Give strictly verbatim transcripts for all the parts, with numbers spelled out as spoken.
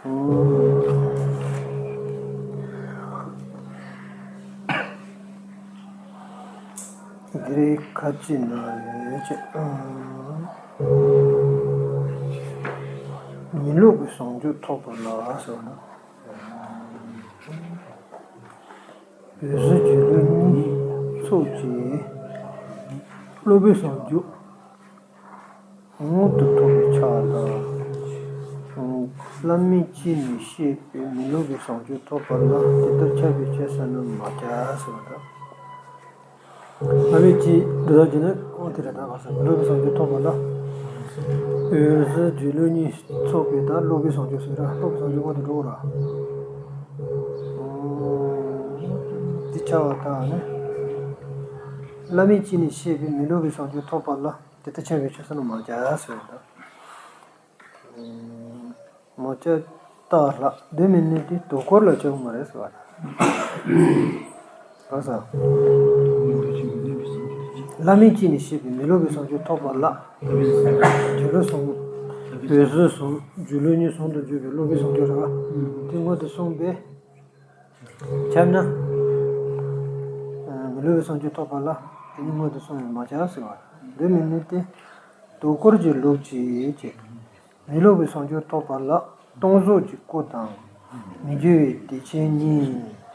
འདི་རིགས་ཁ་ཅིག་ན་ཡོད་ཅེས། མི་སློབ་པའི་བཟང་སྤྱོད་ཐོབ་པ་ལ་ཟེར་བ་ན། འོད་གསལ་སྒྱུ་ལུས་གཉིས་ཚོགས་ཀྱི་སློབ་པའི་བཟང་སྤྱོད་མངོན་དུ་ཐོབ་པའི་ཆ་དང་། བླ་མེད་ཅི་ནས་བཤད་པའི་མི་སློབ་པའི་བཟང་སྤྱོད་ཐོབ་པ་ལ་དེ་ལྟར་ཁྱབ་པའི་ཆོས་ཟེར་ན་མ་ཁྱབ་ཟེར་བ་དང་། བླ་མེད་ཅི་འདི་དག་གིས་ནི་ཨོ་དེ་རེད་ད་ག་ས་མི་སློབ་པའི་བཟང་སྤྱོད་ཐོབ་པ་ལ། འོད་གསལ་སྒྱུ་ལུས་གཉིས་ཚོགས་པའི་ད་སློབ་པའི་བཟང་སྤྱོད་ཟེར་ར་སློབ་པའི་བཟང་སྤྱོད་མངོན་དུ་འགྲོ་གི་ར། འདི་ཆ་བ་དག་ནི། བླ་མེད་ཅི་ནས་བཤད་པའི་མི་སློབ་པའི་བཟང་སྤྱོད་ཐོབ་པ་ལ་དེ་ལྟར་ཁྱབ་པའི་ཆོས་ཟེར་ན་མ་ཁྱབ་ཟེར་བ་དང་། མ་ཁྱབ་རྟགས་ལྷག་དོན་མིན་ནི་དེ་དུས་འཁོར་ལ་ཁྱབ་མ་རེད་ཟེར་བ་དང་། གང་ཟག་བླ་མེད་ཅི་ནས་བཤད་པའི་མི་སློབ་པའི་བཟང་སྤྱོད་ཐོབ་པ་ལ། སྒྱུ་ལུས་གསུམ། འོད་གསལ་གསུམ། སྒྱུ་ལུས་གཉིས་ཟུང་དུ་འཇུག་པའི་སློབ་པའི་བཟང་སྤྱོད་རེད་བ། དེ་མངོན་དུ་སོང་པས། ཁྱབ་ན། མི་སློབ་པའི་བཟང་སྤྱོད་ཐོབ་པ་ལ་དེ་ནི་མངོན་དུ་སོང་བས་མ་ཁྱབ་ཟེར་བ། དོན་མིན་ནི་དེ། དུས་འཁོར་གྱི་ལུགས་ཀྱིས་ཀྱི། མི་སློབ་པའི་བཟང་སྤྱོད་ཐོབ་པ་ལ་སྟོང་གཟུགས་ཀྱི་སྐུ་དང་། མི་འགྱུར་བའི་སྡེ་ཚན་གཉིས།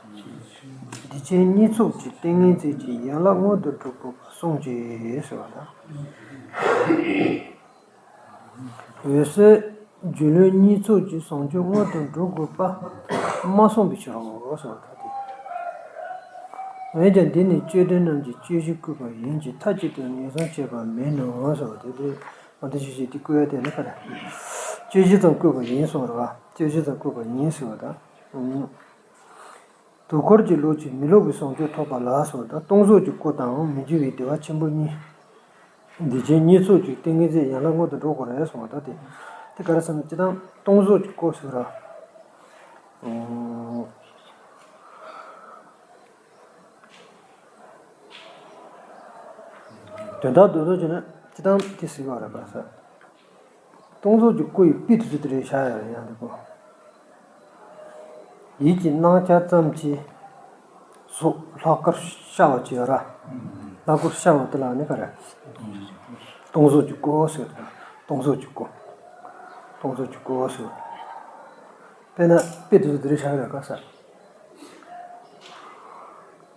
སྡེ་ཚན་གཉིས་ཚོགས་ཀྱི་ཏིང་ངེ་འཛིན་གྱི་ཡན་ལག་མངོན་དུ་འགྲོ་དགོས་པ་གསུངས་ཀྱི་ཟེར་བ་དང་། འོད་གསལ་སྒྱུ་ལུས་གཉིས་ཚོགས་ཀྱི་བཟང་སྤྱོད་མངོན་དུ་འགྲོ་དགོས་པ་མ་གསུངས་པའི་ཕྱིར་རོ་ཟེར་བ་དང་། འོན་ཀྱང་འདི་ནི་དཔྱོད་ལྡན་རྣམས་ཀྱི་དཔྱོད་བཞིན་བཀོད་པ་ཡིན་གྱི་མཐའ་གཅིག་ཏུ་ངེས་བཟུང་བྱས་པ་མིན་ནོ་ཟེར་བ་དེ་དེ་མ་དེ་ཞིག་ཞིག་དེ་བཀོད་ཡ་དེ་ནི་ག་རེ། དཔྱོད་བཞིན་ཙམ་བཀོད་པ་ཡིན་གསུངས་རེད་བ། དཔྱོད་བཞིན་ཙམ་བཀོད་པ་ཡིན་ཟེར་བ་དང་། དུས་འཁོར་གྱི་ལུགས་ཀྱིས་མི་སློབ་པའི་བཟང་སྤྱོད་ཐོབ་པ་ལ་སོགས་དང་སྟོང་གཟུགས་ཀྱི་སྐུ་དང་མི་འགྱུར་བའི་བདེ་བ་ཆེན་པོ་གཉིས། སྡེ་ཚན་གཉིས་ཚོགས་ཀྱི་ཏིང་ངེ་འཛིན་ཡན་ལག་མངོན་དུ་འགྲོ་དགོས་རེད་གསུངས་པ་ད་དེ། དེ་ག་རེ་ཟེར་ན་སྤྱིར་བཏང་སྟོང་གཟུགས་ཀྱི་སྐུ་ཟེར་ར། དོན་དག་རྡོག་རྡོག་བྱས་ན་སྤྱིར་བཏང་དེ་ཟེར་བ་རེད་པ་ཟེར། སྟོང་གཟུགས་ཀྱི་སྐུ་ཡི་དཔེ་དེ་ཚོ་དེ་རེད་བཞག་ཡ་རེད་ཡང་དེ་སྐུ། ཡིད་ཀྱི་སྣང་ཆ་ཙམ་གྱིས་གཟུགས་ལྷག་དཀར་ཤར་བ་ཅིག་ཡོད་ར། ལྷག་དཀར་ཤར་བ་དེ་ལ་ནི་ག་རེ། སྟོང་གཟུགས་ཀྱི་སྐུ་ཟེར་དང་སྟོང་གཟུགས་ཀྱི་སྐུ། སྟོང་གཟུགས་ཀྱི་སྐུ་ཟེར། དཔེར་ན་དཔེ་དེ་ཚོ་དེ་རེད་བཞག་ཡ་རེད་ག་ས།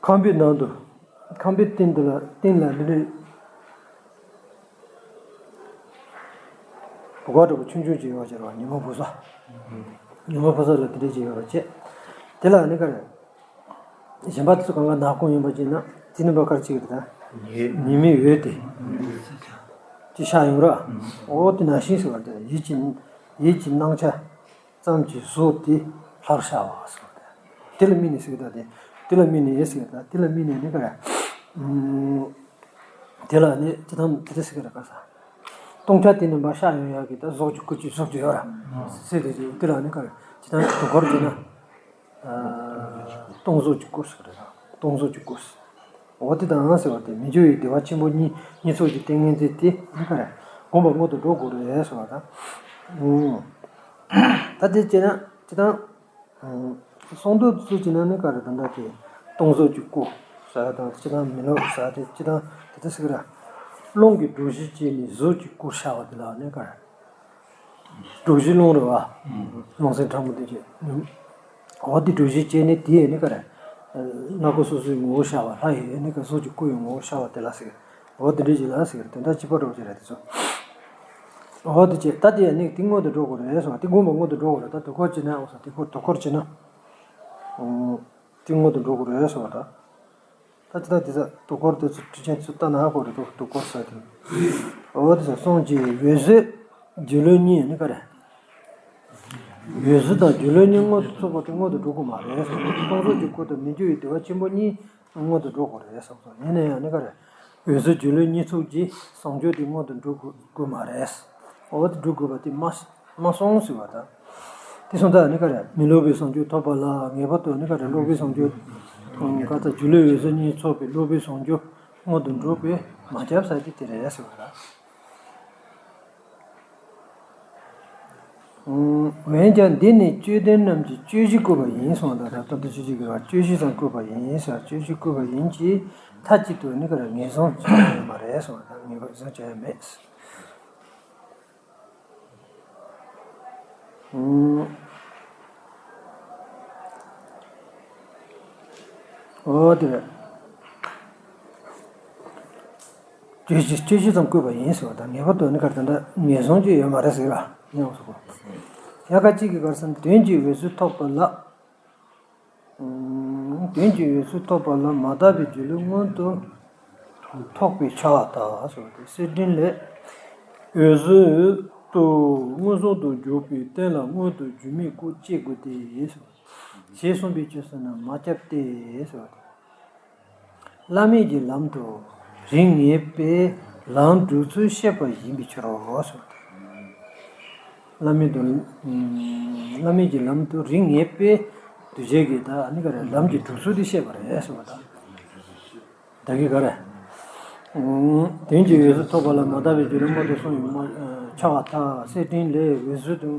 ཁང་པའི་ནང་དུ། ཁང་པའི་སྟེང་དུ་ལ་སྟེང་ལ་ལི་ལི། བུ་ག་འདྲ་པོ་ཆུང་ཆུང་ཅིག་ཡོད་ཅེས་ར་ཉི་མ་བུ་ས། ཉི་མ་བུ་ས་ལ་དེ་འདྲ་ཅིག་ཡོད་པ་བྱས། དེ་ལ་ནི་ག་རེ། གཞན་པ་དེ་ཚོ་གང་ག་ནག་ཁུང་ཡིན་པ་ཅིག་ན་དེ་ནི་བ་གར་ཅིག་རེད་ད། ཉི་མའི་འོད་དེ། ཅིག་ཤར་ཡོང་ར། འོ་དེ་ནང་བཞིན་ཟེར་བ་དེ་ཡིད་ཀྱི་ཡིད་ཀྱི་སྣང་ཆ། ཙམ་གྱིས་གཟུགས་དེ་ལྷར་ཤར་བ་ཟེར་བ་དེ། དེ་ལ་དམིགས་ནས་ཟེར་གི་ད་དེ། དེ་ལ་དམིགས་ནས་ཟེར་གི་ད་དེ་ལ་དམིགས་ནས་ནི་ག་རེ། དེ་ལ་ནི་ཅི་ཐམ་དེ་ལྟར་ཟེར་གི་རེད་ག་ས། སྟོང་ཆ་དེ་ནི་མར་ཤར་ཡོང་ཡག་གི་ད་གཟུགས་ཀྱི་སྐུ་ཅིག་གཟུགས་ཀྱི་ཡོད་ར། ཟེར་དེ་ཅིག་དེ་ལ་ནི་ག་རེ་ཅི་ཐམ་དུས་འཁོར་གྱི་ན། སྟོང་གཟུགས་ཀྱི་སྐུ་ཟེར་གི་རེད་ད། སྟོང་གཟུགས་ཀྱི་སྐུ་ཟེར། འོ་དེ་དང་ཟེར་བ་དེ་མི་འགྱུར་བའི་བདེ་བ་ཆེན་པོ་གཉིས་གཉིས་ཚོགས་ཀྱི་ཏིང་ངེ་འཛིན་དེ་ནི་ག་རེ་སྒོམ་པ་སྔོན་དུ་འགྲོ་དགོས་རེད་ཟེར་བ་དང་། ད་དེ་བྱས་ན་ཅི་དང་། གསང་འདུས་སུ་བྱས་ན་ནི་ག་རེ་ད་ལྟ་དེ་སྟོང་གཟུགས་ཀྱི་སྐུ་ཟེར་དང་ཅི་དང་མི་སློབ་ཟེར་དེ་ཅི་དང་དེ་ལྟ་ཟེར་གི་ར། རླུང་གི་སྒྲོམ་གཞི་བཅད་ནས་གཟུགས་ཀྱི་སྐུར་ཤར་བ་དེ་ལ་ནི་ག་རེ། སྒྲོམ་གཞི་རླུང་རེད་བ། རླུང་སེམས་ཕྲ་མོ་དེ་བཅད། འོ་དེ་སྒྲོམ་གཞི་བཅད་ནས་དེ་ཡི་ནི་ག་རེ། སྣ་ཁུག་སོ་སོའི་ངོ་བོ་ཤར་བ་ལྷ་ཡི་ནི་ག་གཟུགས་ཀྱི་སྐུ་ཡི་ངོ་བོ་ཤར་བ་དེ་ལ་ཟེར། འོ་དེ་འདྲ་ཞིག་ལ་ཟེར་དོན་དག་གཅིག་པ་འདྲ་བོ་ཅིག་རེད་དེ་ཚོ། འོ་དེ་བྱས་ད་དེ་ཡང་ནི་དེ་སྔོན་དུ་འགྲོ་དགོས་རེད་ཟེར་བ་དེ་སྒོམ་པ་སྔོན་དུ་འགྲོ་དགོས་རེད་ད་དུས་འཁོར་བྱས་ན་འོ་ས་དེ་འཁོར་དུས་འཁོར་བྱས་ན། དེ་སྔོན་དུ་འགྲོ་དགོས་རེད་ཟེར་བ་ད། ད་ཅི་ད་དེ་ཚ་དུས་འཁོར་དེ་ཚོ་དྲི་ཆེན་ཚོ་ལྟ་ན་ཧ་གོ་རེད་དོ་དུས་འཁོར་ས་དེ། འོ་དེ་ཚ་སོང་ཅི་འོད་གསལ་སྒྱུ་ལུས་གཉིས་ནི་ག་རེ། འོད་གསལ་དང་སྒྱུ་ལུས་གཉིས་མངོན་དུ་ཚོགས་པ་དེ་མངོན་དུ་འགྲོ་དགོས་མ་རེད། སྟོང་གཟུགས་ཀྱི་སྐུ་དང་མི་འགྱུར་བའི་བདེ་བ་ཆེན་པོ་གཉིས་མངོན་དུ་འགྲོ་དགོས་རེད་བསམ་སོང་ཡིན་ན་ཡང་ནི་ག་རེ། འོད་གསལ་སྒྱུ་ལུས་གཉིས་ཚོགས་ཀྱི་བཟང་སྤྱོད་དེ་མངོན་དུ་འགྲོ་དགོས་མ་རེད། འོ་དེ་འགྲོ་དགོས་པ་དེ་མ། མ་སོང་ཟེར་བ་དང་། དེ་སོང་ཙང་ནི་ག་རེ་མི་སློབ་པའི་བཟང་སྤྱོད་ཐོབ་པ་ལ་ངེས་པར་དུ་ནི་ག་རེ་སློབ་པའི་བཟང་སྤྱོད། ག་ཚ་སྒྱུ་ལུས་འོད་གསལ་གཉིས་ཚོགས་པའི་སློབ་པའི་བཟང་སྤྱོད་མངོན་དུ་འགྲོ་བས་མ་ཁྱབ་ས་ཀྱི་དེ་རེད་ཟེར་བ་རེད། འོན་ཀྱང་འདི་ནི་དཔྱོད་ལྡན་རྣམས་ཀྱིས་སྤྱོད་བཞི་བཀོད་པ་ཡིན་གསུངས་པ་དང་། ད་ལྟ་སྤྱོད་བཞི་བཀོད་པ་སྤྱོད་བཞི་ཙམ་བཀོད་པ་ཡིན་ཟེར། སྤྱོད་བཞི་བཀོད་པ་ཡིན་གྱི་མཐའ་གཅིག་ཏུ་ནི་ག་རེ་ངན་སོང་ཆགས་ཡོད་མ་རེད་གསུངས་པ་དང་། ངན་སོང་ཆགས་ཡོད་མེད། འོ་དེ་རེད། སྤྱོད་བཞི་སྤྱོད་བཞི་ཙམ་བཀོད་པ་ཡིན་ཟེར་བ་དང་། ངེས་པར་དུ་ནི་ག་རེ་ད་ལྟ་ངན་སོང་ཅིག་ཡོད་མ་རེད་ཟེར་ལ་ཉམས་སུ་གོ། ཡ་ག་གཅིག་གིས་ག་རེ་ཟེར་ན། དོན་གྱི་འོད་གསལ་ཐོབ་པ་ལ། དོན་གྱི་འོད་གསལ་ཐོབ་པ་ལ་མ་དག་པའི་སྒྱུ་ལུས་མངོན་དུ་ཐོགས་པས་ཁྱབ་པར་ཐལ་ཟེར་བ་སྟེ། གསེར་ཕྲེང་ལས། འོད་གསལ་དུ་མངོན་སུམ་དུ་གྱུར་པའི་རྟེན་ལ་མངོན་དུ་སྒྱུ་མའི་སྐུ་བསྐྱེད་དགོས་ཏེ། ཞེས་གསུངས་པའི་ཆོས་སུ་ནི་མ་ཁྱབ་སྟེ་ཟེར་བ་སྟེ། བླ་མེད་ཀྱི་ལམ་དུ་རིགས་ངེས་པས་ལམ་སྒྲུབ་ཚུལ་བཤད་པ་ཡིན་པའི་ཕྱིར་རོ་ཟེར་བ་སྟེ། བླ་མེད་དུ། བླ་མེད་ཀྱི་ལམ་དུ་རིགས་ངེས་པས་གདུལ་བྱའི་གི་ད་ནི་ག་རེ་ལམ་གྱི་སྒྲུབ་ཚུལ་དེ་བཤད་པ་རེད་ཟེར་བ་དང་། ད་གི་ག་རེ། དོན་གྱི་འོད་གསལ་ཐོབ་པ་ལ་མ་དག་པའི་སྒྱུ་ལུས་མངོན་དུ་སོང་བས་མ་ཁྱབ་པར་ཐལ། གསེར་ཕྲེང་ལས། འོད་གསལ་དུ་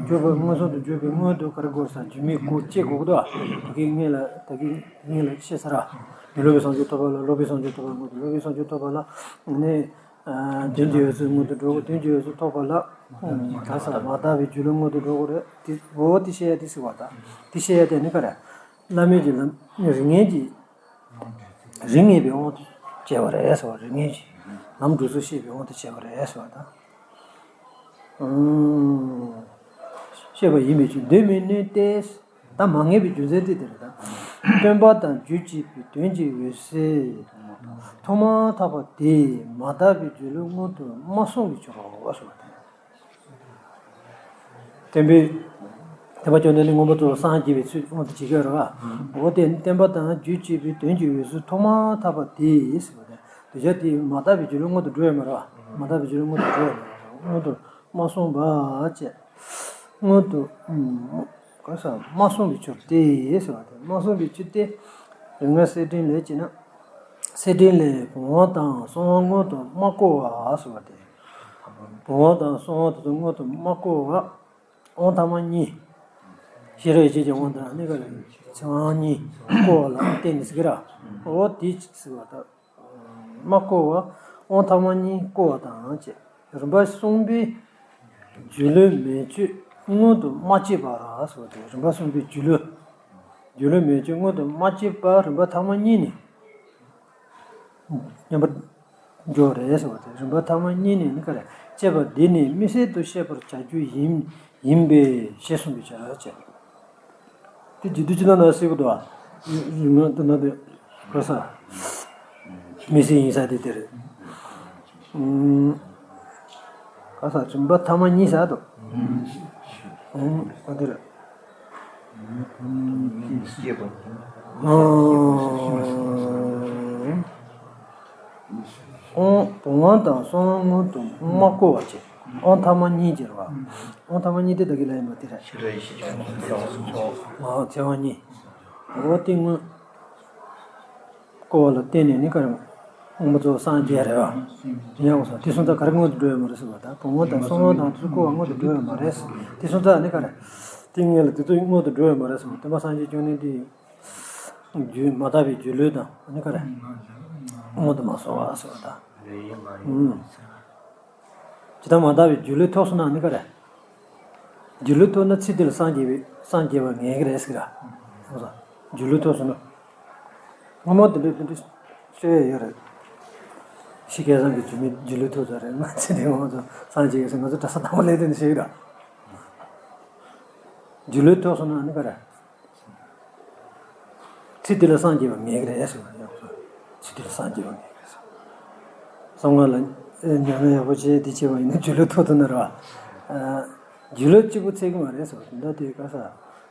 གྱུར་པ་མངོན་སུམ་དུ་གྱུར་པའི་མངོན་དུ་ག་རེ་དགོས་ཟེར། སྒྱུ་མའི་སྐུ་བསྐྱེད་དགོས་ཀྱི་འདུག་ད་གི་སྔོན་ལ་ད་གི་སྔོན་ལ་བཤད་ཚར། སློབ་པའི་བྱང་ཆུབ་ཐོབ་པ་ལ། སློབ་པའི་བྱང་ཆུབ་ཐོབ་པ་མངོན་དུ། སློབ་པའི་བྱང་ཆུབ་ཐོབ་པ་ལ་ནི། དོན་གྱི་འོད་གསལ་མངོན་དུ་འགྲོ་དགོས། དོན་གྱི་འོད་གསལ་ཐོབ་པ་ལ། ག་ས་མ་དག་པའི་སྒྱུ་ལུས་མངོན་དུ་འགྲོ་དགོས་རེད། དེ་འོ་དེ་བཤད་ཡ་དེ་ཟེར་བ་དང་། དེ་བཤད་ཡ་དེ་ནི་ག་རེ། བླ་མེད་ཀྱི་ལམ་རིགས་ངེས་ཀྱི། རིགས་ངེས་པའི་དབང་དུ་བྱས་པ་རེད་ཟེར་བ། རིགས་ངེས་ཀྱི་ལམ་སྒྲུབ་ཚུལ་བཤད་པའི་དབང་དུ་བྱས་པ་རེད་ཟེར་བ་དང་། བཤད་པ་ཡིན་པའི་ཕྱིར། འདོད་མི་ནུས་ཏེ། ད་མ་ངེས་པའི་རྒྱུ་མཚན་དེ་དེ་རེད་ད། སྟོན་པ་དང་རྒྱུད་གཅིག་པའི་དོན་གྱི་འོད་གསལ་ཐོག་མར་ཐོབ་པ་དེས་མ་དག་པའི་སྒྱུ་ལུས་མངོན་དུ་མ་སོང་བའི་ཕྱིར་རོ་ཟེར་བ་དང་། སྟོན་པས། སྟོན་པ་བཅོམ་ལྡན་འདས་མངོན་པར་རྫོགས་པར་སངས་རྒྱས་པའི་ཚུལ་མངོན་དུ་བྱེད་ཀྱི་ཡོད་རེད་བ། འོ་དེ་ནི་སྟོན་པ་དང་རྒྱུད་གཅིག་པའི་དོན་གྱི་འོད་གསལ་ཐོག་མར་ཐོབ་པ་དེས་ཟེར་བ་དང་། གདུལ་བྱ་དེས་མ་དག་པའི་སྒྱུ་ལུས་མངོན་དུ་འགྲོ་ཡོད་མ་རེད་བ། མ་དག་པའི་སྒྱུ་ལུས་མངོན་དུ་འགྲོ་ཡོད་མ་རེད། མངོན་དུ་མ་སོང་བ་བཅས། མངོན་དུ། ག་ས་མ་སོང་བའི་ཕྱིར་ཏེ་ཟེར་བ་དེ། མ་སོང་བའི་ཕྱིར་ཏེ། རིགས་ངེས་གསེར་ཕྲེང་ལས་ཀྱི་ན། གསེར་ཕྲེང་ལས་བུམ་དབང་དང་གསང་བ་མངོན་དུ་མ་བསྐོར་བ་ཟེར་བ་དེ། བུམ་དབང་དང་གསང་བ་དེ་ཚོ་མངོན་དུ་མ་བསྐོར་བ། དབང་ཐ་མ་གཉིས། ཤེས་རབ་ཡིད་བྱེད་ཀྱི་དབང་དང་ནི་ག་རེ། ཚེ་དབང་གཉིས་བསྐོར་བ་ལ་བརྟེན་ནས་ཟེར་གི་ར། འོ་དེ་ཅིག་ཟེར་བ་དང་། མ་བསྐོར་བ། དབང་ཐ་མ་གཉིས་བསྐོར་བ་དང་བཅས། རིམ་པ་གསུམ་པའི་སྒྱུ་ལུས་མེ་མཆོད་མངོན་དུ་མ་བྱས་པར་ཟེར་བ་དེ། རིམ་པ་གསུམ་པའི་སྒྱུ་ལུས། སྒྱུ་ལུས་མེ་མཆོད་མངོན་དུ་མ་བྱས་པར་རིམ་པ་ཐ་མ་གཉིས་ནས་མཉམ་པར་འགྱུར་བ་རེད་ཟེར་བ་དེ། རིམ་པ་ཐ་མ་གཉིས་ནས་ནི་ག་རེ། བཅས་པ་འདི་ནི་དམིགས་བསལ་དུ་བཤད་པར་བྱ་རྒྱུ་ཡིན་ཡིན་པས་ཞེས་གསུངས་པའི་ཕྱིར་ཟེར། དེ་རྒྱུད་སྡེ་སྤྱི་དང་ན་སྲིད་པོ་དོ། ང་དེ་ན་དེ་ག་ས། མི་སྲིད་ཡིན་ས་དེ་དེ་རེད། ག་ས་རིམ་པ་ཐ་མ་གཉིས་ས་དོ། ཨ་དེ་རེད། དབང་བུམ་དབང་དང་གསང་བ་མངོན་དུ་མ་བསྐོར་བ་བཅས། དབང་ཐ་མ་གཉིས་ཀྱི་རེད་བ། དབང་ཐ་མ་གཉིས་དེ་ད་གི་ལ་ཡིན་པ་དེ་རེད། ཨ་ཚེ་དབང་གཉིས། འོ་དེ་མངོན་བསྐོར་བ་ལ་བརྟེན་ནས་ནི་ག་རེ། མངོན་པར་རྫོགས་སངས་རྒྱས་རེད་བ། ཡང་སོ་དེ་སོང་ཙང་ག་རེ་མངོན་དུ་འགྲོ་ཡོད་མ་རེད་ཟེར་བ་དང་། བུམ་དབང་དང་གསང་བ་དང་དེ་ཚོ་བསྐོར་བ་མངོན་དུ་འགྲོ་ཡོད་མ་རེད། དེ་སོང་ཙང་ནི་ག་རེ། དེ་ངེས་ལ་དེ་ཚོ་མངོན་དུ་འགྲོ་ཡོད་མ་རེད་ཟེར་བ། སྟོན་པ་སངས་རྒྱས་བཅོམ་ལྡན་འདས། རྒྱུད་མ་དག་པའི་སྒྱུ་ལུས་དང་ནི་ག་རེ། མངོན་དུ་མ་སོང་བ་ཟེར་བ་དང་། ཨུམ། ཇི་ལྟར་མ་དག་པའི་སྒྱུ་ལུས་ཐོབ་སོང་ན་ནི་ག་རེ། སྒྱུ་ལུས་ཐོབ་ན་ཚེ་འདི་ལ་སངས་རྒྱས་པའི་སངས་རྒྱས་པ་ངེས་ཀྱི་རེད་ཟེར་གི་ར། སྒྱུ་ལུས་ཐོབ་སོང་ན། སྔོན་མ་དེ་འདྲའི་དེ་འདྲའི་བཤད་ཡ་ཡོད་རེད། ཕྱི་སྐལ་བཟང་གི་སྒྱུ་མའི་སྒྱུ་ལུས་ཐོབ་ཚར་རེད། ང་ཚེ་འདི་ང་ཚོ་སངས་རྒྱས་ཀྱི་ཟེར་ང་ཚོ་གྲྭ་ས་དང་པོ་ལས་དེ་འདྲ་བཤད་གི་ར། སྒྱུ་ལུས་ཐོབ་སོང་ན་ནི་ག་རེ། ཚེ་འདི་ལ་སངས་རྒྱས་པ་ངེས་ཀྱི་རེད་ཟེར་བ་ཡག་པོ། ཚེ་འདི་ལ་སངས་རྒྱས་པ་ངེས་ཀྱི་རེད་ཟེར། གསང་སྔགས་ལ་ཉམས་ལེན་ཡག་པོ་བྱས་འདི་བྱས་པ་ཡིན་ན་སྒྱུ་ལུས་ཐོབ་ཐུབ་ན་རེད་བ། སྒྱུ་ལུས་གཅིག་པུ་ཚད་ཀྱི་མ་རེད་ཟེར་བ་དེ་འདྲ་དེ་ག་ས།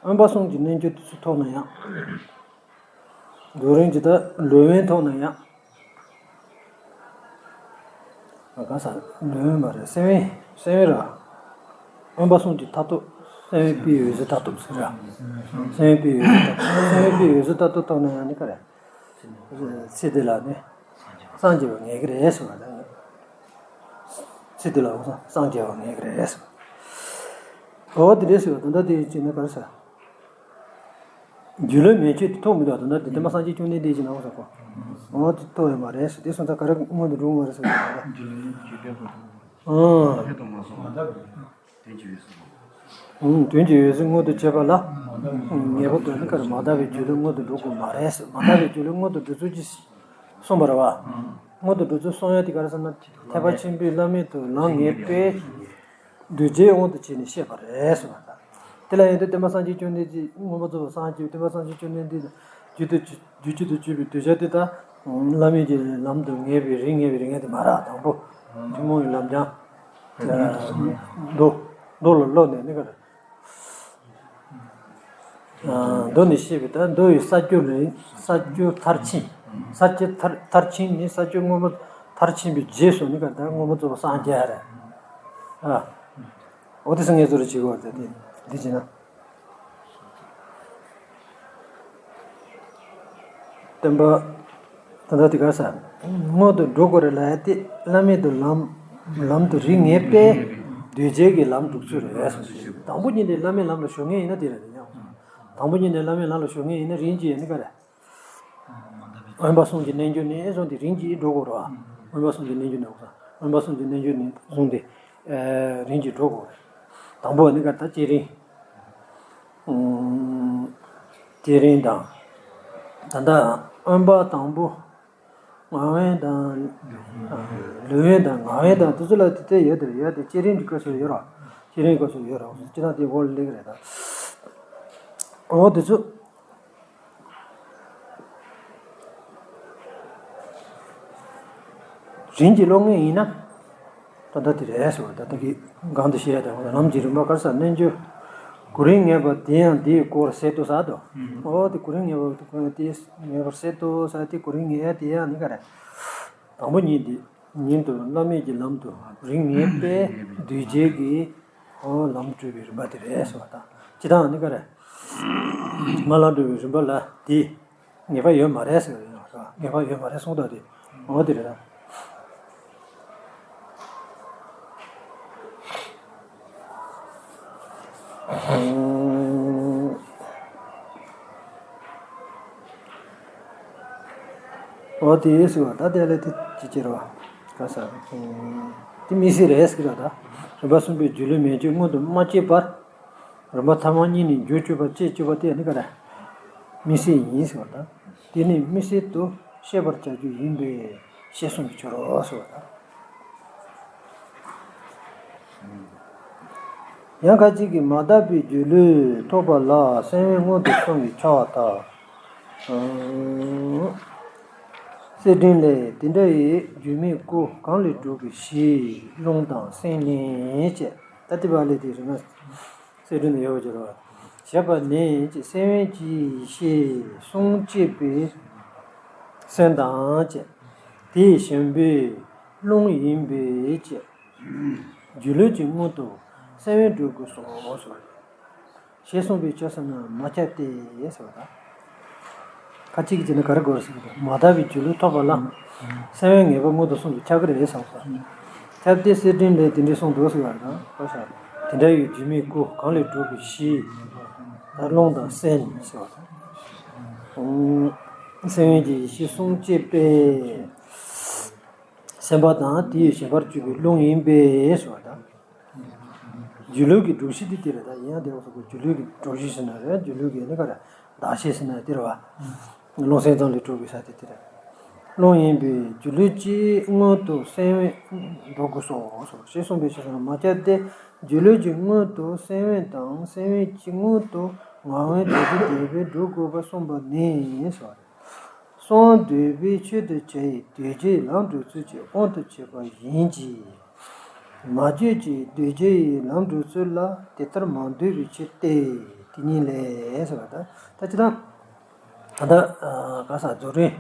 དབེན་པ་གསུམ་གྱི་རྣལ་འབྱོར་དེ་ཚོ་ཐོབ་ན་ཡང་། རྫོགས་རིམ་ཇི་ལྟར་ལུས་དབེན་ཐོབ་ན་ཡང་། གང་ཟག་ལུས་དབེན་མ་རེད། སེམས་དབེན། སེམས་དབེན་ར། དབེན་པ་གསུམ་གྱི་མཐར་ཐུག་སེམས་དབེན་པའི་འོད་གསལ་མཐར་ཐུག་ཟེར་ར། སེམས་དབེན་པའི་འོད་གསལ་མཐར་ཐུག་སེམས་དབེན་པའི་འོད་གསལ་མཐར་ཐུག་ཐོབ་ན་ཡང་ནི་ག་རེ། ཚེ་འདི་ལ་ནི་སངས་རྒྱས་པ་ངེས་ཀྱི་རེད་ཟེར་བ་དང་། ཚེ་འདི་ལ་སངས་རྒྱས་པ་ངེས་ཀྱི་རེད་ཟེར་བ། འོ་དེ་འདྲས་ཟེར་བ་ད་ལྟ་དེ་བྱས་ན་ག་རེ་ཟེར། སྒྱུ་ལུས་མན་ཆད་དེ་ཐོབ་མི་འདུག་ད་ལྟ་དེ་བསྟན་པ་སངས་རྒྱས་བཅོམ་ལྡན་འདས་ཀྱི་ནང་ཟེར་གོ། འོ་དེ་ཐོབ་ཡོད་མ་རེད་ཟེར། དེ་སོང་ཙང་ག་རེ་སྔོན་དུ་འགྲོ་མ་རེད་ཟེར་གོ་ད་ལྟ། སྒྱུ་ལུས་མན་ཆད་ཐོབ་མ་རེད། དོན་གྱི་འོད་གསལ་སྔོན་དུ་བྱེད་པ་ལ། ངེས་པར་དུ་ནི་ག་རེ་མ་དག་པའི་སྒྱུ་ལུས་སྔོན་དུ་འགྲོ་དགོས་མ་རེད་ཟེར། མ་དག་པའི་སྒྱུ་ལུས་སྔོན་དུ་འགྲོ་ཚུལ་གྱིས་གསུངས་པ་རེད་བ། སྔོན་དུ་འགྲོ་ཚུལ་གསུང་ཡ་དེ་ག་རེ་ཟེར་ན། ཐེག་པ་ཆེན་པོའི་བླ་མེད་དུ་ལམ་ངེས་པས། གདུལ་བྱའི་དབང་དུ་བྱས་ནས་བཤད་པ་རེད་ཟེར་བ་དང་། དེ་ལ་ཡིན་དུས་བསྟན་པ་སངས་རྒྱས་བཅོམ་ལྡན་འདས་མངོན་པར་རྫོགས་པར་སངས་རྒྱས་པའི་བསྟན་པ་སངས་རྒྱས་བཅོམ་ལྡན་འདས་རྒྱུད་དུ་རྒྱུད་ཀྱི་དུ་གྱུར་པའི་གདུལ་བྱ་དེ་དག་བླ་མེད་ཀྱི་ལམ་དུ་ངེས་པའི་རིགས་ངེས་པའི་རིགས་ངེས་དེ་མ་རེད། དང་པོ་ཐུན་མོང་གི་ལམ་སྦྱང་། མདོ་མདོ་ལ་སློབ་ནས་ནི་ག་རེ། མདོ་ནས་བཤད་པའི་ད་མདོ་ཡི་ས་བཅུ་ནི་ས་བཅུ་མཐར་ཕྱིན། ས་བཅུ་མཐར་མཐར་ཕྱིན་ནི་ས་བཅུ་མངོན་པ་མཐར་ཕྱིན་པའི་རྗེས་སུ་ནི་ག་རེ་ད་མངོན་པར་རྫོགས་པར་སངས་རྒྱས་རེད། ཨ། འོ་དེ་སངས་རྒྱས་ཚོ་རེ་བྱེད་དགོས་རེད་དེ་འདི་བྱས་ན། བསྟན་པ་ད་ལྟ་དེ་ག་ས་སྔོན་དུ་འགྲོ་དགོས་རེད་ལབ་ཡ་དེ་བླ་མེད་དུ་ལམ་ལམ་དུ་རིགས་ངེས་པས་གདུལ་བྱའི་གི་ལམ་སྒྲུབ་ཚུལ་རེད་ཟེར། དང་པོ་ཉིད་ནས་བླ་མེད་ལམ་ལ་ཞུགས་མཁན་ཡིན་ན་དེ་རེད་ཡང་། དང་པོ་ཉིད་ནས་བླ་མེད་ལམ་ལ་ཞུགས་མཁན་ཡིན་ན་རིམ་གྱིས་ཡིན་ན་ག་རེད། འོན་པ་གསུམ་གྱི་རྣལ་འབྱོར་ནས་བཟུང་སྟེ་རིམ་གྱིས་འགྲོ་དགོས་རེད་བ། འོན་པ་གསུམ་གྱི་རྣལ་འབྱོར་ནས་འོན་པ་གསུམ་གྱི་རྣལ་འབྱོར་ནས་བཟུང་སྟེ་རིམ་གྱིས་འགྲོ་དགོས་རེད། དང་པོ་ནི་ག་རེད་ད་བསྐྱེད་རིམ། བསྐྱེད་རིམ་དང་། ད་ལྟ་འོན་པ་དང་པོ། ངག་དབང་དང་། ལུས་དབང་དང་ངག་དབང་དང་དེ་ཚོ་ལ་དེ་ལྟ་ཡོད་དེ་ཡོད་དེ་བསྐྱེད་རིམ་གྱི་སྐབས་སུ་ཡོད་ར། བསྐྱེད་རིམ་སྐབས་སུ་ཡོད་ར། སྤྱིར་བཏང་དེ་འོག་ལ་སླེབས་ཀྱི་རེད་ད། འོ་དེ་ཚོ། རིམ་གྱིས་སློབ་མཁན་ཡིན་ན། ད་ལྟ་དེ་རེད་ཟེར་བ་ད་ལྟ་གི་སྒང་དུ་བཤད་ཡ་དང་ལམ་གྱི་རིམ་པ་ག་རེ་ཟེར་རྣལ་འབྱོར། གོ་རིམ་ངེས་པ་དེ་ཡང་དེའི་སྐོར་ཟད་དོ་ཟེར་དོ། འོ་དེ་གོ་རིམ་ངེས་པ་དེ་ངེས་པར་ཟད་དོ་ཟེར་དེ་གོ་རིམ་ངེས་ཡ་དེ་ཡང་ནི་ག་རེ། དང་པོ་ཉིད་དེ་ཉིད་དུ་བླ་མེད་ཀྱི་ལམ་དུ་རིགས་ངེས་པས་གདུལ་བྱའི་གི་ལམ་སྒྲུབ་པའི་རིམ་པ་དེ་རེད་ཟེར་བ་དང་། སྤྱིར་བཏང་ནི་ག་རེ། མ་ལམ་སྒྲུབ་པའི་རིམ་པ་ལ་དེ། ངེས་པ་ཡོད་མ་རེད་ཟེར་བ་ཡིན་ནོ། ངེས་པ་ཡོད་མ་རེད་གསུངས་དོགས་དེ་འོ་དེ་རེད། འོ་དེ་ཟེར་བ་ད་དེ་ལས་དེ་ཅི་ཅི་རེད་བ། ག་ས་དེ་དམིགས་བསལ་རེད་ཟེར་བ་ད། རིམ་པ་གསུམ་པའི་སྒྱུ་ལུས་མན་ཆད་སྔོན་དུ་མ་སྐྱེས་པར། རིམ་པ་ཐ་མ་གཉིས་ནས་འགྱུར་བཅུག་པ་བཅས་བཅུག་པ་དེ་ནི་ག་རེ། དམིགས་བསལ་ཡིན་ཟེར་བ་དང་། དེ་ནི་དམིགས་བསལ་དུ་ཤེས་པར་བྱ་རྒྱུ་ཡིན་པས་ཤེས་གསུམ་གྱི་ཆོས་རོ་ཟེར་བ་དང་། ཡང་ཁ་ཅིག་གིས་མ་དག་པའི་སྒྱུ་ལུས་ཐོབ་པ་ལ་སེམས་དབེན་སྔོན་དུ་སོང་བའི་ཕྱིར་ལྟར། གསེར་ཕྲེང་ལས་དེ་འདྲ་ཡི་སྒྱུ་མའི་སྐུ་གང་ལས་གྲུབ་པའི་གཞི་རླུང་དང་སེམས་ལས་བཅས་ད་ལྟ་བ་ལས་དེ་རེད་ན། གསེར་ཕྲེང་དུ་ཡོད་པར་གྱུར་པ། ཞེས་པ་ནི་སེམས་དབེན་གྱི་ཡེ་ཤེས་གསུང་བཅས་པའི་སེམས་དང་བཅས། དེའི་ཞེན་པའི་རླུང་ཡིན་པའི་བཅས། སྒྱུ་ལུས་ཀྱི་སྔོན་དུ་སེམས་དབེན་སྒྲུབ་དགོས་སོ་ཟེར་བ་རེད། ཞེས་གསུངས་པའི་ཆོས་སུ་ན་མ་ཁྱབ་སྟེ་ཟེར་བ་དང་། ཁ་ཅིག་གིས་བྱས་ན་ག་རེ་དགོས་ཟེར་བ་དང་མ་དག་པའི་སྒྱུ་ལུས་ཐོབ་པ་ལ། སེམས་དབེན་ངེས་པ་སྔོན་དུ་སོང་དུ་ཁྱབ་ཀྱི་རེད་བསམ་སོང་། ཁྱབ་སྟེ་གསེར་ཕྲེང་ལས་དེ་འདྲའི་གསུངས་འདུག་ཟེར་བ་དང་། དེ་འདྲ་ཡི་སྒྱུ་མའི་སྐུ་གང་ལས་གྲུབ་པའི་གཞི། རླུང་དང་སེམས་ཟེར་བ་དང་། སེམས་དབེན་གྱི་ཡེ་ཤེས་གསུང་བཅས་པའི་སེམས་པ་དང་དེ་ཡི་ཞེན་པར་གྱུར་པའི་རླུང་ཡིན་པས་ཟེར་བ་དང་། སྒྱུ་ལུས་ཀྱི་སྒྲུབ་གཞི་དེ་དེ་རེད་ད། ཡང་དེ་བ་སོགས་ཀྱི་སྒྱུ་ལུས་ཀྱི་སྒྲུབ་གཞི་ཟེར་ན་རེད། སྒྱུ་ལུས་ཀྱི་ནི་ག་རེ་བདག་བྱེད་ཟེར་ན་དེ་རེད་བ། རླུང་སེམས་ཙམ་ལས་གྲུབ་པའི་ས་དེ་དེ་རེད། རླུང་ཡིན་པས་སྒྱུ་ལུས་ཀྱི་སྔོན་དུ་སེམས་དབེན་སྒྲུབ་དགོས་སོ། ཞེས་གསུངས་པའི་ཕྱིར་ཟེར་ན་མ་ཁྱབ་སྟེ། སྒྱུ་ལུས་ཀྱི་སྔོན་དུ་སེམས་དབེན་དང་སེམས་དབེན་གྱི་སྔོན་དུ་ངག་དབེན་དེ་དེ་དེ་བས་སྒྲུབ་དགོས་པ་གསུངས་པ་ནི་ཟེར་བ་རེད། གསང་བ་འདུས་པའི་ཆོས་དུ་བྱ་ཡི་གདུལ་བྱའི་ལམ་སྒྲུབ་ཚུལ་གྱི་དབང་དུ་བྱས་པ་ཡིན་གྱི། མ་བཅོས་ཀྱི་གདུལ་བྱའི་ལམ་སྒྲུབ་ཚུལ་ལ་དེ་ལྟར་མ་འདུས་པའི་ཕྱིར་ཏེ། དེ་ཉིད་ལས་ཟེར་བ་དང་ད་ཅི་དང་། ད་ལྟ་ག་ས་རྫོགས་རིམ་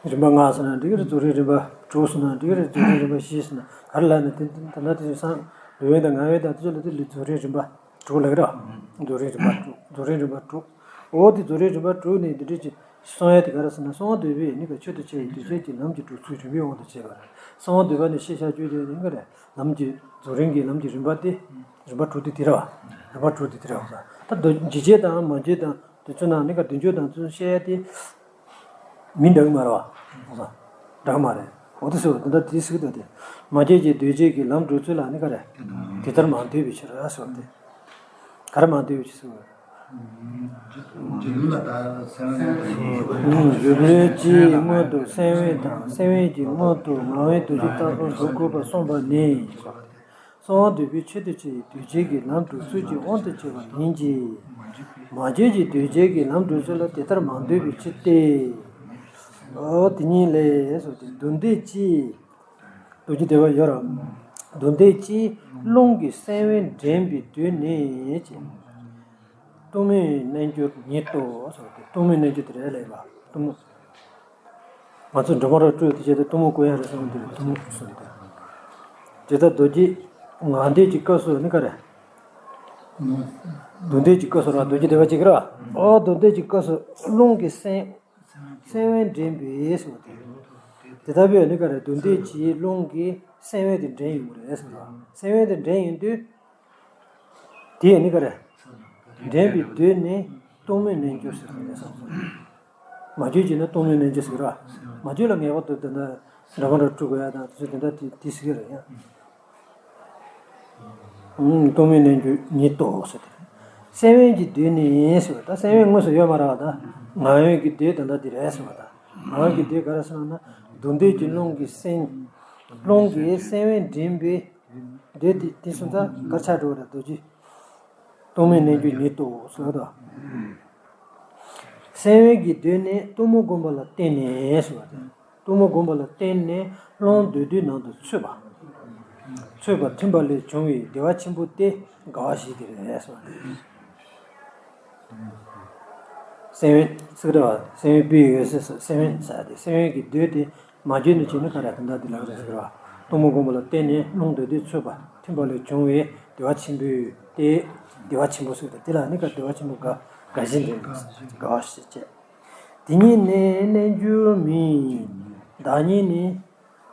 རིམ་པ་ལྔ་ཟེར་ན་འགྲིག་གི་རེད། རྫོགས་རིམ་རིམ་པ་དྲུག་ཟེར་ན་འགྲིག་གི་རེད། རྫོགས་རིམ་རིམ་པ་བཞི་ཟེར་ན་ག་རེ་ལབ་ན་དེ་ད་ལྟ་དེ་སང་ལུས་དབེན་དང་ངག་དབེན་དང་དེ་ཚོ་ལ་དེ་ལུས་རྫོགས་རིམ་རིམ་པ་དྲུག་ལབ་ཀྱི་རེད། རྫོགས་རིམ་རིམ་པ་དྲུག་རྫོགས་རིམ་རིམ་པ་དྲུག་འོ་དེ་རྫོགས་རིམ་རིམ་པ་དྲུག་ནས་འདི་འདྲ་ཅིག་གསུང་ཡ་དེ་ག་རེ་ཟེར་ན་གསང་བ་འདུས་པའི་ནི་ག་ཆོས་དུ་བྱ་ཡི་གདུལ་བྱ་གི་ལམ་གྱི་སྒྲུབ་ཚུལ་རིམ་པའི་དབང་དུ་བྱས་པ་རེད། གསང་བ་འདུས་པ་ནི་ཤེས་བྱ་བཅོས་དེ་ནི་ག་རེ་ལམ་གྱི་རྫོགས་རིམ་གྱི་ལམ་གྱི་རིམ་པ་སྟེ། རིམ་པ་དྲུག་དེ་དེ་རེད་བ། རིམ་པ་དྲུག་དེ་དེ་རེད་བ། ད་འཇིགས་བྱེད་དང་མ་བྱོས་དང་དེ་ཚོ་ནང་ནི་ག་བདུན་ཅུ་དང་ཚོ་བཤད་ཡ་དེ་མི་འདྲ་གི་མ་རེད་བ། འདྲ་གི་མ་རེད། འོ་དེ་ཟེར་བ་དེ་འདྲ་དེ་ཟེར་གི་འདུག་དེ། མ་བྱོས་ཀྱི་འདུས་བྱས་ཀྱི་ལམ་འགྲོ་ཚུལ་ལ་ནི་ག་རེ། དེ་ལྟར་མ་འདོད་པའི་ཕྱིར་ཟེར་བ་དེ། ག་རེ་མ་འདོད་པའི་ཕྱིར་ཟེར་བ། རྒྱུ་ལ་ད་སེམས་ལ་ཡོད་མེད་ཀྱི་སྔོན་དུ་སེམས་དབེན་དང་སེམས་དབེན་གྱི་སྔོན་དུ་ངག་དབེན་དུ་ཅིག་ལྟ་བུ་འགྲོ་དགོས་པ་གསུངས་པ་ནི། གསང་བ་འདུས་པའི་ཆོས་ཐམས་ཅད་འདུས་བྱས་ཀྱི་ལམ་འགྲོ་ཚུལ་གྱི་དབང་དུ་བྱས་པ་ཡིན་གྱི། མ་བྱོས་ཀྱི་འདུས་བྱས་ཀྱི་ལམ་འགྲོ་ཚུལ་ལ་དེ་ལྟར་མ་འདོད་པའི་ཕྱིར་ཏེ། འོ་དེ་ཉིད་ལས་སོ་སྟེ་མདོ་སྡེ་སྤྱི། མདོ་སྡེ་སྡེ་པ་ཡོད་ར། མདོ་སྡེ་སྤྱིའི་རླུང་གི་སེམས་དབེན་འདྲེན་པའི་དུས་ནི་ཅེས། གཏུམ་མོའི་རྣལ་འབྱོར་ཉིད་དོ་ཟེར་བ་དེ་གཏུམ་མོའི་རྣལ་འབྱོར་དེ་རེད་ལབ་པ་གཏུམ་མོ། ང་ཚོ་འགྲོ་མ་ར་སྤྲོས་དེ་བྱས་ཏེ་གཏུམ་མོ་བཀོད་ཡ་རེད་བསམ་གི་འདུག་གཏུམ་མོ་གསུངས་ཏེ། དེ་ལྟར་མདོ་སྡེ་ངག་འདོན་གྱི་སྐབས་སུ་ནི་ག་རེ། མདོ་སྡེ་གྱི་སྐབས་སུ་ར་མདོ་སྡེ་སྡེ་པ་གཅིག་ར། ཨོ་མདོ་སྡེ་གྱི་སྐབས་སུ་རླུང་གི་སེམས། སེམས་དབེན་འདྲེན་པའི་ཟེར་བ་དེ། དེ་ལྟ་བུའི་ནི་ག་རེ་མདོ་སྡེ་སྤྱིའི་རླུང་གི་སེམས་དབེན་དེ་འདྲེན་ཡོང་གི་རེད་ཟེར་བ། སེམས་དབེན་དེ་འདྲེན་ཡོང་དུས། དེ་ནི་ག་རེ། འདྲེན་པའི་དུས་ནི་གཏུམ་མོའི་རྣལ་འབྱོར་ཟེར་བ་རེད་ཟེར། མ་བྱོས་ཀྱི་ནི་གཏུམ་མོའི་རྣལ་འབྱོར་ཟེར་གི་རེད་བ། མ་བྱོས་ལ་ངེས་པར་དུ་དེ་འདྲ་འདྲ་མ་འདྲ་སྤྲུལ་དགོས་ཡ་དང་དེ་ཚོ་དེ་འདྲ་དེ་དེ་ཟེར་གི་རེད་ཡ། གཏུམ་མོའི་རྣལ་འབྱོར་ཉིད་དོ་ཟེར་ཏེ། སེམས་དབེན་གྱི་དུས་ནི་ཟེར་བ་དང་སེམས་དབེན་དངོས་སུ་ཡོད་མ་རེད་བ་དང་ངག་དབེན་གྱི་དུས་ད་ལྟ་འདི་རེད་ཟེར་བ་དང་ངག་དབེན་གྱི་དུས་ག་རེ་ཟེར་ན་མདོ་སྡེ་གྱི་རླུང་གི་སེམས། རླུང་གི་སེམས་དབེན་འདྲེན་པའི་དུས་དེ་དེ་སོང་ཙང་གར་ཆགས་འགྲོ་བ་རེད་མདོ་སྡེ། གཏུམ་མོའི་རྣལ་འབྱོར་ཉིད་དོ་ཟེར་བ་དང་། སེམས་དབེན་གྱི་དུས་ནི་གཏུམ་མོ་བསྒོམ་པ་ལ་བརྟེན་ནས་ཟེར་བ་དང་། གཏུམ་མོ་བསྒོམ་པ་ལ་བརྟེན་ནས་རླུང་འདུས་དུས་ནང་དུ་ཚུད་པ། ཚུད་པ་ཐིམ་པ་ལས་བྱུང་བའི་བདེ་བ་ཆེན་པོ་སྟེ་དགའ་བ་བཞི་དེ་རེད་ཟེར་བ་རེད། སེམས་དབེན་ཟེར་གི་རེད་བ། སེམས་དབེན་པའི་འོད་གསལ་སེམས་དབེན་ཟེར་ཏེ་སེམས་དབེན་གྱི་དུས་དེ་མ་བྱོས་ནས་བྱོས་ན་ག་རེ་དེ་འདྲ་དེ་ལབ་རེད་ཟེར་གི་རེད་བ། གཏུམ་མོ་བསྒོམ་པ་ལ་བརྟེན་ནས་རླུང་འདུས་དུས་ཚུད་པ་ཐིམ་པ་ལས་བྱུང་བའི་བདེ་བ་ཆེན་པོའི་སྟེ། བདེ་བ་ཆེན་པོ་ཟེར་ཏེ་དེ་ལ་ནི་ག་བདེ་བ་ཆེན་པོ་དགའ་དགའ་བཞིན་དྲན་པ་དགའ་བ་ཞེས་བྱ། དེ་ཉིད་ནི་རྣལ་འབྱོར་མིན། བདག་ཉིད་ནི།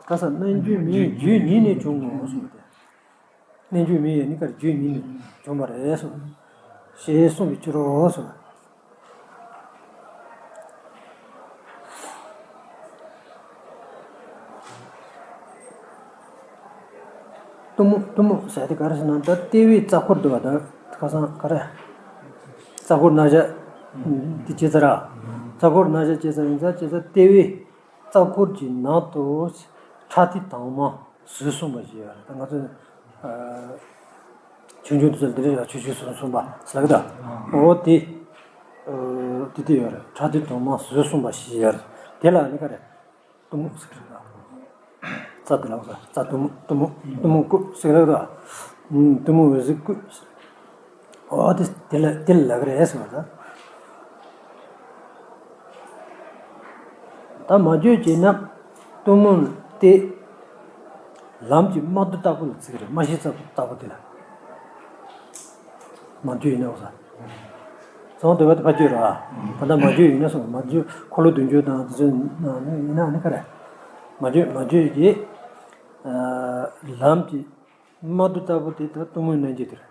ག་ས་རྣལ་འབྱོར་མིན་རྒྱུད་ཉིད་ནས་བྱུང་ངོ་། གསུངས་ཏེ། རྣལ་འབྱོར་མིན་ཡང་ནི་ག་རྒྱུད་ཉིད་ནས་བྱུང་བ་རེད་གསུངས། ཞེས་གསུངས་པའི་ཕྱིར་རོ་གསུངས། གཏུམ་མོ་གཏུམ་མོ་ཟེར་དེ་ག་རེ་ཟེར་ན་ད་ལྟེ་བའི་རྩ་འཁོར་འདུག་བ། ད་ཁ་སང་ག་རེ། རྩ་འཁོར་རྣམ་གཞག་དེ་བྱས་ཚར་ར། རྩ་འཁོར་རྣམ་གཞག་བྱས་ཚར་ཡིན་ཙང་བྱས་ཙང་ལྟེ་བའི་རྩ་འཁོར་གྱི་ནང་དུ་ཕྲ་ཐིག་དྭངས་མ་ཟུར་གསུམ་པ་ཞིག་ཡོད་རེད། ད་ང་ཚོ་ཆུང་ཆུང་དུ་ཚོད་འདི་རེད་ལ་ཆུང་ཆུང་ཟུར་གསུམ་པ་ཟེར་གི་ད། འོ་དེ་དེ་དེ་ཡོད་རེད། ཕྲ་ཐིག་དྭངས་མ་ཟུར་གསུམ་པ་ཞིག་ཡོད་རེད། དེ་ལ་ནི་ག་རེ། གཏུམ་མོ་ཟེར་གི་རེད་ད། རྩ་དེ་ལ་རྩ་གཏུམ་མོ་གཏུམ་མོ་གཏུམ་མོ་སྐུ་ཟེར་གི་རེད་ད། གཏུམ་མོ་འོད་ཟེར་སྐུ་ཟེར། འོ་དེ་དེ་ལ་དེ་ལ་ལབ་གི་རེད་ཟེར་བ་ད། ད་མ་བཅོས་བྱས་ན་གཏུམ་མོ་དེ་ལམ་གྱི་རྨ་རྡོ་ལྟ་བུ་ལ་བརྩི་གི་རེད། རྨ་བྱའི་རྩ་ལྟ་བུ་དེ་ལ། མ་བཅོས་ཡིན་ན་འོ་ས། གསང་བ་འདུས་པ་དེ་ཕར་བཅོས་ར། ད་ལྟ་མ་བཅོས་ཡིན་ན་སོང་མ་བཅོས་འཁོར་ལོ་བདུན་ཅུ་དང་དེ་ཚོ་ནང་ནས་ཡིན་ན་ནི་ག་རེ། མ་བཅོས་མ་བཅོས་ཀྱི་ལམ་གྱི་རྨ་རྡོ་ལྟ་བུ་དེ་ད་གཏུམ་མོའི་རྣལ་འབྱོར་དེ་རེད།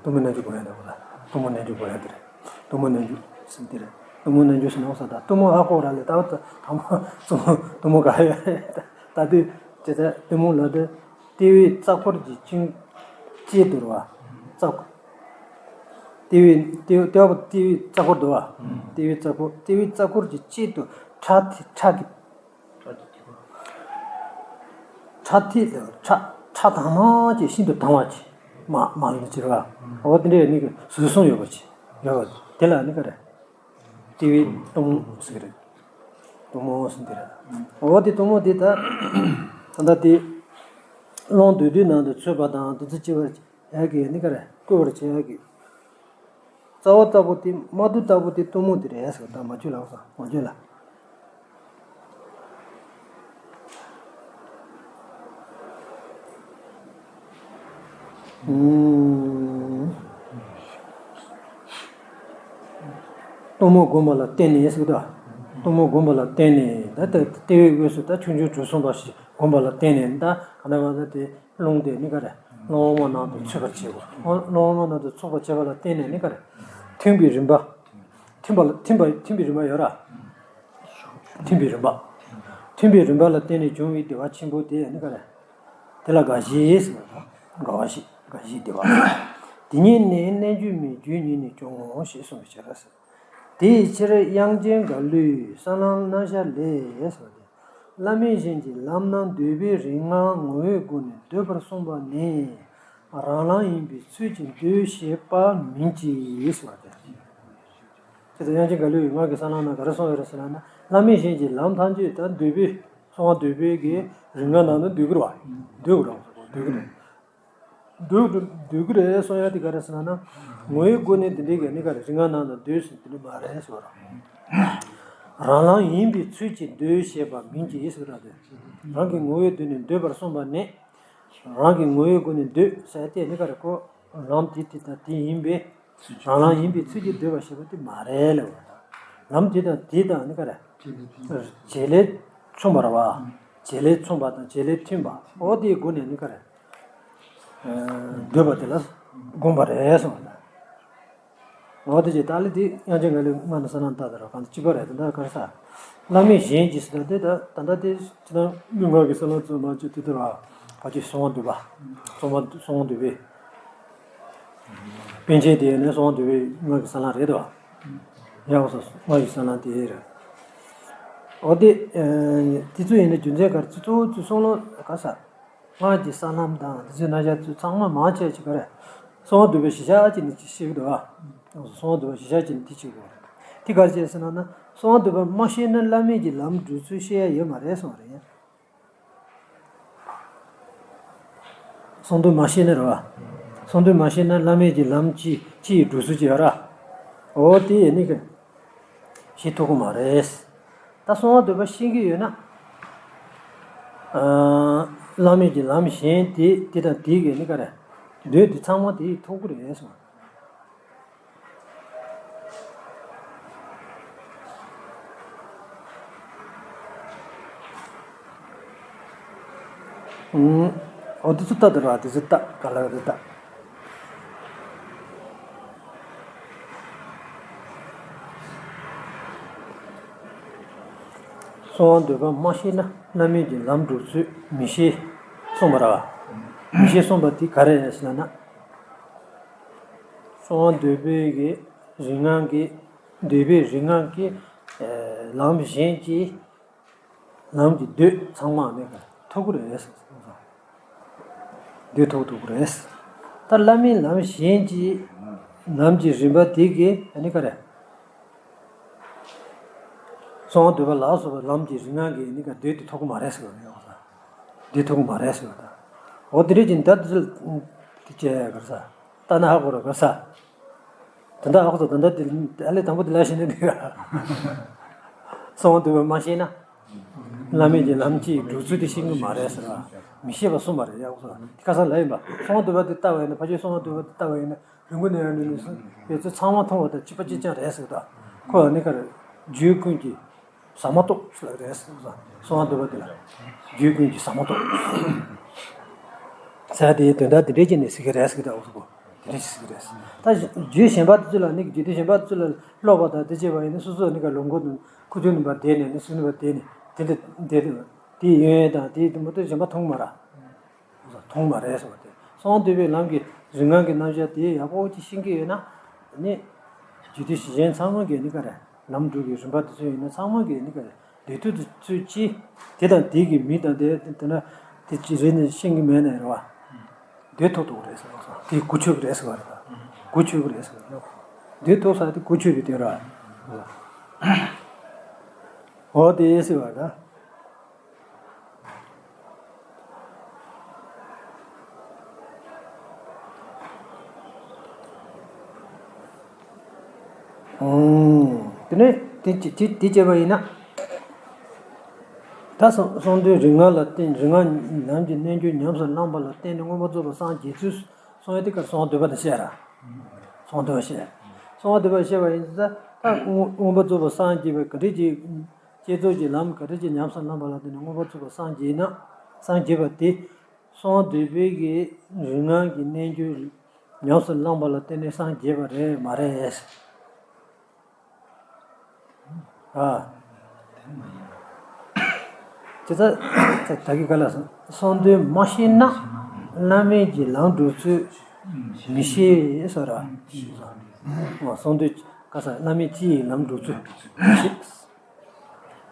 གཏུམ་མོའི་རྣལ་འབྱོར་གོ་ཡ་འདྲ་བོ་ལ་གཏུམ་མོའི་རྣལ་འབྱོར་གོ་ཡ་དེ་རེད། གཏུམ་མོའི་རྣལ་འབྱོར་ཟེར་དེ་རེད། གཏུམ་མོའི་རྣལ་འབྱོར་ཟེར་ན་འོ་ས་ད་གཏུམ་མོ་ཧ་གོ་ར་ལས་ད་བ་ད་དང་པོ་གཏུམ་མོ་གཏུམ་མོ་ག་ཡ་རེད། ད་དུས་ཇི་ལྟར་གཏུམ་མོ་ལ་དེ་ལྟེ་བའི་རྩ་འཁོར་གྱི་ཅིང་གཅིག་ཏུ་ར་བ། རྩ་འཁོར། ལྟེ་བའི་ལྟེ་བའི་ལྟེ་བ་ལྟེ་བའི་རྩ་འཁོར་དུ་བ། ལྟེ་བའི་རྩ་འཁོར་ལྟེ་བའི་རྩ་འཁོར་གྱི་དཀྱིལ་དུ་ཁྲག་ཐིགས་ཁྲག་གི། ཁྲག་ཐིགས་ཁྲག་ཁྲག་དྭངས་མ་ཅིག་ཤིན་ཏུ་དྭངས་པ་ཅིག་མ་མ་ལུས་ཅིག་ར་བ། འོ་དེ་འདྲའི་ནི་གི་ཟུར་གསུམ་ཡོད་པ་ཅིག་ཡོད་པ་དེ་ལ་ནི་ག་རེ། ལྟེ་བའི་གཏུམ་མོ་ཟེར་གི་རེད། གཏུམ་མོ་ཟེར་གི་རེད། འོ་དེ་གཏུམ་མོ་དེ་ད་ད་ལྟ་དེ་རླུང་འདུས་དུས་ནང་དུ་ཚུད་པ་དང་དེ་ཚོ་སྐྱེ་བར། ཡ་གི་ནི་ག་རེ་བསྐུལ་བར་བྱེད་ཡ་གི། རྩ་བ་ལྟ་བུ་དེ་རྨ་རྡོ་ལྟ་བུ་དེ་གཏུམ་མོ་དེ་རེད་ཟེར་ད་མ་བཅོས་ལ་འོ་ས་མ་བཅོས་ལ། ཨུམ། གཏུམ་མོ་བསྒོམས་པ་ལ་བརྟེན་ནས་ཟེར་ད། གཏུམ་མོ་བསྒོམས་པ་ལ་བརྟེན་ནས་ད་ལྟ་ལྟེ་བའི་དབུས་སུ་ད་ཆུང་ཆུང་གྲུ་གསུམ་པ་ཞིག་བསྒོམས་པ་ལ་བརྟེན་ནས་ད་ག་ན་བ་ད་དེ། རླུང་དེ་ནི་ག་རེ། སྣང་བ་མ་ནང་དུ་ཚུད་པར་བྱེད་དགོས། སྣང་བ་མ་ནང་དུ་ཚུད་པར་བྱེད་པ་ལ་བརྟེན་ནས་ནི་ག་རེ། མཐུན་པའི་རིམ་པ། མཐུན་པ་ལ་མཐུན་པ་མཐུན་པའི་རིམ་པ་ཡོད་ར། མཐུན་པའི་རིམ་པ། མཐུན་པའི་རིམ་པ་ལ་བརྟེན་ནས་བྱུང་བའི་བདེ་བ་ཆེན་པོ་དེ་ནི་ག་རེ། དེ་ལ་དགའ་ཞེས་ཟེར་བ་དང་དགའ་བ་ཞེས་དགའ་ཞེས་བདེ་བ། དེ་ཉིད་ནི་རྣལ་འབྱོར་མའི་རྒྱུ་ཉིད་ནས་འབྱུང་ངོ་ཞེས་གསུངས་པའི་ཕྱིར་ཟེར། དེའི་ཕྱིར་དབྱངས་ཅན་དགའ་ལོས་ས་ལམ་རྣམ་གཞག་ལས་ཟེར་བ་དེ། བླ་མེད་གཞན་གྱི་ལམ་རྣམས་འདོད་པའི་རིགས་ལྔ་ངོ་བོའི་སྒོ་ནས་འདོད་པར་གསུངས་པ་ནི། རང་ལམ་ཡིན་པའི་ཚུལ་གྱིས་འདོད་ཞེས་པ་མིན་གྱི་ཟེར་བ་དེ། དེ་ལྟར་དབྱངས་ཅན་དགའ་ལོས་ཡི་ངག་གི་ས་ལམ་ན་ག་རེ་གསུངས་ཡོད་རེད་ཟེར་ན། བླ་མེད་གཞན་གྱི་ལམ་ཐམས་ཅད་ད་འདོད་པའི་གསང་བ་འདོད་པའི་གི་རིགས་ལྔ་ནང་དུ་འདོད་ཀྱི་རེད་བ། འདོད་ཀྱི་རེད་བ། འདོད་ཀྱི་རེད། འདོད་འདོད་ཀྱི་རེད་གསུང་ཡ་དེ་ག་རེ་ཟེར་ན། ངོ་བོའི་སྒོ་ནས་འདི་འདྲའི་གི་ནི་ག་རེ་རིགས་ལྔ་ནང་ལ་འདོད་ཟེར་དེ་འདྲ་མ་རེད་ཟེར་བ། རང་ལམ་ཡིན་པའི་ཚུལ་གྱིས་འདོད་ཞེས་པ་མིན་གྱི་ཟེར་བ་དེ། རང་གི་ངོ་བོའི་སྒོ་ནས་འདོད་པར་གསུངས་པ་ནི། རང་གི་ངོ་བོའི་སྒོ་ནས་འདོད་ཟེར་དེ་ནི་ག་རེ་ཁོ། ལམ་དེ་དེ་དང་དེ་ཡིན་པས། རང་ལམ་ཡིན་པའི་ཚུལ་གྱིས་འདོད་པ་ཞེས་པ་དེ་མ་རེད་ལབ་པ་དང་། ལམ་དེ་དང་དེ་དང་ནི་ག་རེ། བྱེད་ལས་མཚུངས་པ་རེད་བ། བྱེད་ལས་མཚུངས་པ་དང་བྱེད་ལས་མཐུན་པ་འོ་དེའི་སྒོ་ནས་ནི་ག་རེ། འདོད་པ་དེ་ལ་དགོངས་པ་རེད་གསུངས་པ་དང་། འོ་དེ་ཅི་ལྟ་ལས་དེ་དབྱངས་ཅན་དགའ་ལོས་ངག་གི་ས་ལམ་ལྟ་དེ་ར་གང་དུ་གཅིག་པ་རེད་དེ་འདྲ་ག་རེ་ཟ། བླ་མེད་གཞན་གྱིས་ཟེར་དེ་ད་ད་ལྟ་དེ་ཅི་ལྟར་ལུས་ངག་གི་ས་ལམ་ཚོ་མ་བཅུ་དེ་དེ་ར་བ་ཅི་གསང་བ་འདུས་པ། གསང་བ་གསང་བ་འདུས་པའི། པཎ་ཆེན་དེ་ནས་གསང་བ་འདུས་པའི་ངག་གི་ས་ལམ་རེད་དོ། ཡག་སོ་ངག་གི་ས་ལམ་དེ་རེད། འོ་དེ། དེ་ཚོ་ཡིན་ན་རྒྱུ་མཚན་ག་རེ་ཚོ་གཙོ་བོ་ཚོ་གསང་ལམ་ག་ས། སྔགས་ཀྱི་ས་ལམ་དང་དེ་ཚོའི་རྣམ་གཞག་ཚོ་ཚང་མ་མང་ཆེ་ཅིག་ག་རེ། གསང་བ་འདུས་པའི་གཞི་བཞག་ཅིག་ནས་ཅིག་བཤད་ཀྱི་འདུག་ཨ། གསང་བ་འདུས་པའི་གཞི་བཞག་ཅིག་ནས་དེ་བྱེད་དགོས་རེད། དེ་ག་རེ་བྱས་ཟེར་ན་ན་གསང་བ་འདུས་པ་མ་ཤེས་ན་བླ་མེད་ཀྱི་ལམ་སྒྲུབ་ཚུལ་ཤེས་ཡ་ཡོད་མ་རེད་གསུངས་པ་རེད། གསང་འདུས་མ་ཤེས་ན་རེད་བ། གསང་འདུས་མ་ཤེས་ན་བླ་མེད་ཀྱི་ལམ་ཅིག་ཅིག་སྒྲུབ་ཚུལ་ཅིག་ཡོད་ར། འོ་དེ་ཡིན་ནི་གི། ཤེས་ཐུབ་ཀྱི་མ་རེད། ད་གསང་བ་འདུས་པ་ཤེས་ཀྱི་ཡོད་ན། ཨ། བླ་མེད་ཀྱི་ལམ་གཞན་དེ་དེ་དང་དེ་གི་ནི་ག་རེ། འདོད་དེ་ཚང་མ་དེ་ཐོབ་ཀྱི་རེད་གསུངས། ཨུམ། འོ་དེ་ཚོ་ལྟ་དེ་ར་དེ་ཚོ་ལྟ་ག་ལ་ག་དེ་ལྟ། གསང་བ་འདུས་པ་མ་ཤེས་ན་བླ་མེད་ཀྱི་ལམ་སྒྲུབ་ཚུལ་མི་ཤེས་གསུངས་པ་ར། མི་ཤེས་གསུངས་པ་དེ་ག་རེ་རེད་ཟེར་ན། གསང་བ་འདུས་པའི་གི་རིགས་ལྔ་གི་འདོད་པའི་རིགས་ལྔ་གི་ལམ་གཞན་གྱི་ལམ་གྱི་འདོད་ཚང་མ་ནི་ཐོབ་ཀྱི་རེད་ཟེར། འདོད་ཐོབ་ཐུབ་ཀྱི་རེད། ད་བླ་མེད་ལམ་གཞན་གྱི་ལམ་གྱི་རིམ་པ་དེ་གི་ནི་ག་རེ། གསང་བ་འདུས་པ་ལ་སོགས་པའི་ལམ་གྱི་རིགས་ལྔ་གི་ནི་ག་འདོད་དེ་ཐོབ་ཀྱི་མ་རེད་ཟེར་བ་རེད། འདོད་ཐོབ་ཀྱི་མ་རེད་ཟེར་བ་དང་། འོ་དེ་རེད་ཀྱི་ད་དེ་ཚོ་དེ་བྱས་ག་རེ་ཟ། ལྟ་ན་ཧ་གོ་ར་ག་ས། ད་ལྟ་ཨ་ཁུ་ཚོ་ད་ལྟ་དེ་ཨ་ལས་དང་པོ་དེ་ལ་ཤེས་ན་འགྲིག་ག་གསང་བ་འདུས་པ་མ་ཤེས་ན། བླ་མེད་ཀྱི་ལམ་གྱི་སྒྲུབ་ཚུལ་དེ་ཤེས་ཀྱི་མ་རེད་ཟེར་བ། མི་ཤེས་པ་གསུངས་པ་རེད་ཨ་ཁུ་ཚོ། དེ་ཁ་སང་ལ་ཡིན་པ། གསང་བ་འདུས་པ་དེ་ལྟ་བ་ཡིན་ན་ཕལ་ཆེར་གསང་བ་འདུས་པ་དེ་ལྟ་བ་ཡིན་ན་རིང་པོ་ནས་ཡང་ནས་ནས་སུ་ཡོད་ཚད་ཚང་མ་མཐོང་བ་དང་གཅིག་པ་གཅིག་རྐྱང་རེད་ཟེར་གི་འདུག་ཁོ་ལ་ནི་ག་རེ། རྒྱུད་ཀུན་གྱི་ཟ་མ་ཏོག་ཟེར་བ་རེད་ཟེར་གི་འདུག་གསང་བ་འདུས་པ་དེ་ལ། རྒྱུད་ཀུན་གྱི་ཟ་མ་ཏོག་ཟེར་དེའི་དོན་དག་དེ་འདྲས་ཀྱི་ནི་ཟེར་གི་རེད་ཟེར་གི་འདུག་འོ་ཟེར་གོ། དེ་འདྲས་ཀྱི་ཟེར་གི་རེད། ད་རྒྱུད་གཞན་པ་དེ་ཚོ་ལ་ནི་རྒྱུད་སྡེ་གཞན་པ་དེ་ཚོ་ལ་ཀློག་པ་དང་དེ་བྱས་པ་ཡིན་ན་སོ་སོ་ནི་ག་ལུང་དགོན་དུ་ཁུ་ཚུར་ནི་པ་བསྡད་ནས་ནི་སུ་ནི་པ་བསྡད་ནས་དེ་འདྲ་བསྡད་དེ་དེ་ཡོན་ཡོན་དང་དེའི་དུ་མ་དུ་གཞན་པ་མཐོང་མ་ར། མཐོང་མ་རེད་ཟེར་བ་དེ། གསང་བ་འདུས་པའི་ལམ་གྱི་རིམ་ལྔ་གི་རྣམ་གཞག་དེ་ཡག་པོ་ཅིག་ཤེས་ཀྱི་ཡོད་ན། ནི། རྒྱུད་སྡེ་གཞན་ཚང་མ་གི་ནི་ག་རེ། ལམ་སྒྲུབ་ཀྱི་རིམ་པ་དེ་ཚོ་ཡིན་ན་ཚང་མ་གི་ནི་ག་རེ། འདོད་ཐོབ་ཏུ་ཚུད་ཅི། དེ་དང་དེ་གི་མི་དང་དེ་དེ་ན་དེ་ཅི་རེད་ནི་ཤེས་ཀྱི་མེད་ནའི་རེད་བ། འདོད་ཐོབ་ཏུ་རེད་ཟེར་བ་དེ་གོ་ཆོད་ཀྱི་རེད་ཟེར་བ་རེད་ད། གོ་ཆོད་ཀྱི་རེད་ཟེར་བ་རེད། འདོད་ཐོབ་ས་དེ་གོ་ཆོད་པའི་དོན་རེད་བ། འོ་དེ་ཟེར་བ་རེད་ད། དེ་ནས་དེ་དེ་དེ་བྱས་པ་ཡིན་ན། ད་གསང་གསང་འདུས་རིགས་ལྔ་ལ་བརྟེན་རིགས་ལྔ་ལམ་གྱི་རྣལ་འབྱོར་ཉམས་སུ་བླངས་པ་ལ་བརྟེན་ནས་མངོན་པར་རྫོགས་པར་སངས་རྒྱས་ཚུལ་གསུང་ཡ་དེ་གར་གསང་བ་འདུས་པ་དེ་བཤད་ར། གསང་བ་འདུས་པ་བཤད། གསང་བ་འདུས་པ་བཤད་པ་ཡིན་ཙང་ད་མངོན་མངོན་པར་རྫོགས་པར་སངས་རྒྱས་པའི་ག་འདྲས་ཀྱི་བསྐྱེད་རྫོགས་ཀྱི་ལམ་ག་འདྲས་ཀྱི་ཉམས་སུ་བླངས་པ་ལ་བརྟེན་ནས་མངོན་པར་རྫོགས་པར་སངས་རྒྱས་ན་སངས་རྒྱས་པ་དེ། གསང་འདུས་པའི་གི་རིག་སྔགས་ཀྱི་རྣལ་འབྱོར་ཉམས་སུ་བླངས་པ་ལ་བརྟེན་ནས་སངས་རྒྱས་པ་རེད་མ་རེད། ཨ། དེ་ལྟ་ད་གི་ག་ལ་གསང་འདུས་མ་ཤེས་ན་བླ་མེད་ཀྱི་ལམ་འགྲོ་ཚུལ་མི་ཤེས་ཟེར་ར། གསང་འདུས་ག་ས་བླ་མེད་སྤྱི་ཡི་ལམ་འགྲོ་ཚུལ་མི་ཤེས།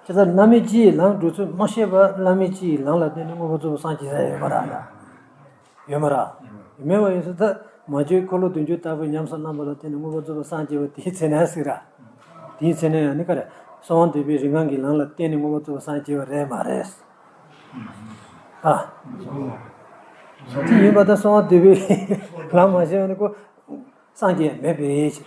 ཁྱེད་ཚོ་བླ་མེད་སྤྱི་ཡི་ལམ་འགྲོ་ཚུལ་མ་ཤེས་པར་བླ་མེད་སྤྱི་ཡི་ལམ་ལ་བརྟེན་ནས་མངོན་པར་རྫོགས་པར་སངས་རྒྱས་ས་ཡོད་མ་རེད་ལ། ཡོད་མ་རེད། མེད་པ་ཡིན་ཙང་ད་མ་བཅོས་འཁོར་ལོ་བདུན་ཅུ་ལྟ་བུ་ཉམས་སུ་བླངས་པ་ལ་བརྟེན་ནས་མངོན་པར་རྫོགས་པར་སངས་རྒྱས་པ་དེའི་ཚེ་ན་ཟེར་ར། དེའི་ཚེ་ན་ཡང་ནི་ག་རེ། གསང་བ་འདུས་པའི་རིག་སྔགས་ཀྱི་ལམ་ལ་བརྟེན་ནས་མངོན་པར་རྫོགས་པར་སངས་རྒྱས་པ་རེད་མ་རེད། ཨ། དེ་ཡིན་པ་ད་གསང་བ་འདུས་པའི་ལམ་མ་ཤེས་པ་ནི་ཁོ། སངས་རྒྱས་མེད་པའི་ཕྱིར།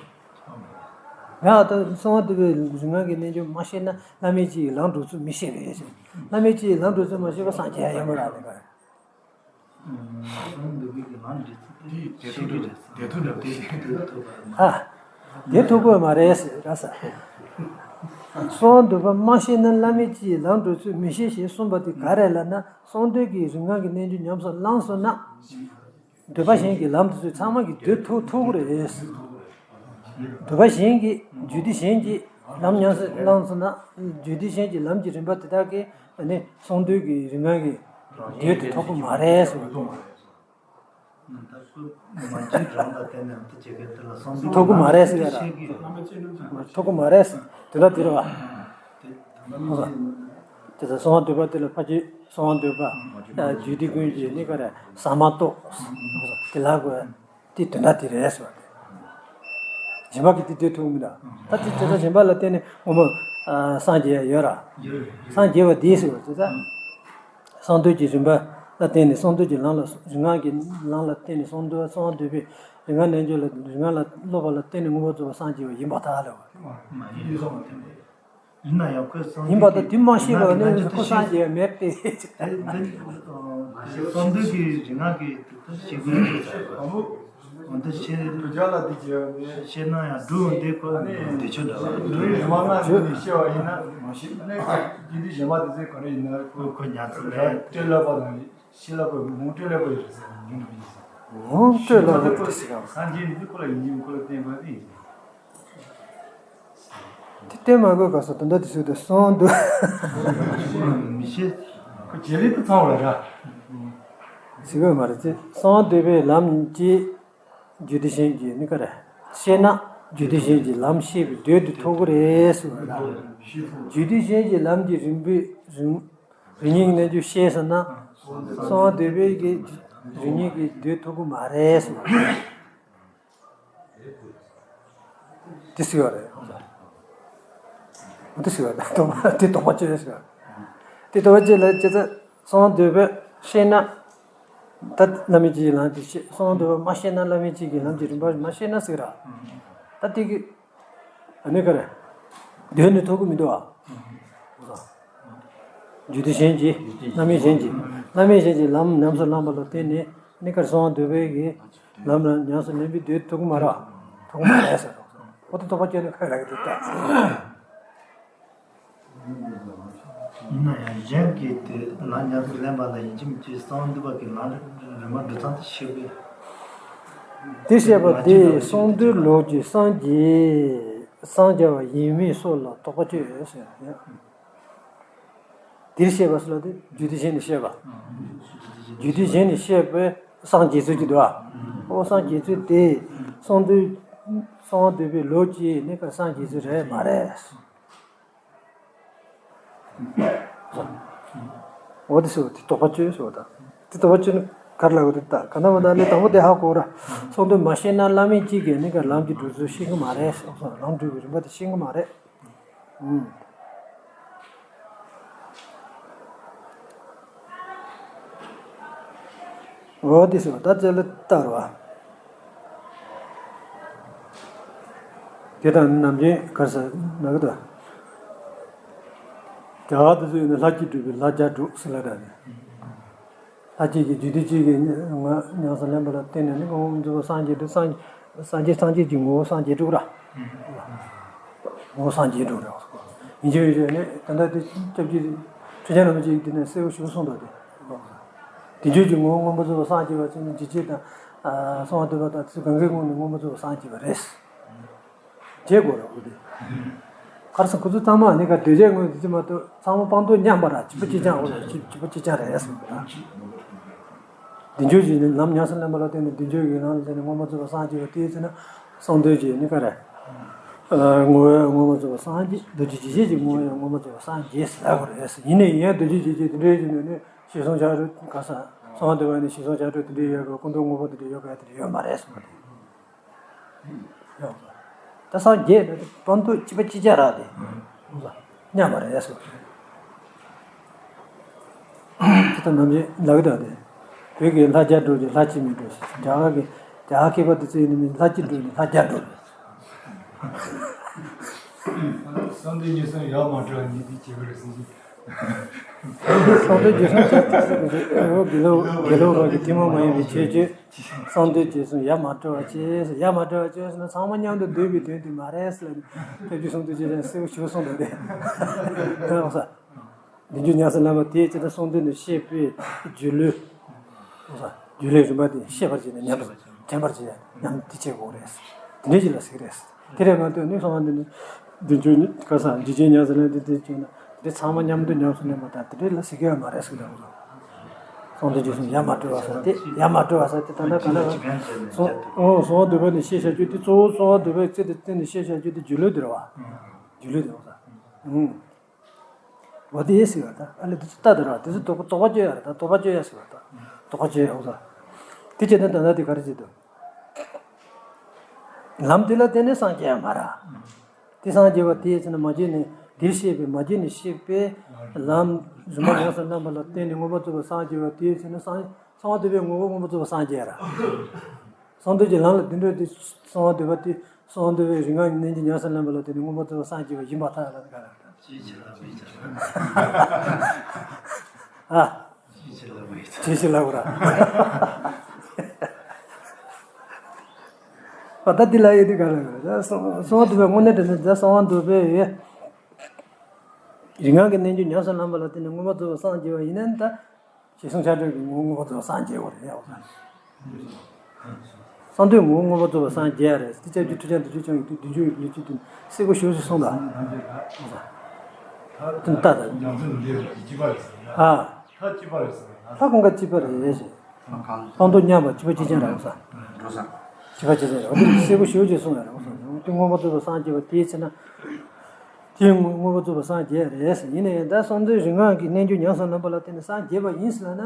ཡང་ད་གསང་བ་འདུས་པའི་རིག་སྔགས་ཀྱི་རྣལ་འབྱོར་མ་ཤེས་ན་བླ་མེད་སྤྱི་ཡི་ལམ་འགྲོ་ཚུལ་མི་ཤེས་པའི་ཕྱིར། བླ་མེད་སྤྱི་ཡི་ལམ་འགྲོ་ཚུལ་མ་ཤེས་པར་སངས་རྒྱས་ཡ་ཡོད་མ་རེད་ལ། ཨ། དེ་ཐུབ་ཀྱི་མ་རེད་ཟེར་ར་ས། གསང་བ་འདུས་པ་མ་ཤེས་ན་བླ་མེད་སྤྱི་ཡི་ལམ་འགྲོ་ཚུལ་མི་ཤེས་ཞེས་གསུངས་པ་དེ་ག་རེ་ལབ་ན། གསང་འདུས་ཀྱི་རིག་སྔགས་ཀྱི་རྣལ་འབྱོར་ཉམས་སུ་བླངས་སོང་ན། འདུས་པ་གཞན་གྱི་ལམ་དེ་ཚོ་ཚང་མ་གི་སྡོད་ཐུབ་ཐུབ་ཀྱི་རེད། འདུས་པ་གཞན་གྱི་རྒྱུད་སྡེ་གཞན་གྱི་ལམ་ཉམས་སུ་བླངས་སོང་ན། རྒྱུད་སྡེ་གཞན་གྱི་ལམ་གྱི་རིམ་པ་དེ་དག་གིས་ནི་གསང་འདུས་ཀྱི་རིག་སྔགས་ཀྱི་སྡོད་དེ་ཐུབ་ཀྱི་མ་རེད་ཟེར། ཐུབ་ཀྱི་མ་རེད་ཟེར་ཡ་ར། ཐུབ་ཀྱི་མ་རེད་ཟེར། དེ་འདྲ་དེ་རེད་བ། དེ་ཚོ་གསང་བ་འདུས་པ་དེ་ལ་ཕ་ཆོས་གསང་བ་འདུས་པ། རྒྱུད་སྡེ་ཀུན་གྱི་ནི་ག་རེ་ཟ་མ་ཏོག་དེ་ལ་གོ། དེ་དོན་དག་དེ་རེད་ཟེར་བ་དེ། གཞན་པ་གི་དེ་དེ་ཐུག་མི་འདུག་ད་དེ་དེ་ཚོ་གཞན་པ་ལ་བརྟེན་ནས་ངོ་མ་སངས་རྒྱས་ཡོད་ར། སངས་རྒྱས་པ་དེ་ཟེར་བ་དེ་ད། གསང་འདུས་ཀྱི་རིམ་པ་ལ་བརྟེན་ནས་གསང་འདུས་ཀྱི་ལམ་ལ་རིག་སྔགས་ཀྱི་ལམ་ལ་བརྟེན་ནས་གསང་འདུས་གསང་བ་འདུས་པའི་རིག་སྔགས་རྣལ་འབྱོར་ལ་རིག་སྔགས་ལ་སློབ་པ་ལ་བརྟེན་ནས་མངོན་པར་རྫོགས་པར་སངས་རྒྱས་པ་ཡིན་པར་ཐལ་ལ། ཡིན་ན་ཡང་ཁོས་གསང་ཡིན་པ་དང་དེ་མ་ཤེས་པ་ནི་ཁོ་སངས་རྒྱས་མེད་དེ། དེ་དེ་གསང་འདུས་ཀྱི་རིག་སྔགས་ཀྱི་དེ་ཤེས་དགོས་ཀྱི་ཟེར་བ། འོ་འདི་ཤེས། དུ་རྒྱ་ལ་འདི་བྱས་ནས་ཤེས་ན་ཡང་འབྲུ་འདི་ཁོ་འདི་ཆོས་འདྲ་བ། འབྲུའི་རིག་མ་ལྔ་འདི་ནི་ཤེས་པ་ཡིན་ན་མ་ཤེས་ན་རྒྱུད་སྡེ་གཞན་པ་དེ་ཚོའི་ག་རེ་ཡིན་ན་ཁོ་ཁོ་ཉར་ཚུལ་ལས། སྤྲོས་བསླད་པ་དང་ཤེས་བསླད་པ་མུ་སྤྲོས་བསླད་པ་ཡོད་ཟེར་ཡིན་ནམ་ཡིན་ཟེར། མུ་སྤྲོས་བསླད་པ་དེ་ཟེར་བ། སངས་རྒྱས་འདི་ཁོ་ལ་ཡིན་གཅིག་ཁོ་ལ་བསྟན་པ་ཨེ་ཡིན། དེ་བསྟན་མ་དགོས་ག་ས་དོན་དག་དེ་ཟེར་དུས་གསང་འདུས། མི་ཤེས། ཁོ་བྱེད་ལས་དུ་ཚང་བ་ར། ཟེར་དགོས་མ་རེད་ཚེ་གསང་འདུས་པའི་ལམ་གྱི་རྒྱུད་སྡེ་གཞན་གྱི་ནི་ག་རེ། ཤེས་ན་རྒྱུད་སྡེ་གཞན་གྱི་ལམ་ཤེས་པའི་སྡོད་དུ་ཐུབ་ཀྱི་རེད་ཟེར་བ་ར། རྒྱུད་སྡེ་གཞན་གྱི་ལམ་གྱི་རིམ་པའི་རིམ་རིམ་གཉིས་རྣལ་འབྱོར་ཤེས་ཟེར་ན། གསང་འདུས་པའི་གི་རིམ་གཉིས་ཀྱི་སྡོད་ཐུབ་ཀྱི་མ་རེད་ཟེར་བ་ར། དེ་ཟེར་བ་རེད། དེ་ཟེར་བ་རེད། དོགས་པ་དེ་དོགས་པ་གཅོད་ཟེར་བ། དེ་དོགས་པ་གཅོད་ལ་བྱས་ཙང་གསང་འདུས་པ་ཤེས་ན། ད་བླ་མེད་སྤྱི་ཡི་ལམ་དེ་ཤེས། གསང་འདུས་པ་མ་ཤེས་ན་བླ་མེད་སྤྱི་གི་ལམ་གྱི་རིམ་པ་མ་ཤེས་ན་ཟེར་ར། ད་དེ་གི་ཨ་ནི་ག་རེ། སྡོད་ནས་ཐུབ་ཀྱི་མི་འདུག་ཨ། རྒྱུད་སྡེ་གཞན་གྱི་བླ་མེད་གཞན་གྱི་བླ་མེད་གཞན་གྱི་ལམ་ཉམས་སུ་བླངས་པ་ལ་བརྟེན་ནས་ནི་ག་རེ་གསང་བ་འདུས་པའི་གི་ལམ་ལ་ཉམས་སུ་ལེན་པའི་སྡོད་ཐུབ་ཀྱི་མ་རེད། ཐུབ་ཀྱི་མ་རེད་ཟེར། འོ་དེ་དོགས་པ་གཅོད་ནས་ཁ་ལག་གི་འདུག་ད། ཡིན་ན་ཡང་གཞན་གྱིས་དེ་ལམ་ཉམས་སུ་ལེན་པ་ལ་ཡིན་གཅིག་མིན་གཅིག་གསང་འདུས་པ་གི་ལམ་རིམ་པ་འགྲོ་སྟངས་དེ་ཤེས་དགོས། དེ་བཤད་པ་དེ་གསང་འདུས་ལུགས་ཀྱི་སངས་རྒྱས་སངས་རྒྱ་བ་ཡིན་མིན་སོགས་ལ་དོགས་པ་གཅོད་ཡོད་ཟེར་ཡང་། དེར་བཤད་པ་ཟེར་ལ་དེ་རྒྱུད་སྡེ་གཞན་ནས་བཤད་པ། རྒྱུད་སྡེ་གཞན་ནས་བཤད་པའི་སངས་རྒྱས་ཚུལ་གྱི་འདུག་ཨ། ཨོ་སངས་རྒྱས་ཚུལ་དེ་གསང་འདུས་གསང་བ་འདུས་པའི་ལུགས་ཀྱི་ནི་ག་སངས་རྒྱས་ཚུལ་རེད་མ་རེད། འོ་དེ་ཟེར་བ་དེ་དོགས་པ་གཅོད་ཟེར་བ་དང་། དེ་དོགས་པ་གཅོད་ནི་ག་རེ་ལབ་དགོས་དེ་ལྟ་ག་ན་མ་ན་ལས་དང་པོ་དེ་ཧ་གོ་ར། གསང་འདུས་མ་ཤེས་ན་བླ་མེད་སྤྱི་གི་ནི་ག་ལམ་གྱི་འགྲོ་ཚུལ་ཤེས་ཀྱི་མ་རེད་གསུངས་སོང་། ལམ་འགྲོ་བའི་རིམ་པ་དེ་ཤེས་ཀྱི་མ་རེད། ཨུམ། འོ་དེ་ཟེར་བ་ད་ཅི་ལ་ལྟར་བ། དེ་དང་ནམ་རྒྱུན་གར་ས་ན་གི་དོ། རྒྱ་གར་དུ་ཚུད་ཡོད་ན་ལྷ་སྐྱིད་སྒྲུབ་པའི་ལྷ་རྒྱ་སྒྲུབ་ཟེར་ལ་ར་ནི། ལྷ་སྐྱིད་ཀྱི་རྒྱུད་སྡེ་གཅིག་གི་ང་ཉམས་སུ་ལེན་པ་ལ་བརྟེན་ནས་ནི་ངོ་བོ་མཛོད་པ་སངས་རྒྱས་སྒྲུབ་སངས་སངས་རྒྱས་སངས་རྒྱས་ཀྱི་ངོ་བོ་སངས་རྒྱས་སྒྲུབ་ར། ངོ་བོ་སངས་རྒྱས་སྒྲུབ་ར། ཡིན་གྱི་ཡོད་ཀྱི་ནི་ད་ལྟ་དེ་སྐྱབས་རྗེ་ཁྲི་བྱང་རིན་པོ་ཆེ་ཡིས་དེ་ནས་གསལ་པོ་ཞིག་གསུངས་འདུག་སྟེ། དེ་འབྱུང་གི་ངོ་བོ་མངོན་པར་རྫོགས་པར་སངས་རྒྱས་པ་ཚོས་ནི་འཇིགས་བྱེད་དང་། གསང་བ་འདུས་པ་དང་དེ་ཚོ་གང་གི་ངང་ནས་མངོན་པར་རྫོགས་པར་སངས་རྒྱས་པ་རེད། བྱེད་དགོས་རེད་འོ་དེ། ག་རེ་ཟེར་ཁོ་ཚོ་ཚང་མ་ནི་ག་འདོད་བྱའི་དངོས་འདི་ཅི་མ་གཏོགས་ཚང་མ་སྤང་ཐོག་མཉམ་པ་ར་གཅིག་པ་གཅིག་རྐྱང་འོ་ར་གཅིག་གཅིག་པ་གཅིག་རྐྱང་རེད་ཟེར་བ་དང་། དེ་འབྱུང་གི་ལམ་ཉམས་སུ་ལེན་པ་ལ་བརྟེན་ནས་དེ་འབྱུང་གི་ལམ་ལ་བརྟེན་ནས་མངོན་པར་རྫོགས་པར་སངས་རྒྱས་པ་དེའི་ཚེ་ན་གསང་འདུས་ཀྱི་ནི་ག་རེ། ངོ་བོ་མངོན་པར་རྫོགས་པར་སངས་རྒྱས། རྡོ་རྗེ་འཇིགས་བྱེད་ཀྱི་ངོ་བོ་ཡང་མངོན་པར་རྫོགས་པར་སངས་རྒྱས་ཟེར་ལབ་དགོས་རེད། ཡིན་ནའི་ཡང་རྡོ་རྗེ་འཇིགས་བྱེད་དེ་འདྲའི་ཡིན་ནའི་ནི་ཞེས་གསུངས་བྱ་རུ་ག་ས་གསང་བ་འདུས་པ་ནི་ཞེས་གསུངས་བྱ་རུ་དེ་འདྲའི་ཡོད་པའི་ཀུན་རྟོག་དངོས་པོ་དེ་འདྲའི་ཡོད་པ་དེ་འདྲ་ཡོད་མ་རེད་གསུངས་པ་དེ། ད་སངས་རྒྱས་ན་དེ་སྤང་ཐོག་གཅིག་པ་གཅིག་རྐྱང་ར་དེ། མཉམ་པ་རེད་ཟེར། དེ་ལྟར་ནམ་ཞིག་ལབ་ཀྱི་འདུག་སྟེ། བོད་ཀྱི་ལྷ་བརྒྱ་འགྲོ་ཞིང་ལྷ་གཅིག་མི་འགྲོ་ཞེས། རྒྱ་གར་གྱི་རྒྱ་གར་མཁས་པ་དེ་ཚོ་ཡིན་ན་ལྷ་གཅིག་འགྲོ་ནས་ལྷ་བརྒྱ་འགྲོ་རེད། གསང་འདུས་ཉེར་གསུམ་ཡར་མ་འགྲོ་བ་ཉིད་དུ་བྱེད་པ་རེད་ཟེར་གྱི། གསང་འདུས་ཉེར་གསུམ་བྱེད་ཀྱི་ཟེར་གྱི་རེད། འོ་དགེ་ལོག་དགེ་ལོག་པ་གི་ཐུན་མོང་མ་ཡིན་པའི་ཆོས་སྤྱོད། གསང་འདུས་ཉེར་གསུམ་ཡར་མ་འགྲོ་བ་བྱས། ཡར་མ་འགྲོ་བ་བྱས་ཟེར་ན་ཚང་མ་མཉམ་དུ་འདུས་པའི་དོན་དེ་མ་རེད་ཟེར་ལབ་ནས་སྐྱབས་རྗེ་གསང་འདུས་རྗེ་ལ་གསལ་པོ་ཞེ་པོ་གསུངས་འདུག་སྟེ། ད་འོ་ས། བདུན་ཅུ་ཉེར་གསུམ་ལམ་པ་དེའི་ཚེ་ད་གསང་འདུས་ནས་བཤད་པའི་སྒྱུ་ལུས། འོ་ས། སྒྱུ་ལུས་རིམ་པ་དེ་ཤེས་པར་བྱས་ནས་ཉམས་སུ་དྲན་པར་བྱས་ནས་ཉམས་དེ་བྱེད་དགོས་རེད། དེ་འདྲ་ཅིག་ལ་ཟེར་གི་རེད། དེ་རེད་མ་གཏོགས་ནི་གསང་བ་འདི་ནི་བདུན་ཅུ་ག་ས་བདུན་ཅུ་ཉེར་གསུམ་ལ་འདི་འདི་བྱས་ན་དེ་ཚང་མ་མཉམ་དུ་ཉམས་སུ་ལེན་པ་དང་དེ་འདྲ་ལ་ཟེར་གི་ཡོད་མ་རེད་ཟེར་གི་རེད། གསང་འདུས་ཉེར་གསུམ་ཡར་མ་འགྲོ་བ་ཟེར་དེ་ཡར་མ་འགྲོ་བ་ཟེར་དེ་ད་ལྟ་ག་ལ་གསང་འོ་གསང་བ་འདུས་པ་ནས་བཤད་བྱ་རྒྱུ་དེ་གཙོ་བོ་གསང་བ་འདུས་པའི་ཚེ་དེ་བརྟེན་ནས་བཤད་བྱ་རྒྱུ་དེ་སྒྱུ་ལུས་དེ་རེད་བ། སྒྱུ་ལུས་དེ་རེད་བ། ཨུང་། འོ་དེ་ཟེར་བ་ད་ཨ་ལས་དེ་ཚོ་ལྟ་དེ་རེད་བ། དེ་ཚོ་དོགས་དོགས་པ་གཅོད་ཡ་རེད་ད། དོགས་པ་གཅོད་ཡ་ཟེར་བ་ད། དོགས་པ་གཅོད་ཡ་འོ་ད། དེ་བྱས་ན་ད་ལྟ་དེ་ག་རེ་བྱེད་དོ། ལམ་དེ་ལ་བརྟེན་ནས་སངས་རྒྱས་ཡ་མ་རེད། དེ་སངས་རྒྱས་པ་དེའི་ཚེ་ན་མ་བརྗེད་ནས་དེར་བཤད་པའི་མ་བརྗེད་ནས་བཤད་པའི་ལམ་རིམ་པ་ཉམས་སུ་བླངས་པ་ལ་བརྟེན་ནས་མངོན་པར་རྫོགས་པར་སངས་རྒྱས་པ་དེའི་ཚེ་ན་གསང་གསང་བ་འདུས་པའི་ངོ་བོ་མངོན་པར་རྫོགས་པར་སངས་རྒྱས་ར། གསང་འདུས་ཀྱི་ལམ་ལ་བདེ་འགྲོ་དེ་གསང་བ་འདུས་པ་དེ་གསང་བ་འདུས་པའི་རིག་སྔགས་ཀྱི་རྣལ་འབྱོར་ཉམས་སུ་ལེན་པ་ལ་བརྟེན་ནས་མངོན་པར་རྫོགས་པར་སངས་རྒྱས་པ་ཡིན་པར་ཐལ་ལ་ག་རེ། ཅིའི་ཕྱིར་ལ་མ་ཡིན། ཨ། ཅིའི་ཕྱིར་ལ་མ་ཡིན། ཅིའི་ཕྱིར་ལ་གོ་ར། ཨ་ད་འདི་ལ་ཡོད་དུས་ག་ལ་གོ་ར། གསང་བ་འདུས་པའི་དངོས་གནས་དྲན་ནས་ད་གསང་བ་འདུས་པའི་རིག་སྔགས་ཀྱི་རྣལ་འབྱོར་ཉམས་སུ་ལེན་པ་ལ་བརྟེན་ནས་མངོན་པར་རྫོགས་པར་སངས་རྒྱས་པ་ཡིན་ན་ད། ཞེས་གསུངས་བྱ་སྒྲོས་ཀྱི་ངོ་བོ་མངོན་པར་རྫོགས་པར་སངས་རྒྱས་པ་རེད་ཡ། གསང་འདུས་ངོ་བོ་མངོན་པར་རྫོགས་པར་སངས་རྒྱས་རེད། དེ་ཅག་རྒྱུ་ཁྲི་ཆེན་དུ་བཅུ་ཆུང་གི་དུས་བདུན་ཅུ་ཡི་ལུས་ཀྱི་དུས་གསལ་པོ་ཞེ་པོ་ཞིག་གསུངས་ལ། དེ་ལྟ་དང་། ཨ། ལྷ་གང་ག་གཅིག་པ་རེད་ཞེས། སྤངས་རྟོགས་མཉམ་པ་གཅིག་པ་གཅིག་རྐྱང་རེད་ས། གཅིག་པ་གཅིག་རྐྱང་རེད། འོ་དེ་གསལ་པོ་ཞེ་པོ་ཞིག་གསུངས་ཡ་རེད། དེ་མངོན་པར་རྫོགས་པར་སངས་རྒྱས་པ་དེའི་ཚེ་ན། དེའི་མངོན་པར་རྫོགས་པར་སངས་རྒྱས་རེད། ཡིན་ན་ཡང་ད་གསང་འདུས་རིག་སྔགས་ཀྱི་རྣལ་འབྱོར་ཉམས་སུ་ལེན་པ་ལ་བརྟེན་ནས་སངས་རྒྱས་པ་ཡིན་ཟེར་ན་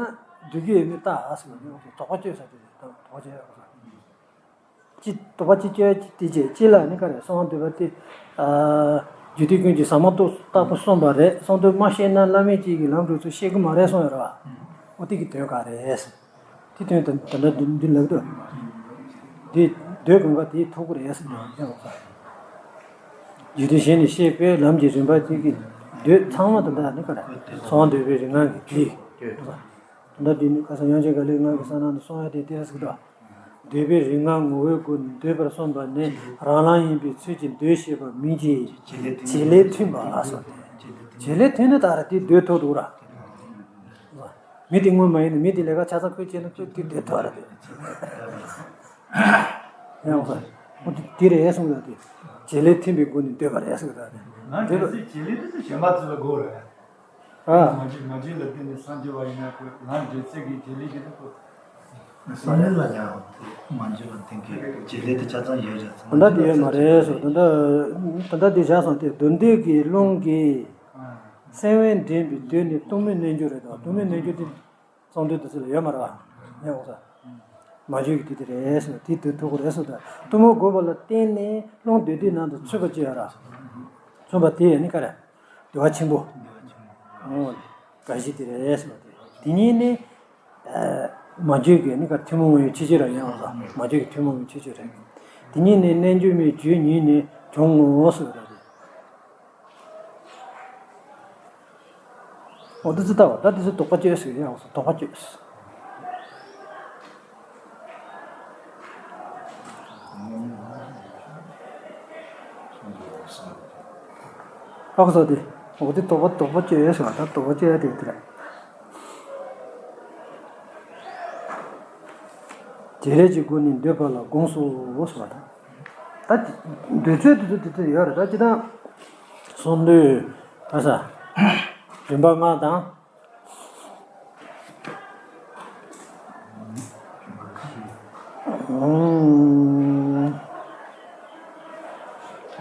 འདོད་རྒྱུ་ཡོད་མེད་ལྟ་ཟེར་བ་ནི་དོགས་པ་གཅོད་ས་དེ་རེད། དོགས་པ་གཅོད་ཡག་ས། ཅི་དོགས་པ་ཅི་གཅོད་ཡ་ཅི་དེ་བྱས་ཅི་ལ་ནི་ག་རེ་གསང་བ་འདུས་པ་དེ། རྒྱུད་སྡེ་ཀུན་གྱི་ཟབ་མོ་རྟོགས་རྟགས་པོ་གསུངས་པ་རེད། གསང་འདུས་མ་ཤེས་ན་བླ་མེད་ཅིག་གི་ལམ་འགྲོ་ཚུལ་ཤེས་ཀྱི་མ་རེད་གསུངས་ཡོད་རེད་བ། འོ་དེ་གི་དོན་ག་རེད། དེ་དོན་དང་དོན་དག་འདི་འདི་ལབ་དུས། འདི་འདོད་གང་ག་དེའི་ཐུགས་ཁུར་ཡོད་ཟེར་ན་ཡང་འོ་ས། རྒྱུད་སྡེ་གཞན་ནས་བཤད་པའི་ལམ་གྱི་རིམ་པ་དེ་གི་འདོད་ཚང་མ་དེ་འདྲ་ནི་ག་རེ་གསང་བ་འདུས་པའི་རིག་སྔགས་ཀྱི་དེ། དེ་འདྲ་དེ་ནི་ཁ་སང་དབྱངས་ཅན་དགའ་ལྡན་ངག་གི་ས་ནང་དུ་གསུངས་ཡ་དེ་དེ་རེད་ཟེར་གི་འདུག་འདོད་པའི་རིག་སྔགས་ངོ་བོའི་སྒོ་ནས་འདོད་པར་གསུངས་པ་ནི་རང་ལམ་ཡིན་པའི་ཚུལ་གྱིས་འདོད་ཤེས་པ་མིན་གྱི་བྱེད་ལས་མཐུན་པ་ཟེར་ཏེ། བྱེད་ལས་མཐུན་ན་ད་ར་དེ་འདོད་ཐུབ་འདུག་ར། མི་དེ་དངོས་མ་ཡིན་ན་མི་དེ་ལས་ཀ་ཆ་ཚང་ཁོས་བྱས་ན་ཁོས་དེ་འདོད་ཐུབ་ར་དེ། ཡང་ཟེར། འོ་དེ་དེ་རེད་གསུངས་ཡ་དེ། བྱེད་ལས་མཐུན་པའི་སྒོ་ནས་འདོད་པ་རེད་ཟེར་གི་འདུག་ར། ང་འདོད་པ། བྱེད་ལས་དེ་ཚོ་གཞན་པ་ཚོ་ལ་དགོས་རེད། ཨ། མ་བྱས་མ་བྱས་ལ་བརྟེན་ནས་སངས་རྒྱས་པ་ཡིན་ན་དགོས། ལམ་འབྲས་ཚད་ཀྱི་བྱེད་ལས་ཀྱི་དེ་དགོས། སངས་རྒྱས་ལ་ཡང་མ་བྱས་ལ་བརྟེན་གྱི་བྱེད་ལས་དེ་ཆ་ཚང་ཡོད་ཀྱང་ཚང་། ད་ལྟ་དེ་ཡོད་མ་རེད་ཟེར། ད་ལྟ་ད་ལྟ་དེ་བཞག་སོང་སྟེ་མདོ་འདོད་ཀྱི་རླུང་གིས་སེམས་དབེན་འདྲེན་པའི་དུས་ནི་གཏུམ་མོའི་རྣལ་འབྱོར་རེད་དོ། གཏུམ་མོའི་རྣལ་འབྱོར་དེ་གསང་འདུས་དེ་ཚོ་ལ་ཡོད་མ་རེད་བ། ཡང་འོ་ས། མ་བྱས་ཀྱི་དེ་དེ་རེད་ཟེར། དེ་དེ་ཐུགས་ཁུར་རེད་ཟེར། ད་གཏུམ་མོ་དགོས་པ་ལ་བརྟེན་ནས་རླུང་འདོད་སྡུད་ནང་དུ་ཚུད་པ་ཅི་ཡོད་ར། ཚུད་པ་དེ་ཡང་ནི་ག་རེ། བདེ་བ་ཆེན་པོ། འོ། དགའ་བཞི་དེ་རེད་ཟེར་བ་དེ། དེ་ཉིད་ནི། མ་བཅོས་ཀྱི་ནི་ག་ཐུན་མོང་བའི་ཆོས་ཅན་ར་ཡང་བ། མ་བཅོས་ཀྱི་ཐུན་མོང་བའི་ཆོས་ཅན་རེད། དེ་ཉིད་ནི་རྣལ་འབྱོར་མའི་རྒྱུད་ཉིད་ནས་འབྱུང་ངོ་ཟེར་བ་རེད། འོ་དེ་ཚོ་ལྟ་བ་ད་དེ་ཚོ་དོགས་པ་གཅོད་ཟེར་ཡང་བ་དོགས་པ་གཅོད། ཨ་ཁུ་སོགས་ཏེ། འོ་དེ་དོགས་པ་དོགས་པ་གཅོད་ཟེར་བ་ད་དོགས་པ་གཅོད་ཡ་དེ་དེ་རེད། བྱེད་ལས་ཀྱི་སྒོ་ནས་འདོད་པ་ལ་དགོངས་སོ་ཟེར་བ་དང་། ད་འདོད་ཚུལ་དེ་ཚོ་དེ་ཚོ་ཡོད་རེད། ད་ཅི་ད་གསང་འདུས་ཨ་ས་རིམ་པ་ལྔ་དང་།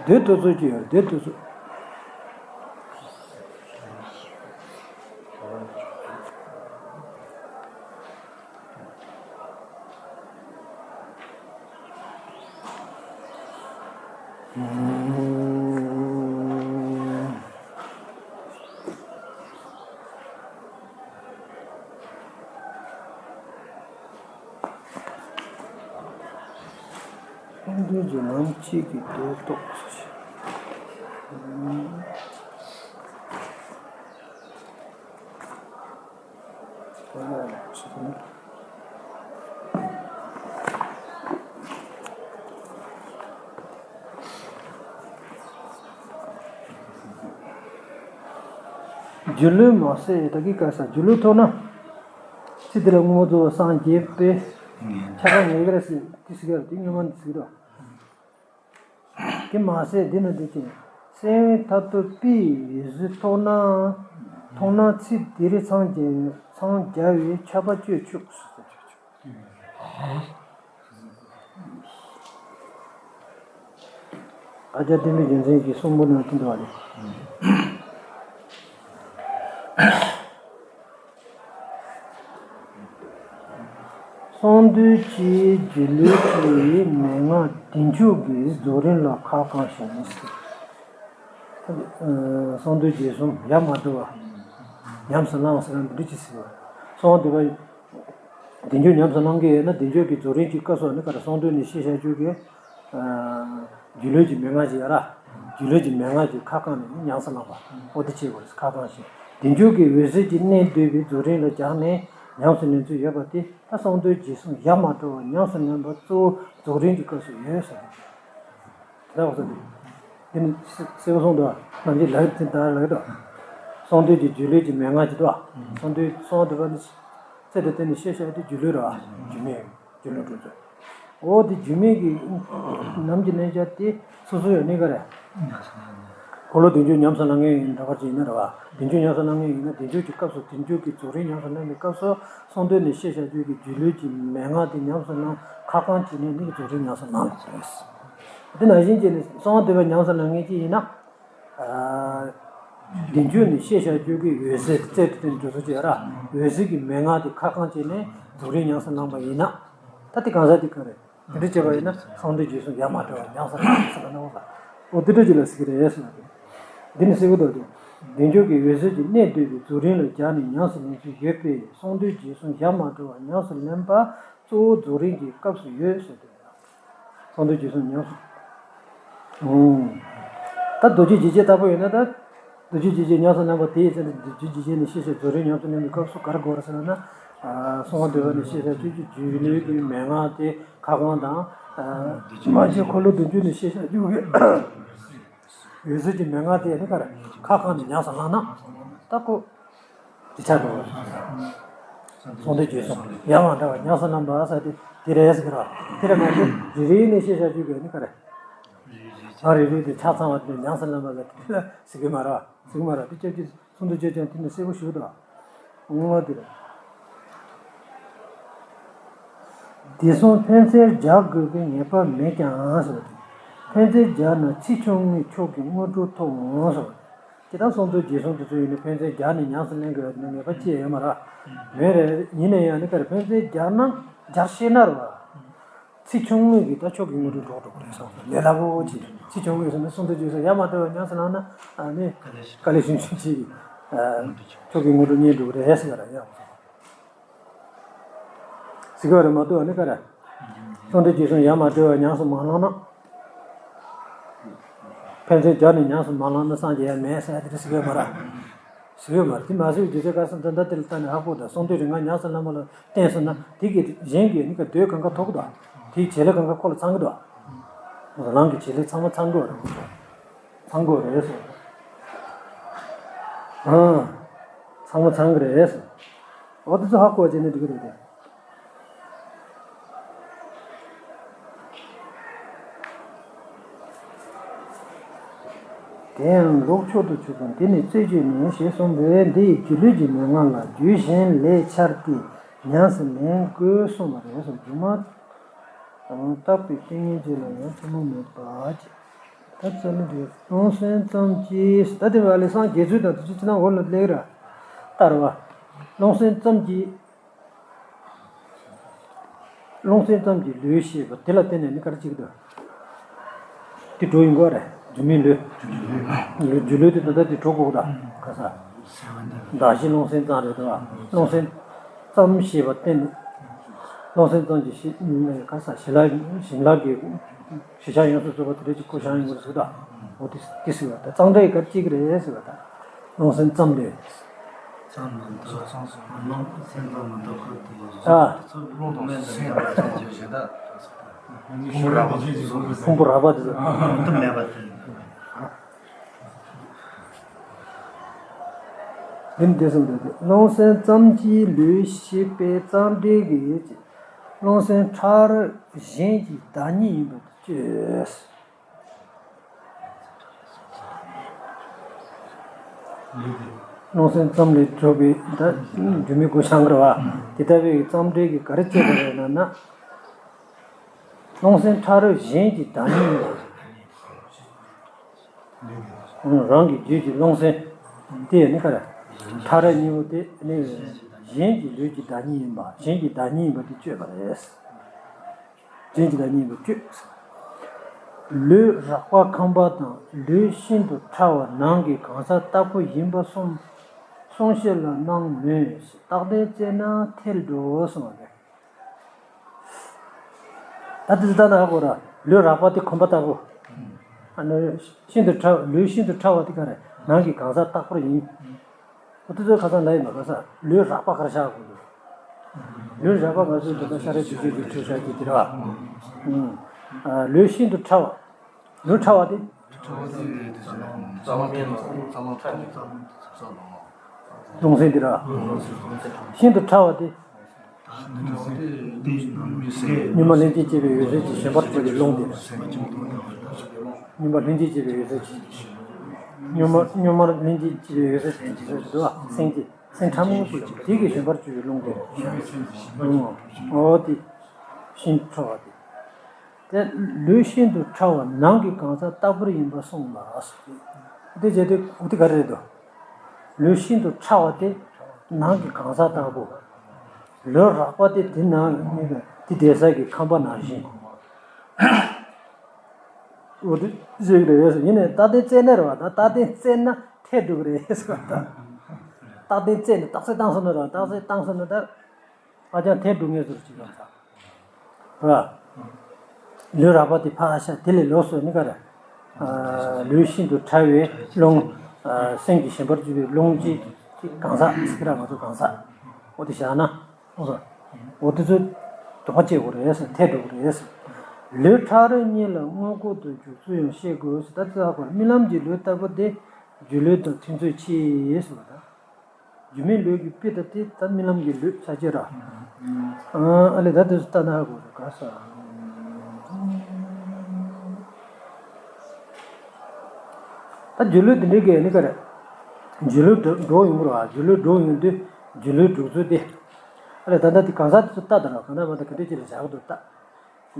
འདོད་དུ་ཚོད་ཀྱི་ཡོད། འདོད་དུ་ཚོད། ལྷུན་གྱིས་ལམ་གཅིག་གི་དོན་རྟོགས། སྒྱུ་ལུས་མ་ཟད་ད་གི་ག་ས་སྒྱུ་ལུས་མཐོང་ན། ཚེ་འདི་ལ་བསྔོ་བ་སངས་རྒྱས་པའི་ཆ་ག་ངེས་ག་ར་སྲིད་དེ་སྲིད་ག་ར་དེ་སྔོན་མ་འདི་སྲིད་རོ། དེ་མ་ཟད་འདི་ན་འདི་ཅན་སེམས་མཐར་ཐུག་པའི་འོད་གསལ་མཐོང་ན། མཐོང་ན་ཚེ་འདིར་འཚང་རྒྱ་འཚང་རྒྱ་བའི་ཆགས་པ་གཅོད་ཆོག་ཟེར། ཨ་ཅག་བསྟན་པའི་རྒྱལ་མཚན་གྱི་གསུང་འབུམ་ནང་དུ་འདུག་པ་རེད། གསང་འདུས་ཀྱི་སྒྱུ་ལུས་ཀྱི་མན་ངག་བདེ་མཆོག་གི་རྫོགས་རིམ་ལ་ཁ་བསྐང་ཞིང་། གསང་འདུས་རྗེས་གསུམ་ཡལ་མ་འགྲོ་བར་ཉམས་སུ་བླང་ཟེར་ན་འདི་འདྲ་ཅིག་ཟེར་བ། གསང་བ་འདུས་པ། བདེ་མཆོག་ཉམས་སུ་བླང་གི་ཡོད་ན་བདེ་མཆོག་གི་རྫོགས་རིམ་གྱི་སྐབས་སུ་ནི་ག་རེ་གསང་འདུས་ནས་བཤད་བྱ་རྒྱུ་གི། སྒྱུ་ལུས་ཀྱི་མན་ངག་ཅིག་ཡོད་ར། སྒྱུ་ལུས་ཀྱི་མན་ངག་ཅིག་ཁ་བསྐངས་ནས་ཉམས་སུ་བླངས་པ། ཨོ་དེ་བྱེད་དགོས་རེད། ཁ་བསྐངས་ཤིང་བདེ་མཆོག་གི་འོད་གསལ་གྱི་གནད་བསྡུས་པའི་རྫོགས་རིམ་ལ་སྦྱར་ནས་ཉམས་སུ་ལེན་ཚུལ་ཡོད་པ་དེ་ད་གསང་འདུས་རྗེས་གསུམ་ཡལ་མ་འགྲོ་བར་ཉམས་སུ་ལེན་པ་གཙོ་བོ་རྫོགས་རིམ་གྱི་སྐབས་སུ་ཡོད་ཟེར། དེ་འདྲ་བ་ཟེར་དུས། དེ་ནི་གསལ་པོ་གསུངས་འདུག་ནམ་རྒྱུན་ལག་དེ་ལྟར་ལག་འདུག་གསང་འདུས་ཀྱི་སྒྱུ་ལུས་ཀྱི་མན་ངག་ཅིག་འདུག་གསང་འདུས་གསང་བ་འདུས་པ་ནི་ཚེ་དང་བསྟུན་ནས་བཤད་བྱ་དེ་སྒྱུ་ལུས་རེད་བ། སྒྱུ་མའི་སྒྱུ་ལུས་འགྲོ་ཚུལ། འོ་དེ་སྒྱུ་མའི་གི་ནམ་གྱི་གནས་བྱ་དེ་སོ་སོ་ཡོད་ནི་ག་རེ། འཁོར་ལོ་བདུན་ཅུ་ཉམས་སུ་བླང་མཁན་ཡིན་འདྲ་བར་ཅིག་ཡིན་ན་རེད་བ། བདུན་ཅུ་ཉམས་སུ་བླང་མཁན་ཡིན་ན་བདུན་ཅུ་གི་སྐབས་སུ་བདུན་ཅུ་གི་རྫོགས་རིམ་ཉམས་སུ་བླང་བའི་སྐབས་སུ་གསང་འདུས་ནས་བཤད་བྱ་རྒྱུད་ཀྱི་སྒྱུ་ལུས་ཀྱི་མན་ངག་དེ་ཉམས་སུ་བླང་ཁ་བསྐངས་བྱས་ནས་ནི་རྫོགས་རིམ་ཉམས་སུ་བླང་དགོས་རེད། དེ་ནང་བཞིན་བྱས་ནས་གསང་བ་འདུས་པ་ཉམས་སུ་བླང་མཁན་ཅིག་ཡིན་ན། བདེ་མཆོག་ནས་བཤད་བྱ་རྒྱུད་ཀྱི་འོད་གསལ་རྩལ་དུ་བསྟན་འགྲོ་ཚུལ་ཅིག་ཡོད་ར། འོད་གསལ་གྱི་མན་ངག་དེ་ཁ་བསྐངས་བྱས་ནས་རྫོགས་རིམ་ཉམས་སུ་བླངས་པ་ཡིན་ན། ད་དེ་གང་ཟག་དེ་ག་རེད། དེ་འདྲ་བྱས་པ་ཡིན་ན་གསང་འདུས་རྗེས་གསུམ་ཡལ་མ་འགྲོ་བར་ཉམས་སུ་བླང་ཟེར་བ་ནི་འོ་ལ། འོ་དེ་འདྲ་ཅིག་ལ་ཟེར་གྱི་རེད་ཟེར་བ་དེ། འདི་ནི་གསལ་པོ་འདུག་སྟེ། བདེ་མཆོག་གི་འོད་གསལ་གྱི་གནད་བསྡུས་པའི་རྫོགས་རིམ་ལ་སྦྱར་ནས་ཉམས་སུ་ལེན་ཚུལ་ཡོད་པས་གསང་འདུས་རྗེས་གསུམ་ཡལ་མ་འགྲོ་བར་ཉམས་སུ་ལེན་པ་གཙོ་བོ་རྫོགས་རིམ་གྱི་སྐབས་སུ་ཡོད་ཟེར་དོན། གསང་འདུས་རྗེས་གསུམ་ཉམས་སུ། ཨོ། ད་རྡོ་རྗེ་འཇིགས་བྱེད་ལྟ་བུ་ཡིན་ན་ད། རྡོ་རྗེ་འཇིགས་བྱེད་ཉམས་སུ་བླངས་པ་དེའི་ཚེ་ན་རྡོ་རྗེ་འཇིགས་བྱེད་ནས་བཤད་བྱ་རྫོགས་རིམ་ཉམས་སུ་ལེན་པའི་སྐབས་སུ་ག་རེ་དགོས་རེད་ཟེར་ན། གསང་བ་འདུས་པ་ནས་བཤད་བྱ་རྒྱུད་ཀྱི་སྒྱུ་ལུས་ཀྱི་མན་ངག་དེ་ཁ་བསྐངས་དང་། མ་གཞི་འཁོར་ལོ་བདུན་ཅུ་ནས་བཤད་བྱ་རྒྱུད་ཀྱི་འོད་གསལ་གྱི་མན་ངག་དེ་ནི་ག་རེ་ཁ་བསྐངས་ནས་ཉམས་སུ་བླངས་ན། ད་ཁོ། དེ་ཆགས་འགྲོ་བ། གསང་འདུས་རྗེས་གསུམ་ཡལ་མ་འགྲོ་བར་ཉམས་སུ་བླངས་པ་ཟེར་དེ་དེ་རེད་ཟེར་གི་རེད། དེ་རེད་མ་གཏོགས་རེ་རེ་ནས་བཤད་བྱ་རྒྱུད་ཀྱི་ནི་ག་རེ། ཨ་རེ་རེ་དེ་ཆ་ཚང་བ་དེ་ཉམས་སུ་བླངས་པ་ཟེར་དེ་ལ་ཟེར་གི་མ་རེད། ཟེར་གི་མ་རེད། དེ་སྐྱབས་རྗེ་གསང་འདུས་རྗེ་ཅན་དེ་ནི་གསལ་པོ་ཞུ་དང་། ངོ་མ་དེ་རེད། དེ་གསུམ་ཕན་ཚུན་སྦྱར་དགོས་པའི་ངེས་པ་མེད་ཀྱང་ཟེར་བ་དེ། ཕན་ཚུན་སྦྱར་ན་ཚེ་ཆུང་ངུས་མཆོག་གི་དངོས་གྲུབ་ཐོབ་འོང་ཟེར་བ་དེ། དེ་དག་གསང་འདུས་རྗེས་གསུམ་དེ་ཚོ་ཡིན་ན་ཕན་ཚུན་སྦྱར་ནས་ཉམས་སུ་ལེན་དགོས་ཡ་དེ་ནི་ངེས་པ་ཅི་ཡང་ཡོད་མ་རེད། མེད་རེད། ཡིན་ན་ཡང་ནི་ག་རེ་ཕན་ཚུན་སྦྱར་ན་སྦྱར་ཤེས་ན་རེད་བ། ཚེ་ཆུང་ངུས་ཀྱིས་ད་མཆོག་གི་དངོས་གྲུབ་སྒྲོག་འགྲོ་གི་རེད་བསམ་སོང་། ལས་སླ་པོ་ཅིག་ཚེ་ཆུང་ངུས་ཟེར་ན་གསང་འདུས་རྗེས་གསུམ་ཡལ་མ་འགྲོ་བར་ཉམས་སུ་བླངས་ན་ཨ་ནི་དཀའ་ལས་ཆུང་ཆུང་ཅིག་གིས་མཆོག་གི་དངོས་གྲུབ་རྙེད་འགྲོ་གི་རེད་ཟེར་ག་རེ་ཡང་། ཟེར་གི་རེད་མ་གཏོགས་ཨ་ནི་ག་རེ། གསང་འདུས་རྗེས་གསུམ་ཡལ་མ་འགྲོ་བར་ཉམས་སུ་མ་བླངས་ན། ཕན་ཚུན་སྦྱར་ནས་ཉམས་སུ་མ་བླངས་ན་སངས་རྒྱས་ཡ་མེད་ཟེར་ཡ་དེ་འདྲ་ཟེར་གི་ཡོད་མ་རེད། ཟེར་གི་ཡོད་མ་རེད། དེ་མ་ཟེར་བའི་རྒྱུ་མཚན་ག་རེ་ཟེར་ན་ད་ལྟ་དེ་ལ་ལྟ་ནས་ཧ་གོ་དང་། གསང་འདུས་རིམ་ལྔ་ཉམས་སུ་བླངས་པ་ལ་བརྟེན་སོང་ན་དེ་གི་གཞན་གྱི་ནི་ག་འདོད་གང་ག་ཐོབ་གི་འདུག་དེའི་བྱེད་ལས་གང་ག་ཁོ་ལ་ཚང་གི་འདུག་རང་གི་བྱེད་ལས་ཚང་མ་ཚང་གི་རེད། ཚང་དགོས་རེད་ཟེར། ཨང་། ཚང་མ་ཚང་གི་རེད་ཟེར། འོ་དེ་ཚོ་ཧ་གོ་བྱས་ནས་འགྲིག་གི་རེད་དེ། དེ་ཡང་ལོག་ཕྱོགས་དུ་ཆུད་པ་འདི་ནི་རྩད་གཅོད་ནི་ཞེས་གསུངས་པས། འདི་ཡི་སྒྱུ་ལུས་ཀྱི་མན་ངག་ལ་རྒྱུད་གཞན་ལས་འཆར་ཏེ་ཉམས་སུ་ལེན་དགོས་གསུངས་པ་རེད། སོ་སྒྱུ་མ་དང་རྟག་པའི་རྐྱེན་ངན་བཅས་ལ་ཡང་ཐུན་མོང་མེད་པ་ཅེས། ད་རྩ་ནི་འདི་རླུང་སེམས་ཙམ་གྱིས། ད་དེ་བ་ལས་སངས་རྒྱས་ཚུལ་དང་དེ་ཚོ་ཅི་ན་འོ་ལ་ལེགས་ར་ལྟར་བ། རླུང་སེམས་ཙམ་གྱིས། རླུང་སེམས་ཙམ་གྱིས་ལུས་ཤེས་པ་དེ་ལ་བརྟེན་ནས་ནི་ག་རེ་བྱེད་ཀྱི་འདུག་དེ་འགྲོ་ཡིན་དགོས་རེད། རྒྱུ་མེད་ལུས། རྒྱུ་ལུས་དེ་ད་ལྟ་དེ་འགྲོ་དགོས་ད་ག་ས། གདགས་གཞི་རླུང་སེམས་ཙམ་རེད་དོ། རླུང་སེམས་ཙམ་ཞེས་པ་བརྟེན་ནས། རླུང་སེམས་ཙམ་གྱིས་ཤེས་ག་ས་ཞི་ལ་ཞིང་ལ་གི་ཞི་ཆགས་ཡོངས་སུ་རྫོགས་པ་དེ་འདྲ་ཅིག་གོ་བཞག་ཡོང་གི་རེད་ཟེར་ད། འོ་དེ་དེ་ཟེར་བ་ད་ཙམ་འདྲ་ཡི་ག་རེ་བྱེད་ཀྱི་རེད་ཟེར་བ་ད། རླུང་སེམས་ཙམ་ལས། ཙམ་མ་གཏོགས་ཙམ་སོང་། རླུང་སེམས་ཙམ་མ་གཏོགས་ཁོ་དེ་ཡོད། ཨ། རླུང་དང་སེམས་ཙམ་བྱེད་ད། ཕུང་པོ་རགས་པ་དེ་ཚོ། ཕུང་པོ་རགས་པ་དེ་ཚོ། དུ་མེད་པ་དེ། འདི་འདི་གསུངས་འདུག་རླུང་སེམས་ཙམ་གྱིས་ལུས་ཤེས་པའི་ཙམ་འདྲེས་ཀྱི་རླུང་སེམས་ཕྲ་རབ་གཞན་གྱི་བདག་ཉིད་ཡིན་པར་དཔྱོད། རླུང་སེམས་ཙམ་ལས་གྲུབ་པའི་ད་རྒྱུ་མེད་དགུ་ཤང་གར་བ་དེ་ལྟ་བུའི་ཙམ་འདྲེས་ཀྱི་ག་རེ་བྱེད་པ་རེད་ན་ན། རླུང་སེམས་ཕྲ་རབ་གཞན་གྱི་བདག་ཉིད་ཡིན་པ། རང་གི་རྒྱུད་ཀྱི་རླུང་སེམས་དེ་ནི་ག་རེ། ཕྲ་རབ་གཉིས་པོ་དེ་ནི་གཞན་གྱི་ལུས་ཀྱི་བདག་ཉིད་ཡིན་པ། གཞན་གྱི་བདག་ཉིད་ཡིན་པ་དེ་དཔྱོད་པ་རེད། རྗེས་ཀྱི་བདག་ཉིད་དུ་བསྐྱོད། ལུས་རགས་པ་ཁམས་པ་དང་ལུས་ཤིན་ཏུ་ཕྲ་བ་ནང་གི་གང་ཟག་རྟག་པ་ཡིན་པ་གསུངས་གསུངས་བཤད་ལ་སྣང་མོད། རྟག་བརྟན་བཙལ་ན་ཐལ་འགྲོ་གསུངས་པ་རེད། ད་དེ་ལྟ་ན་ཧ་གོ་ར། ལུས་རགས་པ་དེ་ཁམས་པ་ལྟ་བུ། ཨ་ནི་ཤིན་ཏུ་ཕྲ་ལུས་ཤིན་ཏུ་ཕྲ་བ་དེ་ག་རེ་ནང་གི་གང་ཟག་རྟག་པར་ཡིན། ཨོ་དེ་ཚོའི་ཁ་སང་ལ་ཡིན་པ་ག་ས་ལུས་རགས་པ་གར་བཞག་དགོས་འདུག་ལུས་རགས་པ་ང་ཚོའི་འདི་ལྟར་ཤ་རུས་གདུལ་བྱའི་ལུས་ཁྲོད་བཞག་གི་དེ་ར། ཨུམ། ཨ་ལུས་ཤིན་ཏུ་ཕྲ་བ། ལུས་ཕྲ་བ་དེ། རླུང་སེམས་དེ་ར། ཤིན་ཏུ་ཕྲ་བ་དེ། གཉུག་མ་ལྷན་ཅིག་སྐྱེས་པའི་འོད་གསལ་གྱིས་ཞེན་པར་གྱུར་པའི་རླུང་དེ། གཉུག་མ་ལྷན་ཅིག་སྐྱེས་པའི་འོད་གསལ་གྱིས། གཉུག་མ་གཉུག་མ་ལྷན་ཅིག་སྐྱེས་པའི་འོད་གསལ་གྱིས་འདུག་བ། སེམས་ཀྱི་སེམས་ཕྲ་མོ་པོ་ཅིག་དེ་གིས་ཞེན་པར་གྱུར་པའི་རླུང་དེ། འོ་དེ། ཤིན་ཏུ་ཕྲ་བ་དེ། དེ་ལུས་ཤིན་ཏུ་ཕྲ་བ་ནང་གི་གང་ཟག་རྟག་པར་ཡིན་པ་གསུངས་ལ། དེ་བྱས་ཏེ་འོ་དེ་ག་རེ་རེད་དོ། ལུས་ཤིན་ཏུ་ཕྲ་བ་དེ་ནང་གི་གང་ཟག་ལྟ་བུ། ལུས་རགས་པ་དེ་དེ་ནང་དེ་བསྡད་ས་གི་ཁམས་པ་ནང་བཞིན། འོ་དེ་ཟེར་གི་རེད། ཡིན་ནའི་རྟག་བརྟན་བཙལ་ན་རེད་བ། ད་རྟག་བརྟན་བཙལ་ན་ཐལ་འགྲོ་གི་རེད་ཟེར་བ་ད། རྟག་བརྟན་བཙལ་ནས་རྟགས་གསལ་བཏང་སོང་ན་རེད་བ། རྟགས་གསལ་བཏང་སོང་ན་ད་ཧ་ཅང་ཐལ་འགྲོ་ངེས་ཟེར་ཅིག་ཡོང་ས། རེད་བ། ལུས་རགས་པ་དེ་ཕར་བཞག་དེ་ལས་ལོགས་སུ་ནི་ག་རེ། ཨ་ལུས་ཤིན་ཏུ་ཕྲ་བའི་རླུང་། ཨ་སེམས་ཀྱིས་ཞེན་པར་གྱུར་པའི་རླུང་གཅིག་གཅིག་གང་ཟག་ཟེར་གི་ར། ང་ཚོ་གང་ཟག་འོ་དེ་བཞག་ན། འོ་དེ་ཚོ་དོགས་པ་སྐྱེ་དགོས་རེད་ཟེར། ཐལ་འགྲོ་གི་རེད་ཟེར། ལུས་ཕྲ་རབ་གཉིས་ལ་དངོས་ལྐོག་ཏུ་འཇུག་ཚུལ་ཡང་ཤེས་དགོས་ཟེར། ད་དེ་ཧ་གོ་རྨི་ལམ་གྱི་ལུས་ལྟ་བུ་དེ་སྒྱུ་ལུས་དང་མཐུན་ཚུལ་མཆིས་ཟེར་བ་དང་། སྒྱུ་མའི་ལུས་ཀྱི་དཔེ་ལྟ་སྟེ་ད་རྨི་ལམ་གྱི་ལུས་ཆ་ཅེ་ར། ཨ་ལེ་ད་དེ་ལྟ་ན་ཧ་གོ་རེད་ག་ས། ད་སྒྱུ་ལུས་དེ་འདྲའི་གས་ནི་ག་རེད། སྒྱུ་ལུས་འགྲོ་ཡོང་གི་རེད་བ། སྒྱུ་ལུས་འགྲོ་ཡོང་དུས་སྒྱུ་ལུས་འགྲོ་ཚུལ་དེ། ཨ་ལེ་ད་ལྟ་དེ་གང་ཟག་དེ་ཚོ་ལྟ་ད་ར། གང་ལྟར་མ་ལྟ་ག་འདྲ་ཅིག་ལ་བཞག་གི་འདུག་ལྟ།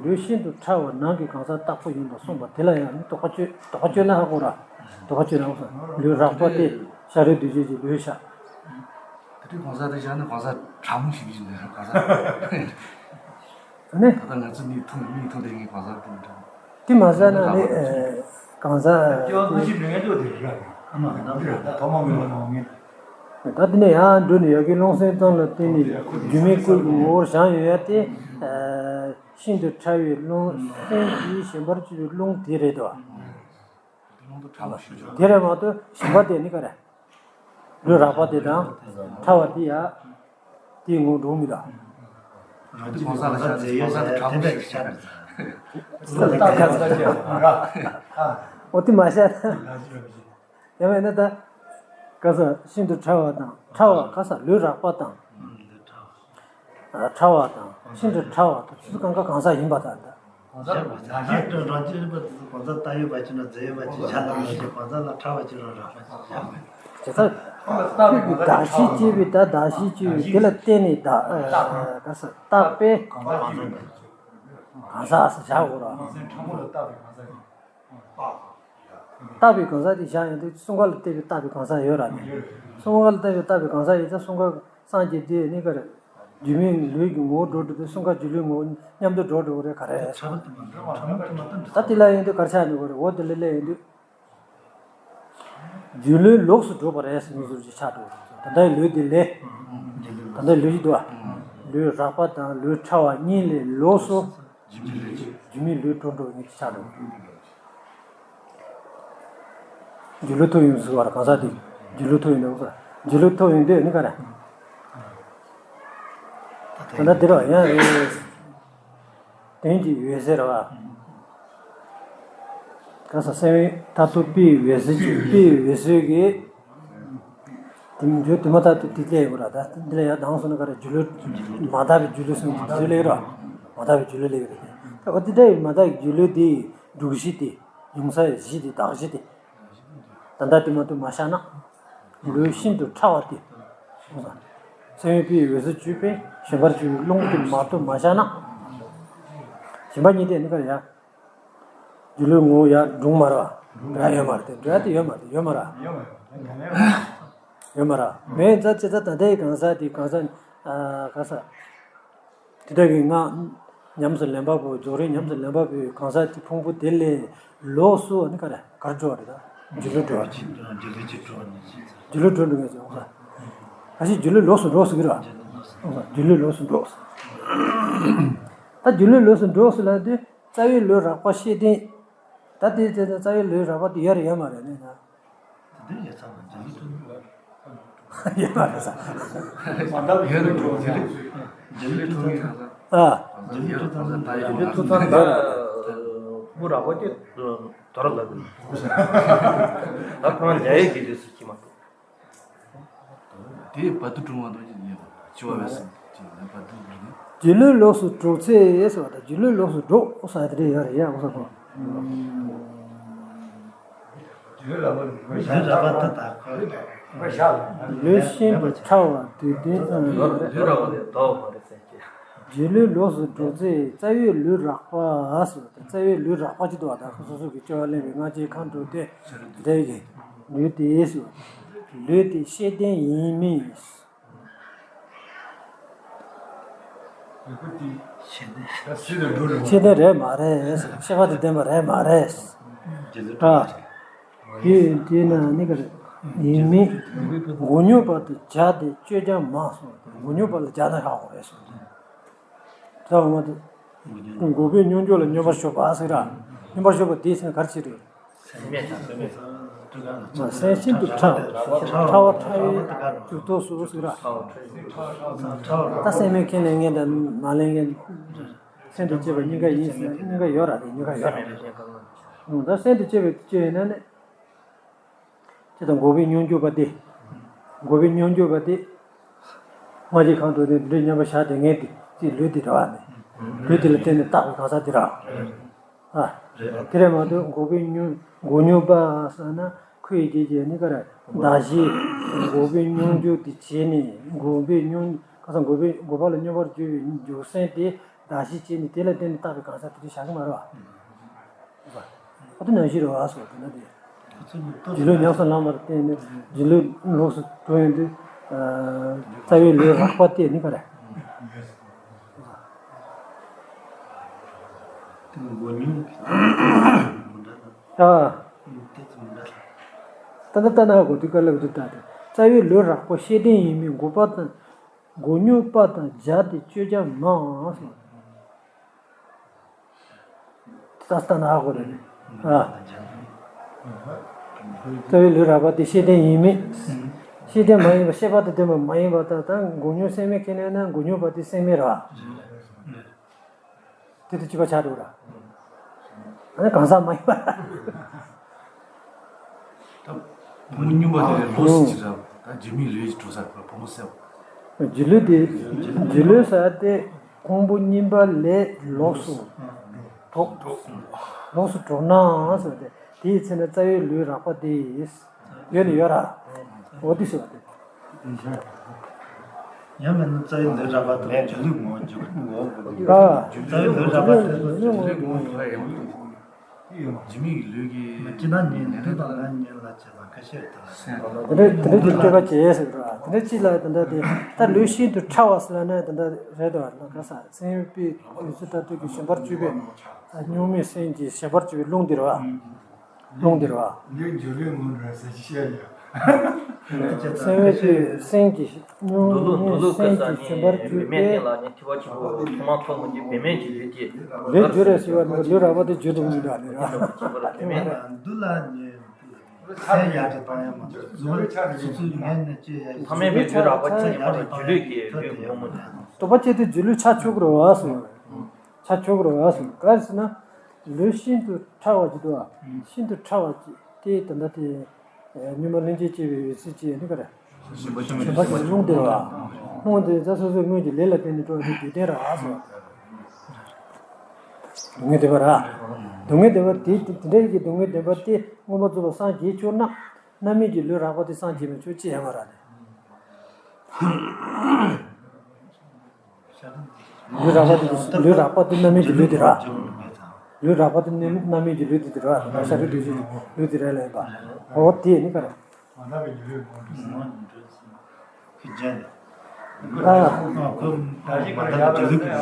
ལུས་ཤིན་ཏུ་ཕྲ་བ་ནང་གི་གང་ཟག་རྟག་པ་ཡིན་པར་གསུངས་པ་དེ་ལ་ཡང་ནི་དོགས་པ་གཅོད་དོགས་པ་གཅོད་ན་ཧ་གོ་ར། དོགས་པ་གཅོད་ན་ཧ་གོ་ས། ལུས་རགས་པ་སྟེ་ཤ་རུས་གདུལ་བྱའི་ལུས་ཤ། དེ་དུས་གང་ཟག་དེ་བཞག་ན་གང་ཟག་ཕྲ་མོ་ཞིག་ཡིན་ནི་གང་ཟག་ཨ་ནི། ད་ལྟ་ང་ཚོ་མིག་མཐོང་མིག་མཐོང་དེ་ངའི་གང་ཟག་དེ་མི་འདྲ། དེ་མ་ཟ་ན་ནི་གང་ཟག་ཨ་མ་ང་ཚོ་རེད་ད་ཐོག་མ་མི་ལ་མ་ངེས། ད་དེ་ནས་ཡང་འགྲོ་ནས་ཡ་གི་རླུང་སེམས་ཙམ་ལ་བརྟེན་ནས་སྒྱུ་མའི་སྐུ་གི་ངོ་བོར་བཞག་ཡོད་ཡ་དེ། ཤིན་ཏུ་ཕྲ་བའི་རླུང་སེམས་ཀྱིས་ཞེན་པར་གྱུར་པའི་རླུང་དེ་རེད་དོ། དེ་རེད་མ་གཏོགས་ཞེན་པ་དེ་ནི་ག་རེ། ལུས་རགས་པ་དེ་དང་ཕྲ་བ་དེ་ཡ། དེའི་ངོ་འགྲོ་མི་ད། རང་གི་གང་ཟག་ལ་བཞག་ནས་གང་ཟག་དེ་ཕྲ་མོ་ཞིག་བཤད་པར་མཛད། འོ་དེ་མ་བཤད་ན། ཡང་མིན་ན་ད། ག་ས་ཤིན་ཏུ་ཕྲ་བ་དང་ཕྲ་བ་ག་ས་ལུས་རགས་པ་དང་། ཕྲ་བ་དང་ཤིན་ཏུ་ཕྲ་བ་དང་ཚུལ་གང་ག་གང་ཟག་ཡིན་པ་དང་ད། གང་ཟག་གང་ཟག་རང་རྒྱུད་རིག་པ་དེ་ཚོ་གང་ཟག་བཏགས་ཡོད་པ་ཅིག་ན་རྫས་ཡོད་པ་ཅིག་བཞག་ལ་མི་ཤེས། གང་ཟག་ལ་ཕྲ་བ་ཅིག་རང་རགས་པ་ཅིག་བཞག་པས། དེ་ལྟར་ཁོས་ཀྱི་གདགས་གཞི་བཅས་པའི་ད་གདགས་གཞི་བཅས་པའི་དེ་ལ་བརྟེན་ནས་བདག་ག་ས་བཏགས་པའི་གང་ཟག་ཟེར་བཞག་དགོས་ར། བཏགས་པའི་གང་ཟག་དེ་བཞག་ཡོང་དུས་གསུམ་ཀ་ལ་བརྟེན་པའི་བཏགས་པའི་གང་ཟག་ཡོད་ར་མེད། གསུམ་ཀ་ལ་བརྟེན་པའི་བཏགས་པའི་གང་ཟག་ཡོད་ཙང་གསུམ་ཀ་སངས་རྒྱས་དེ་ནི་ག་རེ། རྒྱུད་སྨིན་ལུས་ཀྱི་ངོ་བོ་འགྲོ་འགྲོ་དུས་གསུམ་ཀ་སྒྱུ་ལུས་ངོ་བོ་མཉམ་དུ་འགྲོ་འགྲོ་རེད་ག་རེ། ད་དེ་ལ་ཡོང་དུས་གར་ཆགས་ནི་ག་རེ། འོ་དེ་ལས་ལས་ཡོང་དུས། སྒྱུ་ལུས་ལོགས་སུ་གྲུབ་པ་རེད་ཟེར་ནས་ཟུར་གྱི་ཆགས་འགྲོ། ད་ལྟའི་ལུས་དེ་ལས། ད་ལྟའི་ལུས་ཀྱི་འདུག་བ། ལུས་རགས་པ་དང་ལུས་ཕྲ་བ་གཉིས་ལས་ལོགས་སུ། སྒྱུ་མའི་ལུས་གྲུབ་འགྲོ་བའི་ཆགས་འགྲོ། སྒྱུ་ལུས་ཐུབ་ཡོང་ཟེར་བ་ར། གང་ཟག་དེ་སྒྱུ་ལུས་ཐུབ་ཡོང་དུས། སྒྱུ་ལུས་ཐུབ་ཡོང་དུས་ནི་ག་རེ། ད་ལྟ་འདིར་ཡང་རེད། དོན་གྱི་འོད་ཟེར་བ། ག་ས་སེམས་མཐར་ཐུག་པའི་འོད་ཟེར་གྱི་པའི་འོད་ཟེར་གྱི། དེ་མཇུག་དེ་མ་ཐག་ཏུ་དེ་ལས་ཡོད་ར། ད་འདི་ལ་ཡར་ལྡང་སོང་ན་ག་རེ། སྒྱུ་ལུས་མ་དག་པའི་སྒྱུ་ལུས་སོང་གི་སྒྱུ་ལུས་ར། མ་དག་པའི་སྒྱུ་ལུས་ལས་ཡོད་རེད། ད་འོ་དེ་འདྲ་ཡི་མ་དག་པའི་སྒྱུ་ལུས་དེ་སྒྲུབ་གཞི་དེ། ཡོང་ས་གཞི་དེ་གདགས་གཞི་དེ། ད་ལྟ་དེ་མ་གཏོགས་མ་བཞག་ན། ལུས་ཤིན་ཏུ་ཕྲ་བ་སྟེ། སེམས་དཔའི་འོད་ཟེར་བཅུ་པས་ཞེན་པར་གྱུར་པའི་རླུང་དེ་མ་གཏོགས་མ་བཞག་ན། ཞེན་པ་གཉིས་དེ་ནི་ག་རེ་ཡ། སྒྱུ་ལུས་ངོ་བོ་ཡ་འགྲུབ་མ་རེད་བ། འགྲུབ་ཡ་ཡོད་མ་རེད་དེ། འགྲུབ་ཡ་དེ་ཡོད་མ་རེད། ཡོད་མ་རེད། ཡོད་མ་རེད། མེད་ཙང་ཅི་ཙང་ད་ལྟའི་གང་ཟག་དེ་གང་ཟག་ཨ་གང་ཟག་དེ་དག་གི་ང་ཉམས་སུ་ལེན་པ་པོ། རྫོགས་རིམ་ཉམས་སུ་ལེན་པ་པོའི་གང་ཟག་དེ་ཕུང་པོ་དེ་ལས་ལོགས་སུ་ནི་ག་རེ་གར་འགྲོ་བ་རེད། ད་སྒྱུ་ལུས་འགྲོ་བ་ཅིག་སྒྱུ་ལུས་འགྲོ་འགྲོ་ངེས་ཀྱི་འོང་ས། ག་ཞིག་སྒྱུ་ལུས་ལོགས་སུ་འགྲོ་ཟེར་གི་རེད་བ། སྒྱུ་ལུས་ལོགས་སུ་འགྲོ། ད་སྒྱུ་ལུས་ལོགས་སུ་འགྲོ་ཟེར་ལབ་དུས་རྩ་བའི་ལུས་རགས་པ་ཤེས་ལྡན། ད་དེ་དེ་རྩ་བའི་ལུས་རགས་པ་དེ་ཡོད་རེད་ཡོད་མ་རེད་ནི་ད། དེ་ཡོད་ཚང་མ་འཇིགས་སྐྲག་ཡོད་མ་རེད་ས། མ་འདང་ཡོད་རེད་འགྲོ་ཟེར། འཇིགས་སྐྲག་ཐུག་ཚང་ཨ། འཇིགས་སྐྲག་ཐུག་ཚང་ད་ཡོད་མ་རེད། ཐུག་ཚང་ད་བུ་རགས་པ་དེ་དོ་ར་ལབ་ཡིན། ད་ཁོ་རང་ལས་ཡས་ཀྱི་རེད་ཟེར་གྱི་མ་གཏོགས། དེ་བར་དུ་གྲུབ་མ་གཏོགས་ཀྱི་ཡོད་པ་ལྕི་བ་བས་སམ་ཅི་ལ་བར་དུ་གྲུབ་ནས། སྒྱུ་ལུས་ལོགས་སུ་གྲུབ་ཚེ་ཟེར་བ་དང་སྒྱུ་ལུས་ལོགས་སུ་འགྲོ་ཟེར་དེ་ཡོད་རེད་ཡ། འོ་ས་ཁོ། ལུས་རགས་པ་ད་ད་ཁོ། ལུས་ཤིན་ཏུ་ཕྲ་བ་དུས་གཏན་ཨ། ལུས་རགས་པ་དེ་དོག་མ་རེད་ཟེར་གྱི། སྒྱུ་ལུས་ལོགས་སུ་འགྲོ་ཚེ་རྩ་བའི་ལུས་རགས་པ་ཟེར་བ་དང་རྩ་བའི་ལུས་རགས་པ་ཅིག་འདུག་བ། ད་ཁོ་སོ་སོ་གི་སྐྱེ་བ་ལེན་པའི་སྔ་ཕྱིའི་ཁམས་དྲུག་སྟེ་དེ་ཡི་ལུས་དེ་ཟེར་བ། ལུས་དེ་ཤེས་ལྡན་ཡིན་མིན། ཤེས་ལྡན་རེད་མ་རེད། ཤེས་པ་དང་ལྡན་པ་རེད་མ་རེད། ཨ། དེ་དེ་ན་ནི་ག་རེ་ཡིན་མིན། མགོ་སྨྱོས་པ་དང་སྦྱར་ཏེ་སྤྱོད་ཀྱང་མང་གསུངས། མགོ་སྨྱོས་པ་ལ་སྦྱར་ན་ཧ་གོ་རེད་གསུངས། ད་འོ་མ་དེ། འགོག་པའི་སྙོམས་འཇུག་ལ་སྙོམས་པར་ཞུགས་པ་ཟེར་ར། སྙོམས་པར་ཞུགས་པ་དེའི་སེམས་ག་རེ་བྱེད་རེད། སེམས་མེད་ཀྱང་སེམས་མེད། སེམས་ཤིན་ཏུ་ཕྲ། ཕྲ་བ་ཕྲ་བའི་འཇུག་ཐོགས་སུ་ཟེར་ར། ད་སེམས་མེད་ཁས་ལེན་མཁན་དང་མ་ལེན་མཁན། སེམས་དང་བཅས་པ་གཉིས་ཀ་ཡིན་ཟེར་ན་གཉིས་ཀ་ཡོད་ར། དེ་གཉིས་ཀ་ཡོད་ར། ད་སེམས་དང་བཅས་པའི་དུས་ཡིན་ན་ནི། དེ་དང་འགོག་པའི་སྙོམས་འཇུག་པ་སྟེ། འགོག་པའི་སྙོམས་འཇུག་པ་སྟེ། སྔ་ཕྱི་ཁམས་དྲུག་སྟེ་འདི་འདྲའི་མཉམ་པར་བཞག་སྡོད་མཁན་དེ་ཅིག་ལུས་དེ་འདྲ་བ་ནི། ལུས་དེ་ལ་བརྟེན་ནས་བཏགས་པའི་གང་ཟག་དེ་ར། ཨ། དེ་རེད་མ་གཏོགས་འགོག་པའི་སྙོམས་འགོག་སྙོམས་པ་ཟེར་ན་ཁོ་ཡི་རྗེས་ཀྱི་ནི་ག་རེ་གདགས་གཞི། འགོག་པའི་སྙོམས་འཇུག་དེ་བྱས་ནས་འགོག་པའི་སྙོམས་ག་ས་འགོག་པའི་འགོག་པ་ལ་སྙོམས་པར་འཇུག་པའི་འཇུག་སེམས་དེ། གདགས་གཞི་བྱས་ནས་དེ་ལ་བརྟེན་ནས་བཏགས་པའི་གང་ཟག་དེ་འདྲ་བཞག་གི་མ་རེད་བ། ཨ་དེ་ནང་བཞིན་རེད་བ་ཟེར་བ་དེ་ན་དེ། སྒྱུ་ལུས་ཉམས་སུ་བླངས་པར་བརྟེན་ནས་སྒྱུ་ལུས་ལོགས་སུ་འགྲོ་ཡོང་དུས། རྩ་བའི་ལུས་རགས་པ་སྟེ་ནི་ག་རེ། དེ་མགོ་སྙོམས་ཀྱི་མི་འདྲ་ལ། ཨ། དེ་ཚོ་མི་འདྲ་ལ། ད་ལྟ་ལྟ་ན་གོ་དུས་ག་ལ་གོ་དུས་ལྟ་དེ་རྩ་བའི་ལུས་རགས་པ་ཤེས་ལྡན་ཡིན་མིན་འགོག་པ་དང་། འགོག་སྙོམས་པ་དང་སྦྱར་ཏེ་སྤྱོད་ཀྱང་མང་ཟེར། ཏག་ཏག་ན་ཧ་གོ་རེད། ཨ། རྩ་བའི་ལུས་རགས་པ་དེ་ཤེས་ལྡན་ཡིན་མིན། ཤེས་ལྡན་མ་ཡིན་པ་ཤེས་པ་དང་ལྡན་པ་མ་ཡིན་པ་དང་ད་འགོག་སྙོམས་སེམས་མེད་ཁས་ལེན་ན་འགོག་སྙོམས་པ་དེ་སེམས་མེད་རེད་བ། དེ་དང་གཅིག་པ་ཆགས་འགྲོ་ར། ཨ་ནི་གང་ཟག་མ་ཡིན་པ། ད་ཕུང་པོ་རྙིང་པ་དེ་ལས་ལོགས་སུ་ཅི་ཟེར་བ། ད་སྒྱུ་མའི་ལུས་ཀྱི་གྲོགས་ས་ཕུང་པོ་གསལ་བ། སྒྱུ་ལུས་དེ་སྒྱུ་ལུས་ཟེར་དེ་ཕུང་པོ་རྙིང་པ་ལས་ལོགས་སུ། ལོགས་ལོགས་སུ་འགྲོ་ནའང་ཟེར་བ་དེ། དེའི་ཚེ་ན་རྩ་བའི་ལུས་རགས་པ་དེ། ཡོད་ནི་ཡོད་ར། འོ་དེ་ཟེར་བ་དེ། ཡང་མིན་ན་རྩ་བའི་ལུས་རགས་པ་དང་སྒྱུ་ལུས་ངོ་བོ་འཇུག་པ། རྩ་བའི་ལུས་རགས་པ་དེ། སྒྱུ་ལུས་ངོ་བོ་འཇུག་པ། ཇི་མིག་ལུས་ཀྱི། ཅི་ན་ཉིད་འདི་དང་ང་ཉིད་ལ་བྱེད་པ་ཁ་ཤས་དེ་ལ་ཟེར། དེ་འདྲ་དེ་འདྲ་དེ་སྤྲོས་པ་བྱས་ཟེར་བ། དེ་འདྲ་ཅིག་ལ་དེ་འདྲ་དེ། ད་ལུས་ཤིན་ཏུ་ཕྲ་བ་ཟེར་ལ་ནི་དེ་འདྲ་རེད་དོ། ལ་ག་ས་སེམས་དཔའི་ཡུལ་སྲིད་མཐར་ཐུག་གི་བྱེད་པར་གྱུར་པའི་གཉུག་མའི་སེམས་ཀྱི་བྱེད་པར་གྱུར་པའི་རླུང་འདི་རེད་བ། རླུང་འདི་རེད་བ། ལུས་སྒྱུ་ལུས་ངོ་འདྲ་ཟེར་བཤད་ཡ། སེམས་དཔའི་སེམས་ཀྱི་གཉུག་མའི་སེམས་ཀྱི་བྱེད་པར་གྱུར་པའི། ལུས་སྒྱུར་རེ་ཟེར་བ་ནི་ལུས་རགས་པ་དེ་སྒྱུ་འདུག་མི་འདུག་ཨ་ནི་ར། འདུལ་ལ་ཉེ། ཚད་ཡར་དུ་བཏང་ཡ་མ་གཏོགས་སོ་སོའི་ངན་ནས་སྐྱེ་ཡ། ཐ་མལ་པའི་ལུས་རགས་པ་ཚད་ཡར་དུ་བཏང་ཡ་ཐབས་དེ་ཡོད་མོད། རྟོགས་པ་སྐྱེ་དུས་སྒྱུ་ལུས་ཆགས་ཆོག་གི་རེད་བ་ཟེར། ཆགས་ཆོག་གི་རེད་བ་ཟེར། ག་རེ་ཟེར་ན། ལུས་ཤིན་ཏུ་ཕྲ་བ་ཅིག་འདུག་བ། ཤིན་ཏུ་ཕྲ་བ་ཅིག་དེ་ད་ལྟ་དེ། གཉུག་མ་ལྷན་ཅིག་སྐྱེས་པའི་འོད་གསལ་ཅིག་ནི་ག་རེ། ཞེན་པ་ཞེན་པ་ཞེན་པ་ཞེན་པ་རླུང་དེ་རེད་བ། རླུང་དེ་ད་སོ་སོའི་སྔོན་གྱི་ལས་ལ་བརྟེན་ནས་འགྲོ་བའི་རྒྱུ་རྐྱེན་རེད་བ་ཟེར། སྡུག་བསྔལ་བདེན་པ་ར། སྡུག་བསྔལ་བདེན་པ་དེ་དེ་འདྲའི་གི་སྡུག་བསྔལ་བདེན་པ་དེ་མངོན་པར་རྫོགས་པར་སངས་རྒྱས་ཆོག་ན། རྣམ་སྨིན་གྱི་ལུས་རགས་པ་དེ་སངས་རྒྱས་མི་ཆོག་ཅི་ཡང་མ་རེད། ལུས་རགས་པ་དེ་ལུས་རགས་པ་དེ་རྣམ་སྨིན་གྱི་ལུས་དེ་ར། ལུས་རགས་པ་དེ་རྣམ་སྨིན་གྱི་ལུས་དེ་དེ་ར། ཤ་རུས་གདོས་བཅས་ལུས་དེ་ར་ལས་པ། འོ་དེ་ནི་ག་རེ། མ་དག་པའི་སྒྱུ་ལུས་ངོ་འདྲ་ཟེར། ཨ། ཁོ་མ་དག་པའི་སྒྱུ་ལུས་ཀྱི་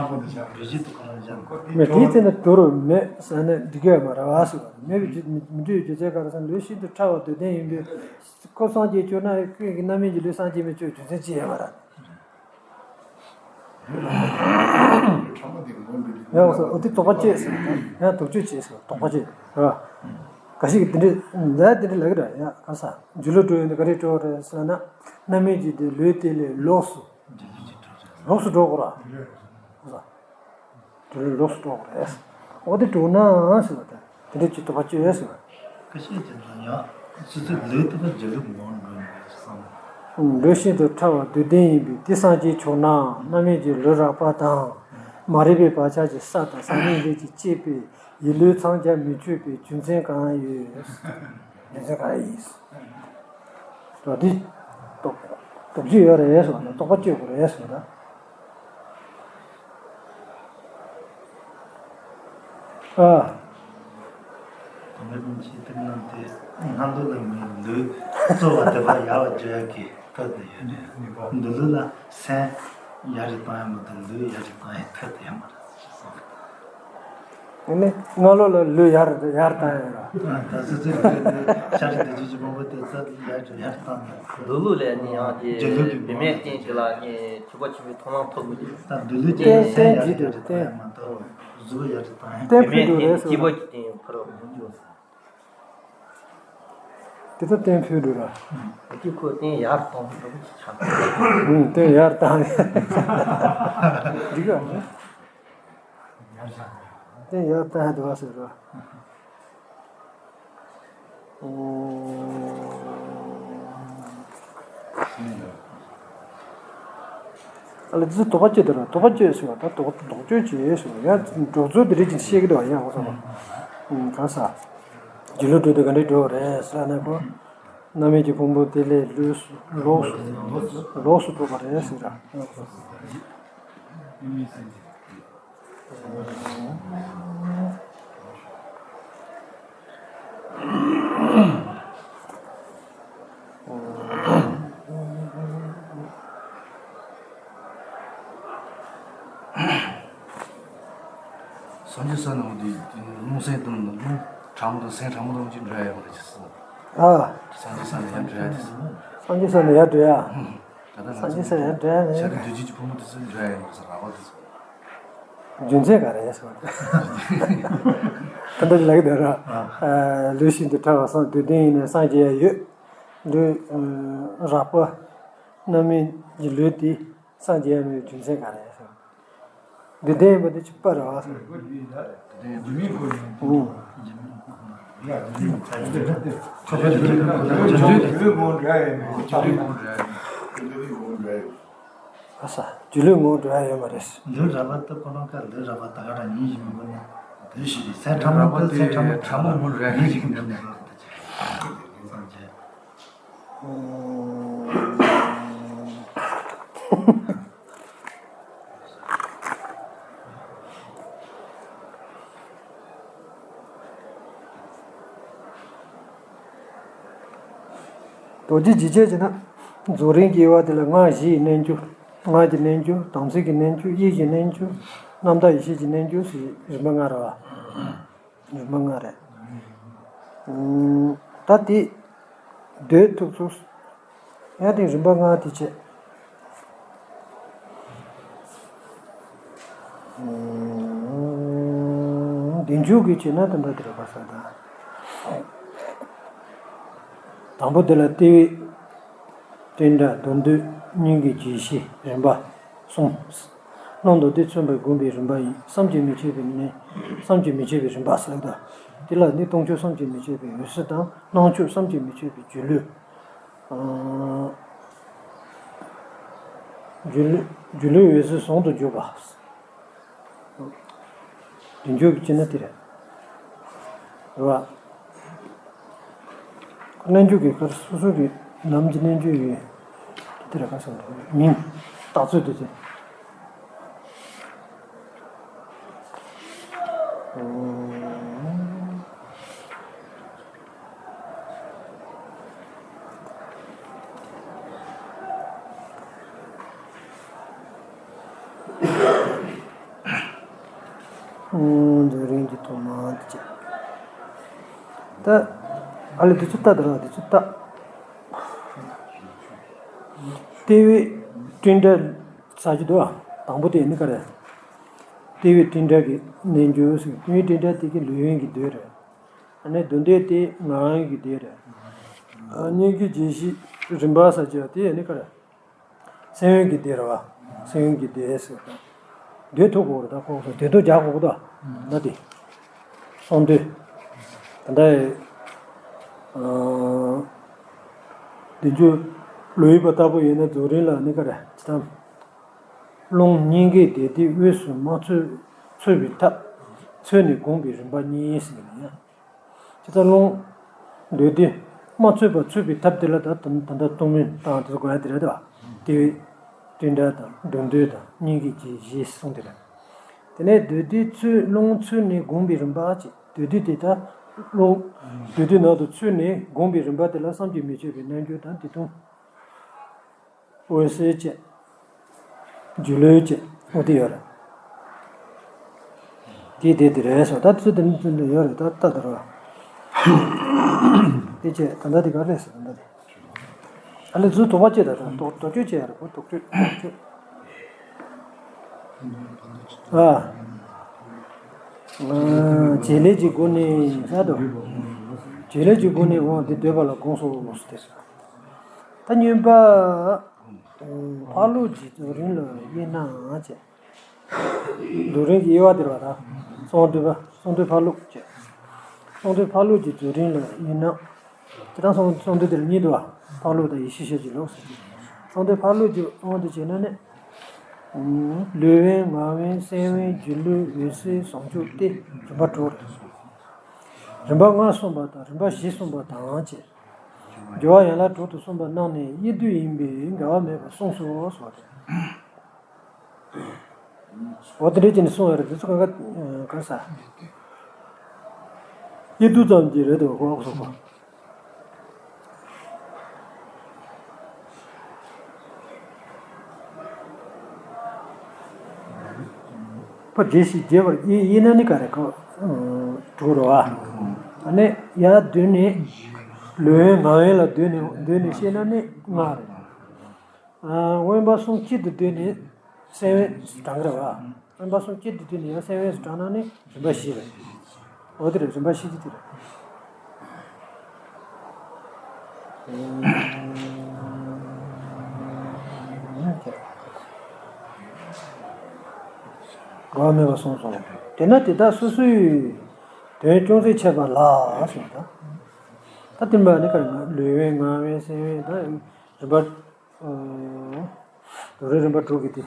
ངོ་འདྲ་ཟེར། མེད་དེའི་ཚེ་ན་དུར་མེད་ཟེར་ནས་འགྲིག་གི་མ་རེད་བ་ཟེར་བ། མེད་པའི་རྒྱུ་མི་འགྲིག་རྒྱུ་མཚན་ག་རེ་ཟེར་ན་ལུས་ཤིན་ཏུ་ཕྲ་བ་སྡུག་བདེན་ཡིན་པས། ཁོ་སངས་རྒྱས་ཆོག་ན་ཁོའི་རྣམ་སྨིན་གྱི་ལུས་སངས་རྒྱས་མི་ཆོག་རྒྱུ་མཚན་ཅི་ཡང་མ་རེད། ཡང་སོ་འོ་དེ་དོགས་པ་སྐྱེས་ཟེར། ཡང་དོགས་གཅོད་བྱས་ཟེར། དོགས་པ་སྐྱེས་རེད་བ། ག་ཞིག་གི་དེ་འདྲའི་ལས་དེ་འདྲའི་ལབ་ཀྱི་རེད། ཡང་ག་ས་སྒྱུ་ལུས་འགྲོ་ཡོང་དུས་ག་རེ་འགྲོ་རེད་ཟེར་ན། རྣམ་སྨིན་གྱི་དེ་ལུས་དེ་ལས་ལོགས་སུ། ལོགས་སུ་འགྲོ་དགོས་ར། ག་ས། སྒྱུ་ལུས་ལོགས་སུ་འགྲོ་དགོས་རེད། འོ་དེ་འགྲོ་ན་ཟེར་བ་དང་། དེ་འདྲའི་ཅིག་དོགས་པ་སྐྱེ་ཡོད་ཟེར་བ། ཁ་ཤས་ཀྱིས་ན་ཡང་སོ་སོའི་ལུས་དེ་ལ་སྒྱུ་ལུས་ངོ་འགྲོ་ནས་བསམ། ལུས་ཤིན་ཏུ་ཕྲ་བ་སྡུག་བདེན་ཡིན་པས་དེ་སངས་རྒྱས་ཆོག་ན་རྣམ་སྨིན་གྱི་ལུས་རགས་པ་དང་། མ་རིག་པའི་བག་ཆགས་ཀྱི་ས་དང་ས་ནི་ལས་ཀྱིས་བསྐྱེད་པའི་ཡིད་ལུས་འཚང་རྒྱ་མི་ཆོད་པའི་རྒྱུ་མཚན་གང་ཡོད། རྒྱུ་མཚན་གང་ཡིན། ད་འདི་དོགས་དོགས་གཅོད་ཡོད་རེད་ཟེར་བ་དང་དོགས་པ་གཅོད་དགོས་རེད་ཟེར་བ་དང་། ཨ། དོན་དམ་ཆོས་དེ་རྣམས་ཏེ། སྔ་འདོད་ལ་མི་ལུས་རྩོལ་བ་དེ་བ་ཡལ་བར་འགྱུར་ཡག་གི་ཐབས་དེ་ཡོད་རེད། འདི་ལུས་ལ་སེམས་ཡར་རེ་བཏང་ཡག་མ་གཏོགས་ལུས་ཡར་རེ་བཏང་ཡག་ཐབས་དེ་ཡོད་མ་རེད་ཟེར་སོང་། ཨ་ནི་སྔ་ལོགས་ལ་ལུས་ཡར་ཡར་བཏང་ཡག་ར། ད་སོ་སོའི་ལུས་དེ་ཤ་རུས་གདོས་བཅས་ཀྱི་ཕུང་པོ་དེ་ཚོ་ཡར་ཡར་བཏང་ཡག་འདི་ལུས་ལས་ནི་ཡང་དེ་སྒྱུ་ལུས་ཀྱི་བུད་མེད་སྟེང་དེ་ལ་ནི་ཐེག་པ་ཆེན་པོའི་མཐོང་ལམ་ཐོབ་དགོས་ཀྱི། ད་འདི་ལུས་ཀྱི་སེམས་ཡར་རེ་བཏང་ཡག་མ་གཏོགས་གཟུགས་ཡར་རེ་བཏང་ཡག་རྟེན་ཕུལ་འགྲོ་རེད་ཟེར་བ། སྐྱེས་པ་གི་སྟེང་ཕུལ་རོགས་གནང་། དེ་ལྟར་རྟེན་ཕུལ་འགྲོ་ར། དེ་ཁོ་རྟེན་ཡར་བཏང་འགྲོ་གི་ཆགས། ཨུམ། རྟེན་ཡར་བཏང་། འགྲིག་ག་རྟེན་ཡར་བཏང་འགྲོ་བ་ཟེར་ར། ཨོ། ཨ་ལ་དེ་ཚོ་དོགས་པ་གཅོད་དེ་ར། དོགས་པ་གཅོད་ཟེར་བ་ད་དོགས་དོགས་གཅོད་བྱེད་ཟེར་བ། ཡང་འགྲོ་ཚུལ་དེ་རིགས་ཀྱི་བཤད་ཀྱི་འདུག་བ། ཡང་ཧོ་ས་བ། ཨུམ། ག་ས། སྒྱུ་ལུས་འགྲོ་དུས་ག་འདྲས་འགྲོ་རེད་ཟེར་ན་ཁོ། རྣམ་སྨིན་གྱི་ཕུང་པོ་དེ་ལས་ལུས་སུ་ལོགས་སུ་ལོགས་སུ་འགྲོ་བ་རེད་ཟེར་ར། སངས་རྒྱས་ས་ནང་དེ་རླུང་སེམས་དང་རླུང་ཕྲ་མོ་དང་སེམས་ཕྲ་མོ་དང་གཅིག་འདྲ་ཡོད་མ་རེད་ཅེས་གསུངས། ཨ། སངས་རྒྱས་ས་ནས་ཡར་འགྲོ་ཡ་དེ་གསུངས། སངས་རྒྱས་ས་ནས་ཡར་འགྲོ་ཡ། ད་ལྟ་སངས་རྒྱས་ས་ཡར་འགྲོ་ཡ་མེད། ཤ་རུས་གདོས་བཅས་ཀྱི་ཕུང་པོ་དེ་ཚོ་འགྲོ་ཡ་ཡོད་མ་རེད་ཟེར་རགས་པ་དེ་ཚོ། རྒྱུ་མཚན་ག་རེ་ཟེར་བ། ད་ལྟ་ལབ་ཀྱི་འདུག་ར། ཨ། ལུས་ཤིན་ཏུ་ཕྲ་བ་སངས་སྡུག་བདེན་ཡིན་ནས་སངས་རྒྱས་ཡ་ཡོད། ལུས་རགས་པ་རྣམ་སྨིན་གྱི་ལུས་དེ་སངས་རྒྱས་ཡ་མེད་པའི་རྒྱུ་མཚན་ག་རེ་ཟེར་བ། སྡུག་བདེན་ཡིན་པ་དེ་ཅི་པ་རེད་བ་ཟེར། ཨོ། ཨ་ས། སྒྱུ་ལུས་ངོ་འགྲོ་ཡ་ཡོད་མ་རེད། ལུས་རགས་པ་ལྟ་བུ་ལ་ཀ་ལུས་རགས་པ་ད་ག་རང་ཉིད་ཀྱིས་མི་གོ་ན། དུས་ཤིག་གི་སེམས་ཕྲ་མོ་དང་སེམས་ཕྲ་མོ་ཕྲ་མོ་མོ་རེ་རེ་ཞིག་གི་ནང་ནས་ལོག་ཏུ་ཕྱིན། རྡོ་རྗེ་འཇིགས་བྱེད་ཅེ་ན། རྫོགས་རིམ་གྱི་དབྱེ་བ་དེ་ལ་སྔགས་བཞི་ཡི་རྣལ་འབྱོར། སྔགས་ཀྱི་རྣལ་འབྱོར། དམ་ཚིག་གི་རྣལ་འབྱོར། དབྱིངས་ཀྱི་རྣལ་འབྱོར། རྣམ་དག་ཡེ་ཤེས་ཀྱི་རྣལ་འབྱོར་ཞེས་རིམ་པ་ལྔ་རེད་བ། རིམ་པ་ལྔ་རེད། ཨུམ། ད་དེ་མདོའི་ཐུགས་ཚུགས། ཡང་དེ་རིམ་པ་ལྔ་དེ་བྱས། ཨུམ། བདེ་མཆོག་གི་བྱས་ན་དེ་འདྲ་དེ་རེད་པ་ས་ད། དང་པོ་དེ་ལ་ལྟེ་བའི་བསྟུན་གྲོས། མདོར་བསྡུས། སྙིང་གའི་བརྗོད་གཞི། རིམ་པ་གསུམ། ཀློང་རྡོ་རྗེ་མཚོན་པར་བསྒོམ་པའི་རིམ་པ་ཡིན། བསམ་གྱིས་མི་ཁྱབ་པའི་རྣལ། བསམ་གྱིས་མི་ཁྱབ་པའི་རིམ་པ་ཟེར་ད། དེ་ལ་ནི་སྟོང་ཆོས་བསམ་གྱིས་མི་ཁྱབ་པའི་འོད་གསལ་དང་། སྣང་ཕྱོགས་བསམ་གྱིས་མི་ཁྱབ་པའི་སྒྱུ་ལུས། ཨ། སྒྱུ་ལུས། སྒྱུ་ལུས་འོད་གསལ་ཟུང་དུ་འཇུག་པ། བདེ་མཆོག་གི་བྱས་ན་དེ་རེད། རེད་བ། རྣལ་འབྱོར་གྱི་ཁར་སོ་སོ་གི་ནམ་གྱི་རྣལ་འབྱོར་ཡོད། དེ་རེད། ག་ཟེར་འདུག་མིང་། རྟགས་ཚུལ་དེ་ཚོ། ཨོ། རྫོགས་རིམ་གྱི་ཐོག་མ་དེ་བྱས། ད་ཨ་ལས་དེ་ཚོ་ལྟ་དེ་ར་དེ་ཚོ་ལྟ། ལྟེ་བའི་བསྟུན་གྲོས་ཟེར་གྱི་འདུག་ཨ། དང་པོ་དེ་ནི་ག་རེ། ལྟེ་བའི་བསྟུན་གྲོས་ཀྱི་རྣལ་འབྱོར་ཟེར། ལྟེ་བའི་བསྟུན་གྲོས་དེ་གི་ལུས་དབེན་གྱི་མདོ་རེད། ཨ་ནི་མདོར་བསྡུས་དེ་ངག་དབེན་གྱི་མདོ་རེད། ཨ། སྙིང་གའི་བརྗོད་གཞི་རིམ་པ་ཟེར་གྱི་དེ་ནི་ག་རེ། སེམས་དབེན་གྱི་མདོ་རེད་བ། སེམས་དབེན་གྱི་མདོ་ཟེར་ད། མདོ་ཐུག་དགོས་རེད་ད། ཁོང་ཚོ་མདོ་ཐུག་རྒྱག་དགོས་ད། ན་དེ། གསང་མདོ། ད་ལྟ། ཨ། བདེ་མཆོག་ལོ་ཡི་པ་ལྟ་བུ་ཡིན་ན་རྫོགས་རིམ་ལ་ནི་ག་རེ་ཅི་ཐམ། རླུང་སྙིང་གའི་བདེ་སྡུད་དབུས་སུ་མ་ཚུད་ཚུད་པའི་ཐབས་ཚུད་ནས་བསྒོམ་པའི་རིམ་པ་གཉིས་ཟེར་གྱི་ཡིན། ཇི་ལྟར་རླུང་མདོར་བསྡུས་མ་ཚུད་པ་ཚུད་པའི་ཐབས་དེ་ལ་ད་ད་ད་ལྟ་གཏོང་མིན་དང་དེ་ཚོ་དགོས་ཡ་དེ་རེད་དོ། ལྟེ་བའི་བསྟུན་གྲོས་དང་མདོར་བསྡུས་དང་སྙིང་གའི་བརྗོད་གཞི་གསུམ་དེ་རེད། དེ་ནས་མདོར་བསྡུས་ཚུད། རླུང་ཚུད་ནས་བསྒོམ་པའི་རིམ་པ་ཅེས། མདོར་བསྡུས་དེ་ལྟར་རླུང་མདོར་བསྡུས་ནང་དུ་ཚུད་ནས་བསྒོམ་པའི་རིམ་པ་དེ་ལ་བསམ་གྱིས་མི་ཁྱབ་པའི་རྣལ་འབྱོར་དང་བདེ་སྟོང་། འོད་གསལ་བཅས། སྒྱུ་ལུས་བཅས། འོ་དེ་ཡོད་རེད། དེ་དེ་དེ་རེད་ཟེར། ད་དེ་ཚོ་དེ་ནི་དེ་འདྲ་ཡོད་རེད། ད་ལྟ་དེ་རེད། དེ་བཅས་ད་ལྟ་དེ་ག་རེད་ཟེར། ད་ལྟ་དེ། ཨ་ལས་ཚུར་དོགས་པ་བཅད་ད། ད་དོགས་དོགས་གཅོད་བཅད་ཡ་རེད་གོ། དོགས་གཅོད་དོགས་གཅོད། ཨ། བྱེད་ལས་ཀྱི་སྒོ་ནས་ཟེར་དོ། བྱེད་ལས་ཀྱི་སྒོ་ནས་འོ་དེ་འདོད་པ་ལ་དགོངས་སོ་ཟེར་ཏེ། ད་སྙོམས་པ། ཕར་ལོགས་ཀྱི་རྫོགས་རིམ་ལ་དབྱེ་ནའང་བྱས། རྫོགས་རིམ་གྱི་དབྱེ་བ་དེ་རེད་བ་ད། གསང་འདུས་པ། གསང་འདུས་ཕར་ལོགས་བྱས། གསང་འདུས་ཕར་ལོགས་ཀྱི་རྫོགས་རིམ་ལ་དབྱེ་ན། དེ་དང་གསང་གསང་འདུས་དེ་ལ་གཉིས་འདུག་བ། ཕར་ལོགས་དང་ཡེ་ཤེས་ཤེས་ཀྱི་ལོགས་ཟེར་གྱི། གསང་འདུས་ཕར་ལོགས་ཀྱི་དབང་དུ་བྱས་ན་ནི། ལུས་དབེན་ངག་དབེན་སེམས་དབེན་སྒྱུ་ལུས་འོད་གསལ་ཟུང་འཇུག་སྟེ་རིམ་པ་དྲུག་རེད། རིམ་པ་ལྔ་གསུངས་པ་དང་རིམ་པ་བཞི་གསུངས་པ་དང་བཅས། སྦྱོར་བ་ཡན་ལག་དྲུག་ཏུ་གསུངས་པ་རྣམས་ནི་དབྱེ་བསྡུ་ཡིན་པས་འགལ་བ་མེད་པར་གསུངས་སོ་ཟེར་བ་རེད། འོ་དེ་འདྲ་བྱས་ནས་གསུངས་ཡོད་རེད། དེ་ཚོ་གང་ག་ག་རེ་ཟ། དབྱེ་བསྡུ་ཙམ་གྱིས་རེད་འདུག་གོ་གོ་གོ། ཕར་འགྲེལ་ཞིག་རྒྱས་པར་དབྱེ་དབྱེ་ན་ནི་ག་རེ་གོ། དྲུག་རེད་བ། ཨ་ནི་ཡར་བསྡུས་ནས་ལུས་དབེན་ངག་དབེན་ལ་བསྡུས་ནས་བསྡུས་ནས་བཤད་ན་ནི་ལྔ་རེད། ཨ། དབེན་པ་གསུམ་གཅིག་ཏུ་བསྡུས་ནས་སེམས་དབེན་སུ་དྲངས་ཀྱི་རེད་བ། དབེན་པ་གསུམ་གཅིག་ཏུ་བསྡུས་ནས་ཡང་སེམས་དབེན་སུ་དྲངས་ན་ནི་རིམ་པ་བཞི་རེད། འོ་དེ་རེད། རིམ་པ་བཞི་དེ་དེ་རེད། འགལ་བ་མེད་པར་གསུངས་སོ། དེས་ན་དེ་དག་སོ་སོའི་དོན་ཅུང་ཟད་འཆད་པ་ལ་གསུངས་ད། ད་དེ་མ་ནི་ག་རེ་ན་ལུས་དབེན་ངག་དབེན་སེམས་དབེན་ད་རིམ་པ། རྡོ་རིང་རིམ་པ་དྲུག་གི་དེ།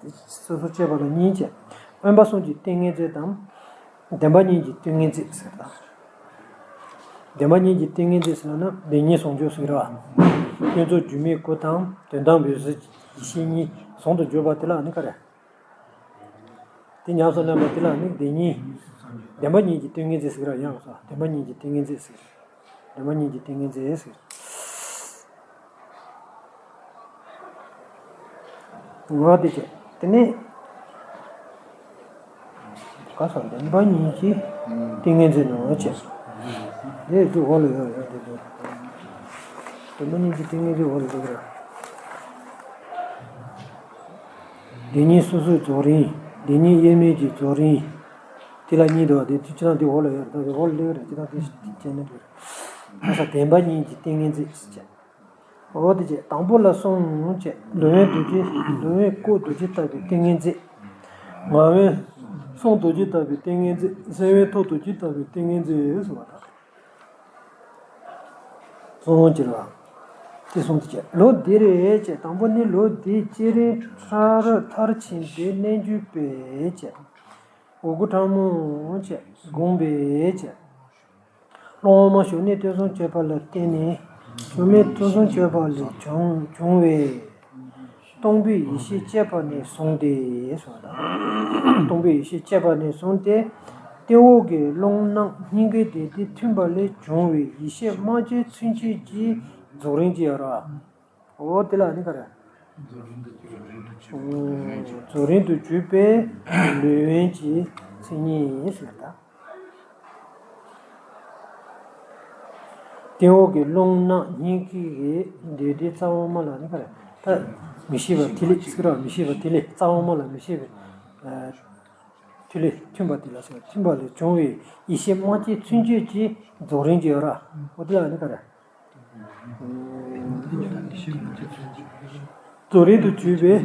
སོ་སོར་དཔྱད་པ་ལ་གཉིས་བྱས། དབེན་པ་གསུམ་གྱི་ཏིང་ངེ་འཛིན་དང་ བདེན་པ་གཉིས་ཀྱི་ཏིང་ངེ་འཛིན་ཟེར་ད། བདེན་པ་གཉིས་ཀྱི་ཏིང་ངེ་འཛིན་ཟེར་ན་བདེན་གཉིས་ཟུང་འཇུག་ཟེར་གྱི་རེད་བ། ཀུན་རྫོབ་སྒྱུ་མའི་སྐུ་དང་དོན་དམ་འོད་གསལ་ཡེ་ཤེས་གཉིས་ཟུང་དུ་འཇུག་པ་དེ་ལ་ནི་ག་རེ། དེ་ཉམས་སུ་ལེན་པ་དེ་ལ་ནི་བདེན་གཉིས། བདེན་པ་གཉིས་ཀྱི་ཏིང་ངེ་འཛིན་ཟེར་གྱི་རེད་ཡང་སོ། བདེན་པ་གཉིས་ཀྱི་ཏིང་ངེ་འཛིན་ཟེར། བདེན་པ་གཉིས་ཀྱི་ཏིང་ངེ་འཛིན་ཟེར། ངོ་བོ་དེ་བྱས། དེ་ནས། ག་ས་བདེན་པ་གཉིས་ཀྱི་ཏིང་ངེ་འཛིན་ནོ་བྱས། དེ་དུ་འོག་ལ་ཡོད་ཡོད་དེ་དུ། བདེན་པ་གཉིས་ཀྱི་ཏིང་ངེ་འཛིན་འོག་ལ་འདུག་ར། བདེན་གཉིས་སོ་སོའི་རྫོགས་རིམ། བདེན་གཉིས་དབྱེར་མེད་ཀྱི་རྫོགས་རིམ། དེ་ལ་གཉིས་འདུག་བ་དེ་དུ་ཅི་ན་དེ་འོག་ལ་ཡོད་ར། ད་དེ་འོག་ལ་སླེབས་ར་ཅི་ན་དེ་བྱས་ནས་འདུག་ར། ག་ས་བདེན་པ་གཉིས་ཀྱི་ཏིང་ངེ་འཛིན་བྱས། འོ་དེ་བྱས་དང་པོ་ལ་གསུམ་བྱས། ལུས་དབེན་རྡོ་རྗེ། ལུས་དབེན་ལྐོག་རྡོ་རྗེ་ལྟ་བུའི་ཏིང་ངེ་འཛིན། ངག་དབེན་གསུང་རྡོ་རྗེ་ལྟ་བུའི་ཏིང་ངེ་འཛིན། སེམས་དབེན་ཐུགས་རྡོ་རྗེ་ལྟ་བུའི་ཏིང་ངེ་འཛིན་ཟེར་བ་དང་། གསུམ་གྱི་རེད་བ། དེ་གསུམ་དུ་བྱས། ལུགས་འདི་རེད་བྱས། དང་པོ་ནི་ལུགས་འདིའི་བསྐྱེད་རིམ་མཐར་མཐར་ཕྱིན་པའི་རྣལ་འབྱོར་པས་བྱས། འུ་གུ་ཕྲ་མོ་བྱས་བསྒོམས་པས་བྱས། སློབ་མ་ཞུགས་གནས་ཐོས་བསམ་སྤྱོད་པ་ལ་བརྟེན་ནས། ཞུགས་གནས་ཐོས་བསམ་སྤྱོད་པ་ལས་བྱུང་བྱུང་བའི་སྟོང་པའི་ཡེ་ཤེས་སྐྱེས་པ་ནས་བཟུང་སྟེ་གསུངས་པ་དང་། སྟོང་པའི་ཡེ་ཤེས་སྐྱེས་པ་ནས་བཟུང་སྟེ། སྟེང་འོག་གི་རླུང་རྣམས་སྙིང་གའི་བདེ་སྟེ་མཐུན་པ་ལས་བྱུང་བའི་ཡེ་ཤེས་རྨ་བྱའི་ཚུན་ཆད་ཀྱི་རྫོགས་རིམ་གྱི་ཡོད་ར། འོ་དེ་ལ་ནི་ག་རེ། རྫོགས་རིམ་དུ་གྱུར་པའི་ལུས་དབེན་གྱི་མཚན་ཉིད་ཟེར་ད། སྟེང་འོག་གི་རླུང་རྣམས་སྙིང་གའི་བདེ་སྟེ་རྩ་དབུ་མ་ལ་ནི་ག་རེ། ད་མི་ཤེས་པ་ཐིག་ལེ་ཟེར་ར། མི་ཤེས་པ་ཐིག་ལེ། རྩ་དབུ་མ་ལ་མི་ཤེས་པའི་ཐིག་ལེ་མཐུན་པ་དེ་ལ་ཟེར། མཐུན་པ་ལས་བྱུང་བའི་ཡེ་ཤེས་རྨ་བྱའི་ཚུན་ཆད་ཀྱི་རྫོགས་རིམ་གྱི་ཡོད་ར། འོ་དེ་ལ་ནི་ག་རེ། རྫོགས་རིམ་དུ་གྱུར་པའི་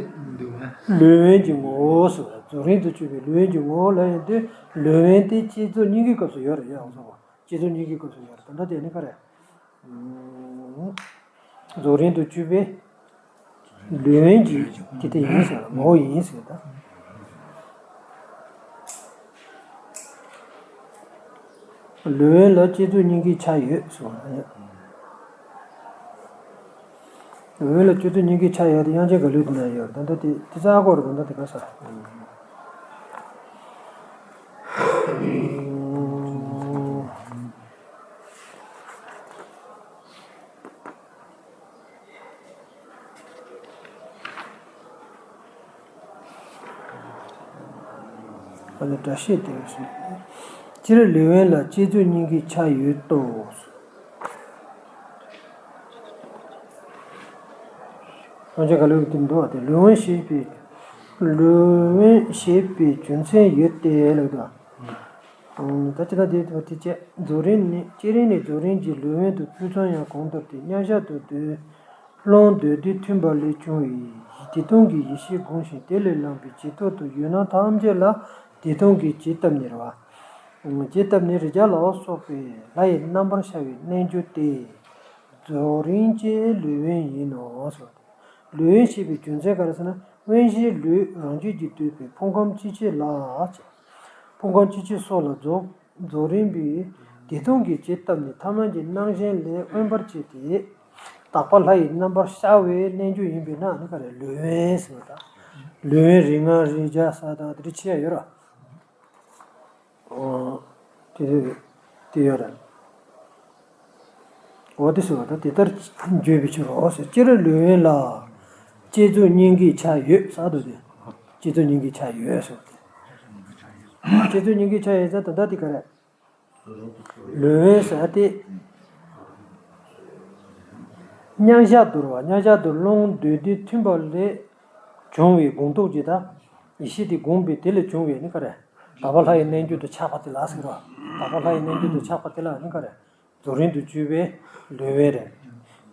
ལུས་དབེན་གྱི་ངོ་བོ་ཟེར། རྫོགས་རིམ་དུ་གྱུར་པའི་ལུས་དབེན་གྱི་ངོ་བོ་ལ་ཡིན་དུས་ལུས་དབེན་དེ་བསྐྱེད་རྫོགས་གཉིས་ཀའི་སྐབས་སུ་ཡོད་རེད་ཡ། འོ་ཟེར་བ། བསྐྱེད་རྫོགས་གཉིས་ཀའི་སྐབས་སུ་ཡོད་རེད། ད་ལྟ་དེ་ནི་ག་རེ། རྫོགས་རིམ་དུ་གྱུར་པའི་ལུས་དབེན་གྱི་དེ་དེ་ཡིན་ཟེར། ངོ་བོ་ཡིན་ཟེར་ད། ལུས་དབེན་ལ་བསྐྱེད་རྫོགས་གཉིས་ཀའི་ཆ་ཡོད་གསུངས། ལུས་དབེན་ལ་བསྐྱེད་རྫོགས་གཉིས་ཀའི་ཆ་ཡོད་དེ་དབྱངས་ཅན་ག་ལུགས་དེ་ན་ཡོད། ད་ལྟ་དེ་དེ་རྩ་གོ་རུ་ད་ལྟ་དེ་ག་ས། ཨ་ནི་སྒྲ་བཤད་དེ་ཞིག་སྤྱིར་ལུས་དབེན་ལ་བསྐྱེད་རྫོགས་གཉིས་ཀའི་ཆ་ཡོད་དོ། དབྱངས་ཅན་ག་ལུགས་དེ་འདུག་སྟེ། ལུས་དབེན་ཞེས་པའི་ལུས་དབེན་ཞེས་པའི་རྒྱུ་མཚན་ཡོད་དེ་ལབ་དོ། ད་ཅི་ལྟར་དེ་ལྟ་བུ་དེ་བཅས་རྫོགས་རིམ་ནི་བསྐྱེད་རིམ་ནས་རྫོགས་རིམ་གྱི་ལུས་དབེན་དུ་ཕུལ་ཙམ་ཡང་གོང་ལྟར་ཏེ། མཉམ་གཞག་ཏུ་སྡོད། རླུང་སྡོད་དུས་མཐུན་པ་ལས་བྱུང་བའི་བདེ་སྟོང་གི་ཡེ་ཤེས་བསྒོམ་ཞིང་དེ་ལས་ལངས་པའི་བྱེ་ཐོག་ཏུ་ཡུལ་སྣང་ཐམས་ཅད་ལ་བདེ་སྟོང་གི་བྱེ་བཏབ་ནས་རེད་བ། བྱེ་བཏབ་ནས་རེག་བྱ་ལ་སོགས་པའི་ལྷ་ཡི་རྣམ་པར་ཤར་བའི་རྣལ་འབྱོར་ཏེ། རྫོགས་རིམ་གྱི་ལུས་དབེན་ཡིན་ནོ་ཟེར། ལུས་དབེན་ཞེས་པའི་རྒྱུ་མཚན་ག་རེ་ཟེར་ན། དབེན་ཞིང་ལུས་རང་རྒྱུད་ཀྱིས་བསྡུས་པའི་ཕུང་ཁམས་སྤྱི་ཕྱེ་ལ། ཕུང་ཁམས་སྤྱི་ཕྱེ་སོགས་ལ་རྫོགས་རྫོགས་རིམ་པའི་བདེ་སྟོང་གི་བྱེ་བཏབ་ནས་ཐ་མལ་གྱི་སྣང་ཞེན་ལས་དབེན་པར་བྱས་ཏེ། དག་པ་ལྷ་ཡི་རྣམ་པར་ཤར་བའི་རྣལ་འབྱོར་ཡིན་པས་ན་ནི་ག་རེ་ལུས་དབེན་ཟེར་བ་དང་། ལུས་དབེན་རིགས་ལྔ་རེག་བྱ་ས་དང་དེ་འདྲ་ཕྱེ་ཡ་ཡོད་ར། ཨོ། དེ་དེ་ཡོད་རེད། འོ་དེ་ཟེར་བ་དང་དེ་ལྟར་བརྗོད་པའི་ཕྱིར་རོ་ཟེར། སྤྱིར་ལུས་དབེན་ལ་བསྐྱེད་རྫོགས་གཉིས་ཀའི་ཆ་ཡོད་ཟེར་དུས་དེ། བསྐྱེད་རྫོགས་གཉིས་ཀའི་ཆ་ཡོད་ཟེར་བ་དེ། བསྐྱེད་རྫོགས་གཉིས་ཀའི་ཆ་ཡོད་ཟེར་ད་ལྟ་དེ་ག་རེད། ལུས་དབེན་ཟེར་དེ། མཉམ་གཞག་ཏུ་རེད་བ། མཉམ་གཞག་ཏུ་རླུང་སྡོད་དུས་མཐུན་པ་ལས་བྱུང་བའི་སྒོམ་རྟོག་ཅིག་དང་། ཡེ་ཤེས་དེ་བསྒོམས་པས་དེ་ལས་བྱུང་བའི་ནི་ག་རེ། དག་པ་ལྷ་ཡི་རྣལ་འབྱོར་དུ་ཆགས་པ་དེ་ལ་ཟེར་བ། དག་པ་ལྷ་ཡི་རྣལ་འབྱོར་དུ་ཆགས་པ་དེ་ལ་ནི་ག་རེ། རྫོགས་རིམ་དུ་གྱུར་པའི་ལུས་དབེན་རེད།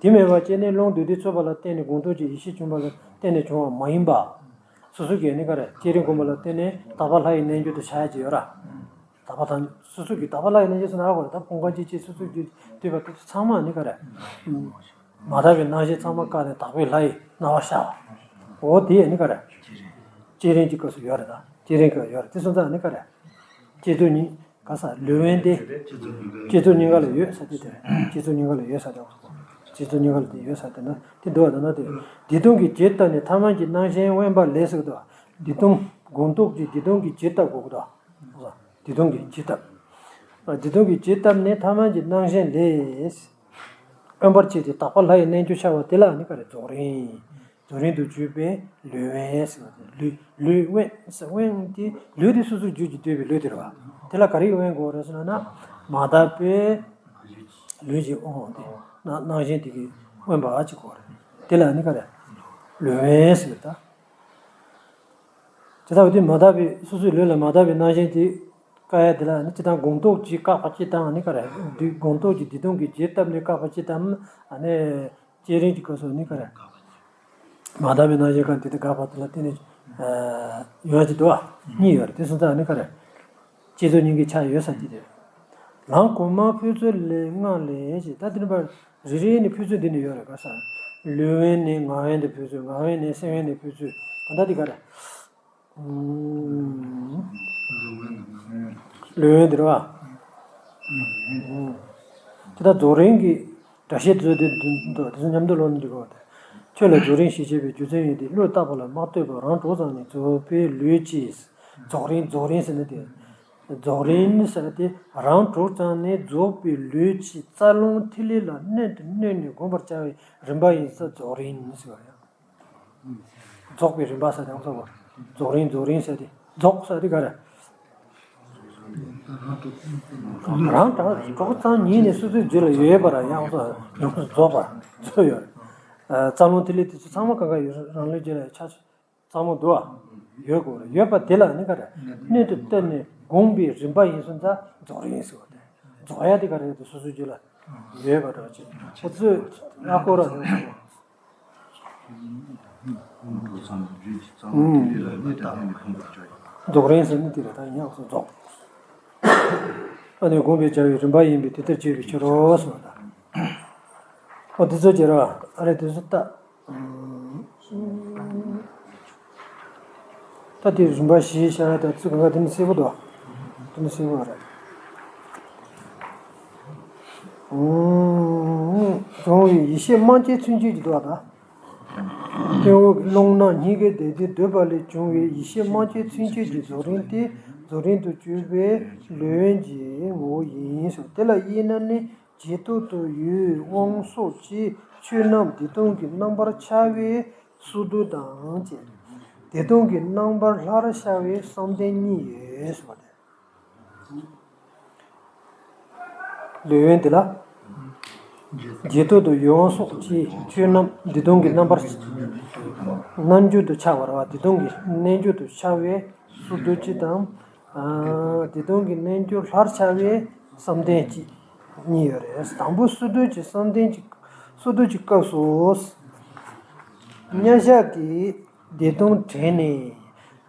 དེ་མེད་པར་སྐྱེ་གནས་རླུང་སྡོད་དུས་ཚུད་པ་ལ་བརྟེན་ནས་སྒོམ་རྟོག་ཅིག་ཡེ་ཤེས་བྱུང་བ་ལ་བརྟེན་ནས་བྱུང་བ་མ་ཡིན་པ། སོ་སོ་གིས་ནི་ག་རེ་བསྐྱེད་རིམ་བསྒོམས་པ་ལ་བརྟེན་ནས་དག་པ་ལྷ་ཡི་རྣལ་འབྱོར་དུ་ཆགས་ཡ་ཅིག་ཡོད་ར། དག་པ་དང་སོ་སོ་གིས་དག་པ་ལྷ་ཡི་རྣལ་འབྱོར་ཟེར་ན་ཨ་གོ་རེད། ད་ཕུང་ཁམས་སྤྱི་ཕྱེ་སོ་སོ་གིས་བསྡུས་པ་དེ་ཚོ་ཚང་མ་ནི་ག་རེ། མ་དག་པའི་སྣང་ཞེན་ཚང་མ་བཀག་ནས་དག་པའི་ལྷ་ཡི་སྣང་བ་ཤར་བ། འོ་དེ་ཡང་ནི་ག་རེ། བསྐྱེད་རིམ་གྱི་སྐབས་སུ་ཡོད་རེད་ད། བསྐྱེད་རིམ་སྐབས་ཡོད་རེད། དེ་སོང་ཙང་ནི་ག་རེ། བསྐྱེད་རྫོགས་གཉིས། ག་ས་ལུས་དབེན་ཏེ། བསྐྱེད་རྫོགས་གཉིས་ཀ་ལ་ཡོད་ས་དེ་དེ་རེད། བསྐྱེད་རྫོགས་གཉིས་ཀ་ལ་ཡོད་ས་དེ། བསྐྱེད་རྫོགས་གཉིས་ཀ་ལ་དེ་ཡོད་ས་དེ་ན་དེ་འདུག་བ། ད་ན་དེ། བདེ་སྟོང་གི་རྒྱས་བཏབ་ནས་ཐ་མལ་གྱི་སྣང་ཞེན་དབེན་པ་ལས་ཟེར་གི་འདུག་བ། བདེ་སྟོང་། སྒོམ་རྟོག་གི་བདེ་སྟོང་གི་རྒྱས་བཏབ་དགོས་གི་འདུག་བ། བདེ་སྟོང་གི་རྒྱས་བཏབ། བདེ་སྟོང་གི་རྒྱས་བཏབ་ནས་ཐ་མལ་གྱི་སྣང་ཞེན་ལས། དབེན་པར་བྱས་ཏེ་དག་པ་ལྷ་ཡི་རྣལ་འབྱོར་འཆར་བ་དེ་ལ་ནི་ག་རེ་རྫོགས་རིམ། རྫོགས་རིམ་དུ་གྱུར་པའི་ལུས་དབེན་ཟེར་བ་དེ། ལུས་ལུས་དབེན་ཟེར། དབེན་དེ་ལུས་དེ་སོ་སོར་བསྒྱུར་གྱིས་ཟློས་པའི་ལུས་དེ་རེད་བ། དེ་ལ་ག་རེ་དབེན་དགོས་རེད་ཟེར་ན། མ་དག་པའི་ལུས་ཀྱི་དབང་དེ། སྣང་སྣང་ཞེན་དེ་གིས་དབེན་པ་ཅིག་དགོས་རེད། དེ་ལ་ནི་ག་རེ། ལུས་དབེན་ཟེར་ད། དེ་ལྟ་བུ་དེ་མ་དག་པའི་སོ་སོའི་ལུས་ལ་མ་དག་པའི་སྣང་ཞེན་དེ། བཀག་ཡ་དེ་ལ་ནི་སྤྱིར་བཏང་སྒོམ་རྟོག་གིས་བཀག་པ་སྤྱིར་བཏང་ནི་ག་རེ། འདི་སྒོམ་རྟོག་གིས་བདེ་སྟོང་གི་རྒྱས་བཏབ་ནས་བཀག་པ་སྤྱིར་བཏང་། ཨ་ནི་བསྐྱེད་རིམ་གྱི་སྐབས་སུ་ནི་ག་རེ། མ་དག་པའི་སྣང་ཞེན་གང་དེ་དེ་དགག་པ་དེ་ལ་བརྟེན་ནས་ཡོང་ཡ་ཅིག་འདུག་བ། གཉིས་ཡོད་རེད། དེ་སོང་ཙང་ནི་ག་རེ། བསྐྱེད་རྫོགས་གཉིས་ཀའི་ཆ་ཡོད་ས་ཅིག་རེད། ལམ་གོང་མ་འཕོས་ཚུལ་ལས་སྔགས་ལས་ཞེས། ད་དེ་ནི་པར་རེ་རེ་ནས་འཕོས་ཚུལ་འདི་ནས་ཡོད་རེད། ག་ས། ལུས་དབེན་ནས་ངག་དབེན་དུ་འཕོས་ཚུལ། ངག་དབེན་ནས་སེམས་དབེན་ནས་འཕོས་ཚུལ། ད་ལྟ་འདི་ག་རེ། ལུས་དབེན་འདི་རེད་བ། དེ་ལྟར་རྫོགས་རིམ་གྱི་སྒྲ་བཤད་དུ་དེ་འདུག་དེ་ཚོ་མཉམ་དུ་ཀློག་ནས་འགྲིག་གོ། ཆོས་ལ་རྫོགས་རིམ་ཞེས་བྱ་བའི་རྒྱུ་མཚན་ཡོད་དེ། བློས་བཏགས་པ་ལ་མ་ལྟོས་པར་རང་གྲོལ་ཙམ་ནས་རྫོགས་པའི་ལུས་ཀྱི། རྫོགས་རིམ། རྫོགས་རིམ་ཟེར་ན་དེ། རྫོགས་རིམ་ཟེར་དེ་རང་གྲོལ་ཙམ་ནས་རྫོགས་པའི་ལུས་ཀྱི་རྩ་རླུང་ཐིག་ལེ་ལ་སྣོད་དུ་གནས་ནས་བསྒོམ་པར་བྱ་བའི་རིམ་པ་ཡིན་ཙང་རྫོགས་རིམ་ཟེར་བ་རེད། རྫོགས་པའི་རིམ་པ་ཟེར་དེ་ཡང་ཚོགས་པ། རྫོགས་རིམ། རྫོགས་རིམ་ཟེར་དེ། རྫོགས་ཟེར་དེ་ག་རེ། རང་གྲོལ་ཙམ་ཉིད་ནས་སོ་སོའི་རྒྱུད་ལ་ཡོད་པ་ར་ཡང་ཚོགས་རྫོགས་པ་ཚོ་ཡོད་རེད། རྩ་རླུང་ཐིག་ལེ་དེ་ཚོ་ཚང་མ་གང་ག་ཡོད་རང་ལུས་རྒྱུད་ལ་ཆ་ཚང་མ་འདུག་བ། ཡོད་དགོས་རེད། ཡོད་པ་དེ་ལ་ནི་ག་རེ། སྣོད་དུ་གཏད་ནས་བསྒོམས་པའི་རིམ་པ་ཡིན་སོང་ཙང་རྫོགས་རིམ་ཟེར་བ་དེ། རྫོགས་ཡ་དེ་ག་རེ་ཡོད་དེ་སོ་སོའི་རྒྱུད་ལ་ཡོད་པ་འདྲ་བ་ཅིག་ཁོ་ཚོས་ཡག་པོ་ར་ཡོད་ཚོ། རྫོགས་རིམ་ཟེར་ནི་དེ་རེད། ད་ཡིན་ཡག་སོ་རྫོགས། ཨ་ནི་བསྒོམས་པའི་བྱ་བའི་རིམ་པ་ཡིན་པས་དེ་ལྟར་བྱས་པའི་ཕྱིར་རོ་གསུངས་པ་དང་། ཨོ་དེ་ཚོ་བྱེད་ར་ཨ་རེ་དེ་ཚོ་ལྟ། ད་དེ་རིམ་པ་བཞི་བྱ་བ་དང་ཚིག་གང་ག་དེ་ནི་གསལ་པོ་འདུག་དེ་ནི་གསལ་པོ་རེད། བྱུང་བའི་ཡེ་ཤེས་རྨ་བྱའི་ཚུན་ཆད་ཀྱི་འདུག་ད། སྟོན་འོག་ཀློང་ནང་སྙིང་གའི་བདེ་སྟོན་འདོད་པ་ལས་བྱུང་བའི་ཡེ་ཤེས་རྨ་བྱའི་ཚུན་ཆད་ཀྱི་རྫོགས་རིམ་སྟེ། རྫོགས་རིམ་དུ་གྱུར་པའི་ལུས་དབེན་གྱི་ངོ་བོ་ཡིན་ཞིང་། དེ་ལ་དབྱེ་ན་ནི་རྗེས་ཐོབ་ཏུ་ཡུལ་དབང་སོགས་ཀྱི་ཆོས་རྣམས་བདེ་སྟོང་གི་རྣམ་པར་འཆར་བའི་སོར་སྡུད་དང་བཅས། བདེ་སྟོང་གི་རྣམ་པར་ལྷར་ཤར་བའི་བསམ་གཏན་གཉིས་ཡོད་ཟེར་བ་སྟེ། ལུས་དབེན་དེ་ལ། རྗེས་ཐོབ་ཏུ་ཡུལ་དབང་སོགས་ཀྱི་ཆོས་རྣམས་བདེ་སྟོང་གི་རྣམ་པར། རྣལ་འབྱོར་དུ་འཆར་བ་རེད་བ། བདེ་སྟོང་གི་རྣལ་འབྱོར་དུ་འཆར་བའི་སོར་སྡུད་གཅིག་དང་། ཨ། བདེ་སྟོང་གི་རྣལ་འབྱོར་ལྷར་འཆར་བའི་བསམ་གཏན་གཅིག་གཉིས་ཡོད་རེད། དང་པོ་སོར་སྡུད་ཀྱི་བསམ་གཏན་གྱི། སོར་སྡུད་ཀྱི་སྐབས་སུ། མཉམ་བཞག་གི་བདེ་སྟོང་དྲན་ནས་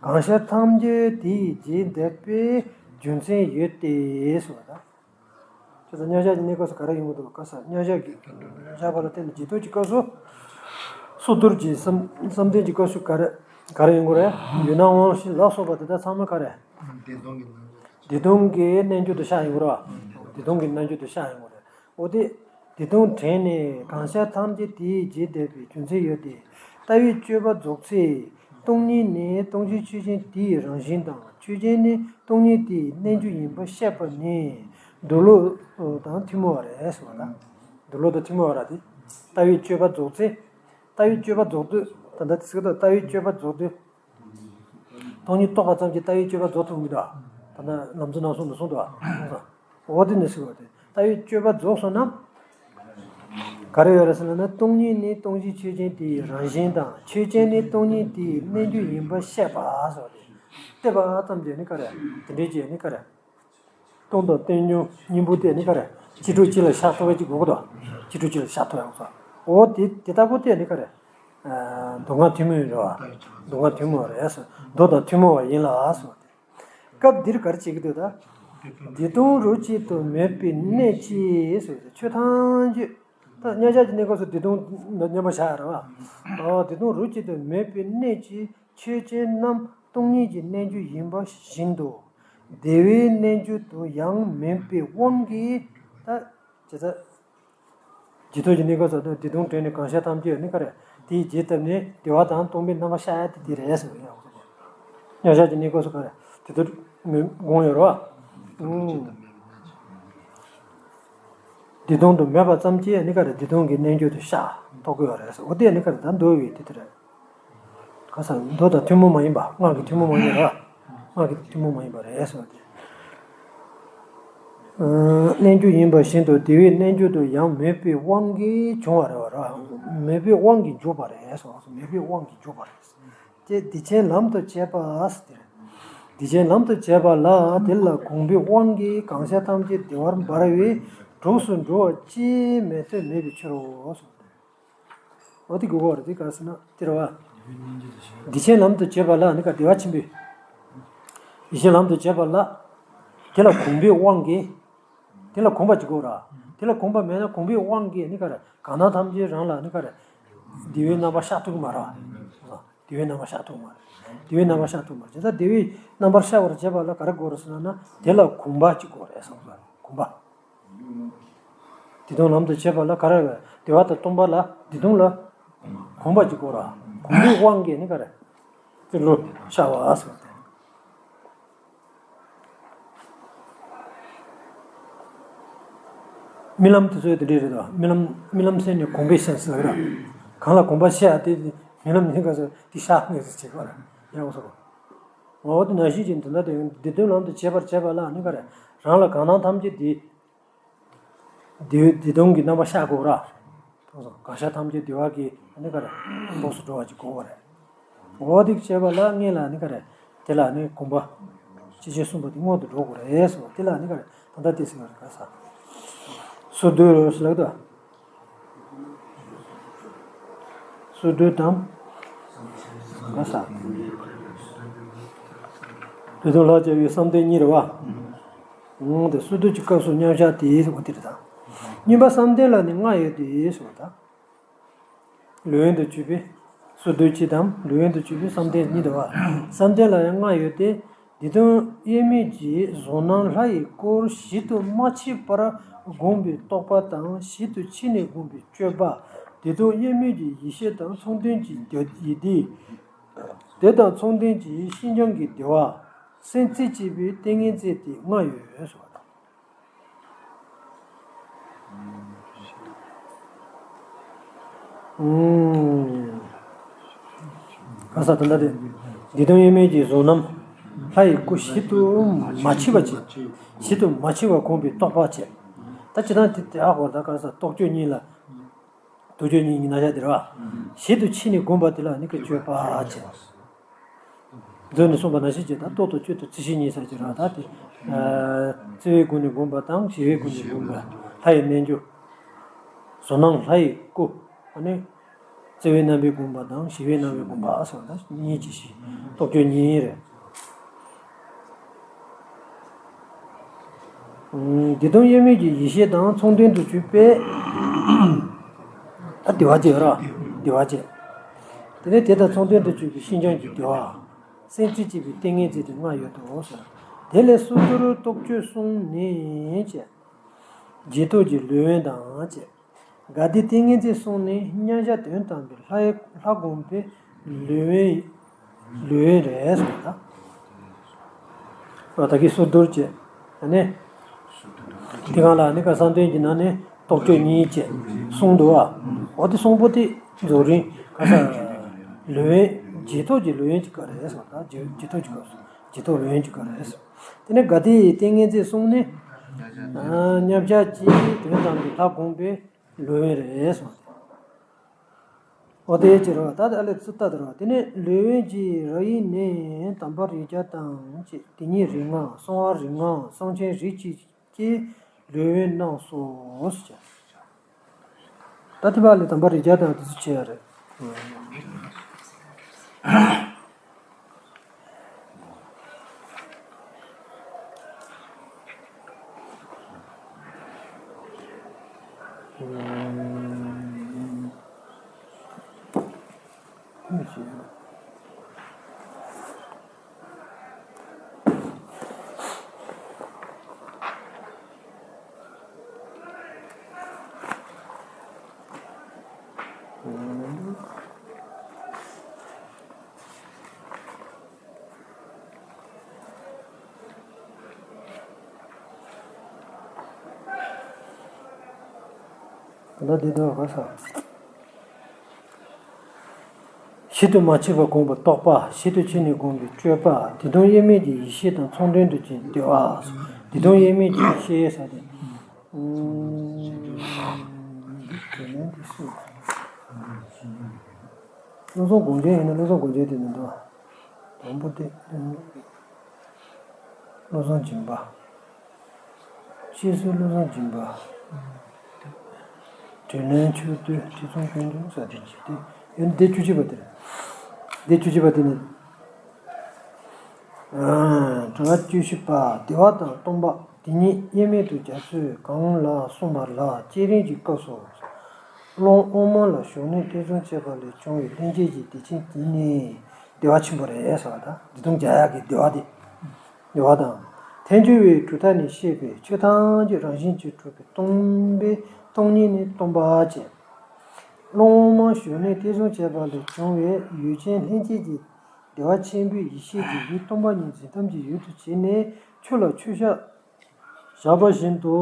གང་ཤར་ཐམས་ཅད་དེ་ཡི་རྗེས་འདེད་པའི་རྒྱུ་མཚན་ཡོད་དེ་ཟེར་བ་དང་། ཁྱེད་ཚོ་མཉམ་བཞག་གི་གནས་སྐབས་སུ་ག་རེ་ཡོང་གི་འདུག་ག་ས། མཉམ་བཞག་གི་བཞག་པ་ལ་བརྟེན་ནས་རྗེས་ཐོབ་ཀྱི་སྐབས་སུ། སོར་སྡུད་ཀྱི་བསམ་བསམ་གཏན་གྱི་སྐབས་སུ་ག་རེ་ག་རེ་ཡོང་གི་རེད། ཡུལ་སྣང་དབང་ཤེས་ལ་སོགས་པ་དེ་དག་ཚང་མ་ག་རེ། བདེ་སྟོང་གི་རྣལ་འབྱོར་དུ་ཤར་ཡོང་གི་རེད་བ། བདེ་སྟོང་གི་རྣལ་འབྱོར་དུ་ཤར་ཡོང་གི་རེད། འོ་དེ། བདེ་སྟོང་དྲན་ནས་གང་ཤར་ཐམས་ཅད་དེ་ཡི་རྗེས་འདེད་པའི་རྒྱུ་མཚན་ཡོད་དེ། ལྟ་བའི་སྤྱོད་པ་རྫོགས་ཚེ། སྟོང་ཉིད་ནི་སྟོང་ཆེན་ཆོས་ཅན་དེའི་རང་བཞིན་དང་། ཆོས་ཅན་ནི་སྟོང་ཉིད་དེའི་རྣལ་འབྱོར་ཡིན་པར་བཤད་པ་ནི་འདུལ་བློ་དང་ཐུན་མོང་བ་རེད་ཟེར་བ་དང་། འདུལ་བློ་དང་ཐུན་མོང་བ་ར་དེ། ལྟ་བའི་སྤྱོད་པ་རྫོགས་ཚེ། ལྟ་བའི་སྤྱོད་པ་རྫོགས་དུས། ད་ལྟ་དེ་ཟེར་གི་འདུག་ལྟ་བའི་སྤྱོད་པ་རྫོགས་དུས། སྟོང་ཉིད་རྟོགས་པ་ཙམ་གྱིས་ལྟ་བའི་སྤྱོད་པ་རྫོགས་ཐུབ་མི་འདུག་ད་ལྟ་ལམ་གཙོ་རྣམ་གསུམ་དུ་གསུངས་འདུག་འོ་དེ་ནི་ཟེར་བ་དེ། ལྟ་བའི་སྤྱོད་པ་རྫོགས་སོང་ན། ག་རེ་ཡོད་རེད་ཟེར་ན། སྟོང་ཉིད་ནི་སྟོང་ཆེན་ཆོས་ཅན་དེའི་རང་བཞིན་དང་། ཆོས་ཅན་ནི་སྟོང་ཉིད་དེའི་རྣལ་འབྱོར་ཡིན་པར་བཤད་པ་ཟེར་བ་དེ། བལྟས་པ་ཙམ་གྱིས་ནི་ག་རེ། དེ་འདྲའི་ཅིག་ནི་ག་རེ། སྟོང་དང་རྟེན་འབྱུང་གཉིས་པོ་དེ་ནི་ག་རེ། གཅིག་གྲོགས་གཅིག་ལ་ཤར་ཐུབ་པ་ཅིག་དགོས་ཀྱི་འདུག་གཅིག་གྲོགས་གཅིག་ལ་ཤར་ཐུབ་ཡག་སོགས། འོ་དེ་དེ་ལྟ་བུ་དེ་ནི་ག་རེ། ཨ། མདོ་སྔགས་ཐུན་མོང་རེད་བ། མདོ་སྔགས་ཐུན་མོང་རེད་ཟེར། མདོ་དང་ཐུན་མོང་བ་ཡིན་ལ་ཟེར་བ་དེ། སྐབས་འདིར་ག་རེ་བྱེད་ཀྱི་འདུག་ད། བདེ་སྟོང་རོ་གཅིག་ཏུ་མོས་པའི་གནད་ཀྱིས་ཟེར་བ་དེ། ཆོས་ཐམས་ཅད། ད་མཉམ་བཞག་གི་གནས་སྐབས་སུ་བདེ་སྟོང་མཉམ་པར་བཞག་རེད་བ། ཨོ། བདེ་སྟོང་རོ་གཅིག་ཏུ་མོས་པའི་གནད་ཀྱིས་ཆོས་ཅན་རྣམས་སྟོང་ཉིད་ཀྱི་རྣལ་འབྱོར་ཡིན་པ་བཞིན་དུ། བདེ་བའི་རྣལ་འབྱོར་དུ་ཡང་མོས་པའི་དབང་གིས། ད་ཇི་ལྟར་ཇི་ལྟར་གྱི་གནས་སྐབས་སུ་བདེ་སྟོང་དྲན་ནས་གང་ཤར་ཐམས་ཅད་ནི་ག་རེ། དེའི་རྗེས་བཏབ་ནས་བདེ་བ་དང་སྟོང་པའི་རྣམ་པ་ཤར་ཡ་དེ་དེ་རེད་ཟེར་བ་ཡང་། མཉམ་གཞག་གི་གནས་སྐབས་སུ་ག་རེ་དེ་ལྟར་དགོངས་ཡོད་རེད་བ། བདེ་སྟོང་དུ་མོས་པ་ཙམ་གྱིས་ནི་ག་རེ་བདེ་སྟོང་གི་རྣལ་འབྱོར་དུ་ཤར་རྟོགས་ཀྱི་ཡོད་རེད་ཟེར། འོ་དེ་ནི་ག་རེ་ད་མདོ་བའི་དེ་དེ་རེད། ག་ས་མདོ་དང་ཐུན་མོང་མ་ཡིན་པ། སྔགས་ཀྱི་ཐུན་མོང་མ་ཡིན་པ། སྔགས་ཀྱི་ཐུན་མོང་མ་ཡིན་པ་རེད་ཟེར་བ་དེ། རྣལ་འབྱོར་ཡིན་པ་བཞིན་དུ་བདེ་བའི་རྣལ་འབྱོར་དུ་ཡང་མོས་པའི་དབང་གིས་བྱུང་བ་རེད་བ། མོས་པའི་དབང་གིས་འཇུག་པ་རེད་ཟེར་བ། མོས་པའི་དབང་གིས་འཇུག་པ་རེད། དེ་བདེ་ཆེན་ལམ་དུ་བྱེད་པ་ཟེར་དེ་རེད། བདེ་ཆེན་ལམ་དུ་བྱེད་པ་ལ་དེ་ལ་གོམས་པའི་དབང་གིས་གང་ཤར་ཐམས་ཅད་བདེ་བར་འབར་བས་གྲོགས་སུ་འགྲོ་བ་ཅིས་མི་ཐུབ་མེད་པའི་ཕྱིར་རོ། འོ་དེ་དགོས་པ་རེད། དེ་ག་ཟེར་ན་དེ་རེད་བ། བདེ་ཆེན་ལམ་དུ་བྱེད་པ་ལ་ནི་ག་བདེ་བ་ཆེན་པོའི། བདེ་ཆེན་ལམ་དུ་བྱེད་པ་ལ། དེ་ལ་གོམས་པའི་དབང་གིས། དེ་ལ་གོམས་པ་ཅིག་དགོས་ར། དེ་ལ་གོམས་པ་མེད་ན་གོམས་པའི་དབང་གིས་ནི་ག་རེ་གང་ན་ཐམས་ཅད་རང་ལ་ནི་ག་རེ། བདེ་བའི་རྣམ་པ་ཤར་ཐུབ་ཀྱི་མ་རེད་བ། བདེ་བའི་རྣམ་པ་ཤར་ཐུབ་མ་རེད། བདེ་བའི་རྣམ་པ་ཤར་ཐུབ་མ་རེད། ད་བདེ་བའི་རྣམ་པར་ཤར་བར་བྱེད་པ་ལ་ག་རེ་དགོས་རེད་ཟེར་ན་ན་དེ་ལ་གོམས་པ་ཅིག་དགོས་རེད་བསམ་པ་གོམས་པ། བདེ་སྟོང་ལམ་དུ་བྱེད་པ་ལ་ག་རེ་བདེ་བ་དང་སྟོང་པ་ལ་བདེ་སྟོང་ལ་གོམས་པ་ཅིག་དགོས་ར། གོམས་པའི་དབང་གིས་ནི་ག་རེ་དེ་ལུ་ཤར་བ་ཟེར་བ་དེ། རྨི་ལམ་དེ་ཚོ་དེ་འདྲས་རེད་དོ། རྨི་ལམ་རྨི་ལམ་ཟེར་ནས་གོམས་པའི་སེམས་ཟེར་ལ་ར། གང་ལ་གོམས་པ་ཤར་དེ་རྨི་ལམ་ནི་ག་ཚོད་དེ་ཤར་ངེས་སུ་བྱེད་པ་ར་ཡང་སོ། འོ་དེ་ནང་བཞིན་གྱི་འདི་འདྲ་དེ་བདེ་སྟོང་ལམ་དུ་བྱེད་པར་བྱེད་པ་ལ་ནི་ག་རེ་རང་ལ་གང་སྣང་ཐམས་ཅད་དེ། བདེ་བདེ་སྟོང་གི་རྣམ་པ་ཤར་དགོས་ར། གང་ཤར་ཐམས་ཅད་བདེ་བ་གི་ནི་ག་རེ་གྲོགས་སུ་འགྲོ་བ་ཅིག་དགོས་པ་རེད། འོ་དེ་བྱས་པ་ལ་ངེས་ལ་ནི་ག་རེ་དེ་ལ་ནི་གོམས་པ། སྤྱི་ཆིངས་གསུམ་པོ་དེ་སྔོན་དུ་འགྲོ་དགོས་རེད་ཟེར་བ་དེ་ལ་ནི་ག་རེ་ད་ལྟ་དེ་ཟེར་བ་རེད་ག་ས། སོ་བདུན་ཟེར་ལགས་དོ། སོ་བདུན་དང་། ག་ས། བདེ་སྟོང་ལ་སྦྱར་བའི་བསམ་གཏན་གཉིས་རེད་བ། འོང་དེ་སོ་བདུན་གྱི་སྐབས་སུ་མཉམ་གཞག་དེ་ཟེར་བ་དེ་རེད་ད། གཉིས་པ་བསམ་གཏན་ལ་ནི་ལྔ་ཡོད་དེ་ཟེར་བ་ད། ལུས་དབེན་དུ་གྱུར་པའི། སོ་བདུན་གཅིག་དང་ལུས་དབེན་དུ་གྱུར་པའི་བསམ་གཏན་གཉིས་འདུག་བ། བསམ་གཏན་ལ་ཡང་ལྔ་ཡོད་དེ། བདེ་སྟོང་དབྱེར་མེད་ཀྱི་གཟུང་རྣམ་ལྷ་ཡི་སྐུར་ཞིབ་ཏུ་མ་ཕྱེ་བར་བསྒོམས་པའི་རྟོག་པ་དང་ཞིབ་ཏུ་ཕྱེ་ནས་བསྒོམས་པའི་དཔྱོད་པ། བདེ་སྟོང་དབྱེར་མེད་ཀྱི་ཡེ་ཤེས་དང་མཚུངས་ལྡན་གྱི་ཡིད་བདེ། དེ་དང་མཚུངས་ལྡན་གྱི་ཤིན་སྦྱངས་ཀྱི་བདེ་བ། སེམས་རྩེ་གཅིག་པའི་ཏིང་ངེ་འཛིན་དེ་ལྔ་ཡོད་ཟེར་བ་དང་། ག་ས་དེ་འདྲ་རེད། བདེ་སྟོང་དབྱེར་མེད་ཀྱི་གཟུང་རྣམ་ལྷ་ཡི་སྐུ་ཞིབ་ཏུ་མ་ཕྱེ་བ་བྱེད། ཞིབ་ཏུ་མ་ཕྱེ་བར་བསྒོམས་པའི་རྟོག་པ་བྱེད། ད་ཅི་ལྟར་དེ་དེ་ཨ་ཧོར་ད་ག་ས་རྟོག་དཔྱོད་གཉིས་ལ། རྟོག་དཔྱོད་གཉིས་ཀྱི་རྣམ་གཞག་དེ་རེད་བ། ཞིབ་ཏུ་ཕྱེ་ནས་བསྒོམས་པ་དེ་ལ་ནི་གི་དཔྱོད་པ་བྱེད། མཛོད་ནས་གསུངས་པ་ནང་བཞིན་བྱས་ད་རྟོག་ཏུ་དཔྱོད་དུ་རྩིས་གཞི་གཉིས་ཟེར་གྱི་རེད་ད་དེ། བརྩེ་བའི་སྒོ་ནས་བསྒོམས་པ་དང་ཞི་བའི་སྒོ་ནས་བསྒོམས་པ་ལྷ་ཡི་རྣལ་འབྱོར། གཟུང་རྣམ་ལྷ་ཡི་སྐུ། ཨ་ནི། བརྩེ་བའི་རྣམ་པས་བསྒོམས་པ་དང་ཞི་བའི་རྣམ་པས་བསྒོམས་པ་ཟེར་བ་ད་གཉིས་ཀྱི་ཞིབ་རྟོག་དཔྱོད་གཉིས་རེད། བདེ་སྟོང་དབྱེར་མེད་ཀྱི་ཡེ་ཤེས་དང་མཚུངས་ལྡན་དུ་གྱུར་པས། ད་བདེ་བ་བྱེད་ར། བདེ་བ་བྱེད། དེ་ནས་དེ་དང་མཚུངས་ལྡན་དུ་གྱུར་པའི་ཤིན་སྦྱངས་ཀྱི་བདེ་བ། སེམས་རྩེ་གཅིག་པའི་ཏིང་ངེ་འཛིན་དེ་ལྔ་ཡོད་དོ་ཟེར། དེ་ལས་སོ་བདུན་རྟོག་དཔྱོད་གསུམ་ནི་བྱས། རྗེས་ཐོབ་ཀྱི་ལུས་དབེན་དང་བཅས། དགའ་བདེ་ཏིང་ངེ་འཛིན་གསུམ་ནི་མཉམ་གཞག་དོན་དམ་པའི་ལྷ་ཡི་ལྷ་བསྒོམས་པའི་ལུས་དབེན། ལུས་དབེན་རེད་ཟེར་ད། ད་གིན་སོ་བདུན་བྱས། ཨ་ནི། དེ་གང་ལ་ནི་ག་བསམ་གཏན་གྱི་ནང་ནས་རྟོག་དཔྱོད་གཉིས་བྱས། གསུམ་འདུག་བ། འོ་དེ་གསུམ་པོ་དེ་རྫོགས་རིམ་ག་ས། ལུས་དབེན་རྗེས་ཐོབ་ཀྱི་ལུས་དབེན་གྱི་སྐབས་རེད་ཟེར་ད་རྗེས་རྗེས་ཐོབ་ཀྱི་སྐབས་སུ་རྗེས་ཐོབ་ལུས་དབེན་གྱི་སྐབས་རེད་ཟེར། དེ་ནས་དགའ་བདེ་ཏིང་ངེ་འཛིན་གསུམ་ནི། མཉམ་གཞག་གི་དོན་དམ་པའི་ལྷ་བསྒོམས་པའི་ལུས་དབེན་རེད་གསུངས་ཏེ། འོ་དེ་ཅི་རེད་ད་ཨ་ལས་ཚུར་ལྟ་དེ་རེད། དེ་ནས་ལུས་དབེན་གྱི་ར་ཡིག་ནི་དམ་པ་རིགས་བརྒྱ་དང་བཅས་དེ་ཉིད་རིགས་ལྔ་གསང་བ་རིགས་ལྔ་གསང་ཆེན་རིགས་གཅིག་ཀྱི་ལུས་དབེན་རྣམས་སོ། ད་དེ་བ་ལས་དམ་པ་རིགས་བརྒྱ་དང་དེ་ཚོ་བྱེད་ཡ་རེད། ད་འདི་དོན་ག་ས། ཞིག་ཏུ་མ་མཆིས་པར་བསྒོམས་པའི་རྟོག་པ། ཞིག་ཏུ་མཆིས་ནས་བསྒོམས་པའི་སྤྱོད་པ། དེ་དང་དབྱེར་མེད་ཀྱི་ཡེ་ཤེས་དང་མཚུངས་ལྡན་དུ་བྱས་བདེ་བ། དེ་དང་དབྱེར་མེད་ཀྱི་ཡེ་ཤེས་ཟེར་ཏེ། ཨུམ། དེ་ནས་འདི་སུ། བློ་བཟང་དགོངས་ཆེན་ཡིན་ན་བློ་བཟང་དགོངས་ཆེན་དེ་མི་འདུག་དང་པོ་དེ། བློ་བཟང་སྦྱིན་པ། སྤྱི་སོ་བློ་བཟང་སྦྱིན་པ། དྲིན་ལན་མཆོད་བསྟོད་ཁྲི་སྲོང་དཀོན་མཆོག་ས་དེ་བྱས་ཏེ། ཡོད་འདི་བཅུ་གཅིག་པ་དེ་རེད། འདི་བཅུ་གཅིག་པ་དེ་ནི། དྲི་བ་བཅུ་བཞི་པ། བདེ་བ་དང་སྟོང་པ་དེ་ཉིད་དབྱེར་མེད་དུ་རྒྱ་མཚོས་གང་ལ་གསུངས་པ་ལ་བསྐྱེད་རིམ་གྱི་སྐབས་སུ། རླུང་དབུ་མ་ལ་ཞུགས་ནས་ཐེ་ཚོམ་བཅས་པ་ལས་བྱུང་བའི་ལྷན་སྐྱེས་ཀྱི་བདེ་ཆེན་དེ་ནི་བདེ་བ་ཆེན་པོ་རེད་ཟེར་བ་དང་། འདི་དང་རྒྱ་ཡག་གི་བདེ་བ་དེ། བདེ་བ་དང་། ཐལ་འགྱུར་བའི་གྲུབ་མཐའ་ནས་བཤད་པའི་ཆོས་ཐམས་ཅད་རང་བཞིན་གྱིས་གྲུབ་པའི་སྟོང་པའི་སྟོང་ཉིད་ནི་སྟོང་པ་ཅན། རླུང་དབུ་མ་ཞུགས་ནས་ཐེ་ཚོམ་བཅས་པ་ལས་བྱུང་བའི་ཡུལ་ཅན་ལྷན་སྐྱེས་ཀྱི་བདེ་བ་ཆེན་པོའི་ཡེ་ཤེས་ཀྱི་ཡུལ་སྟོང་པ་ཉིད་འཛིན་སྟངས་ཀྱི་ཡུལ་དུ་བྱས་ནས་ཆོས་ལ་ཆོས་བཞག་བཞག་པ་བཞིན་དུ་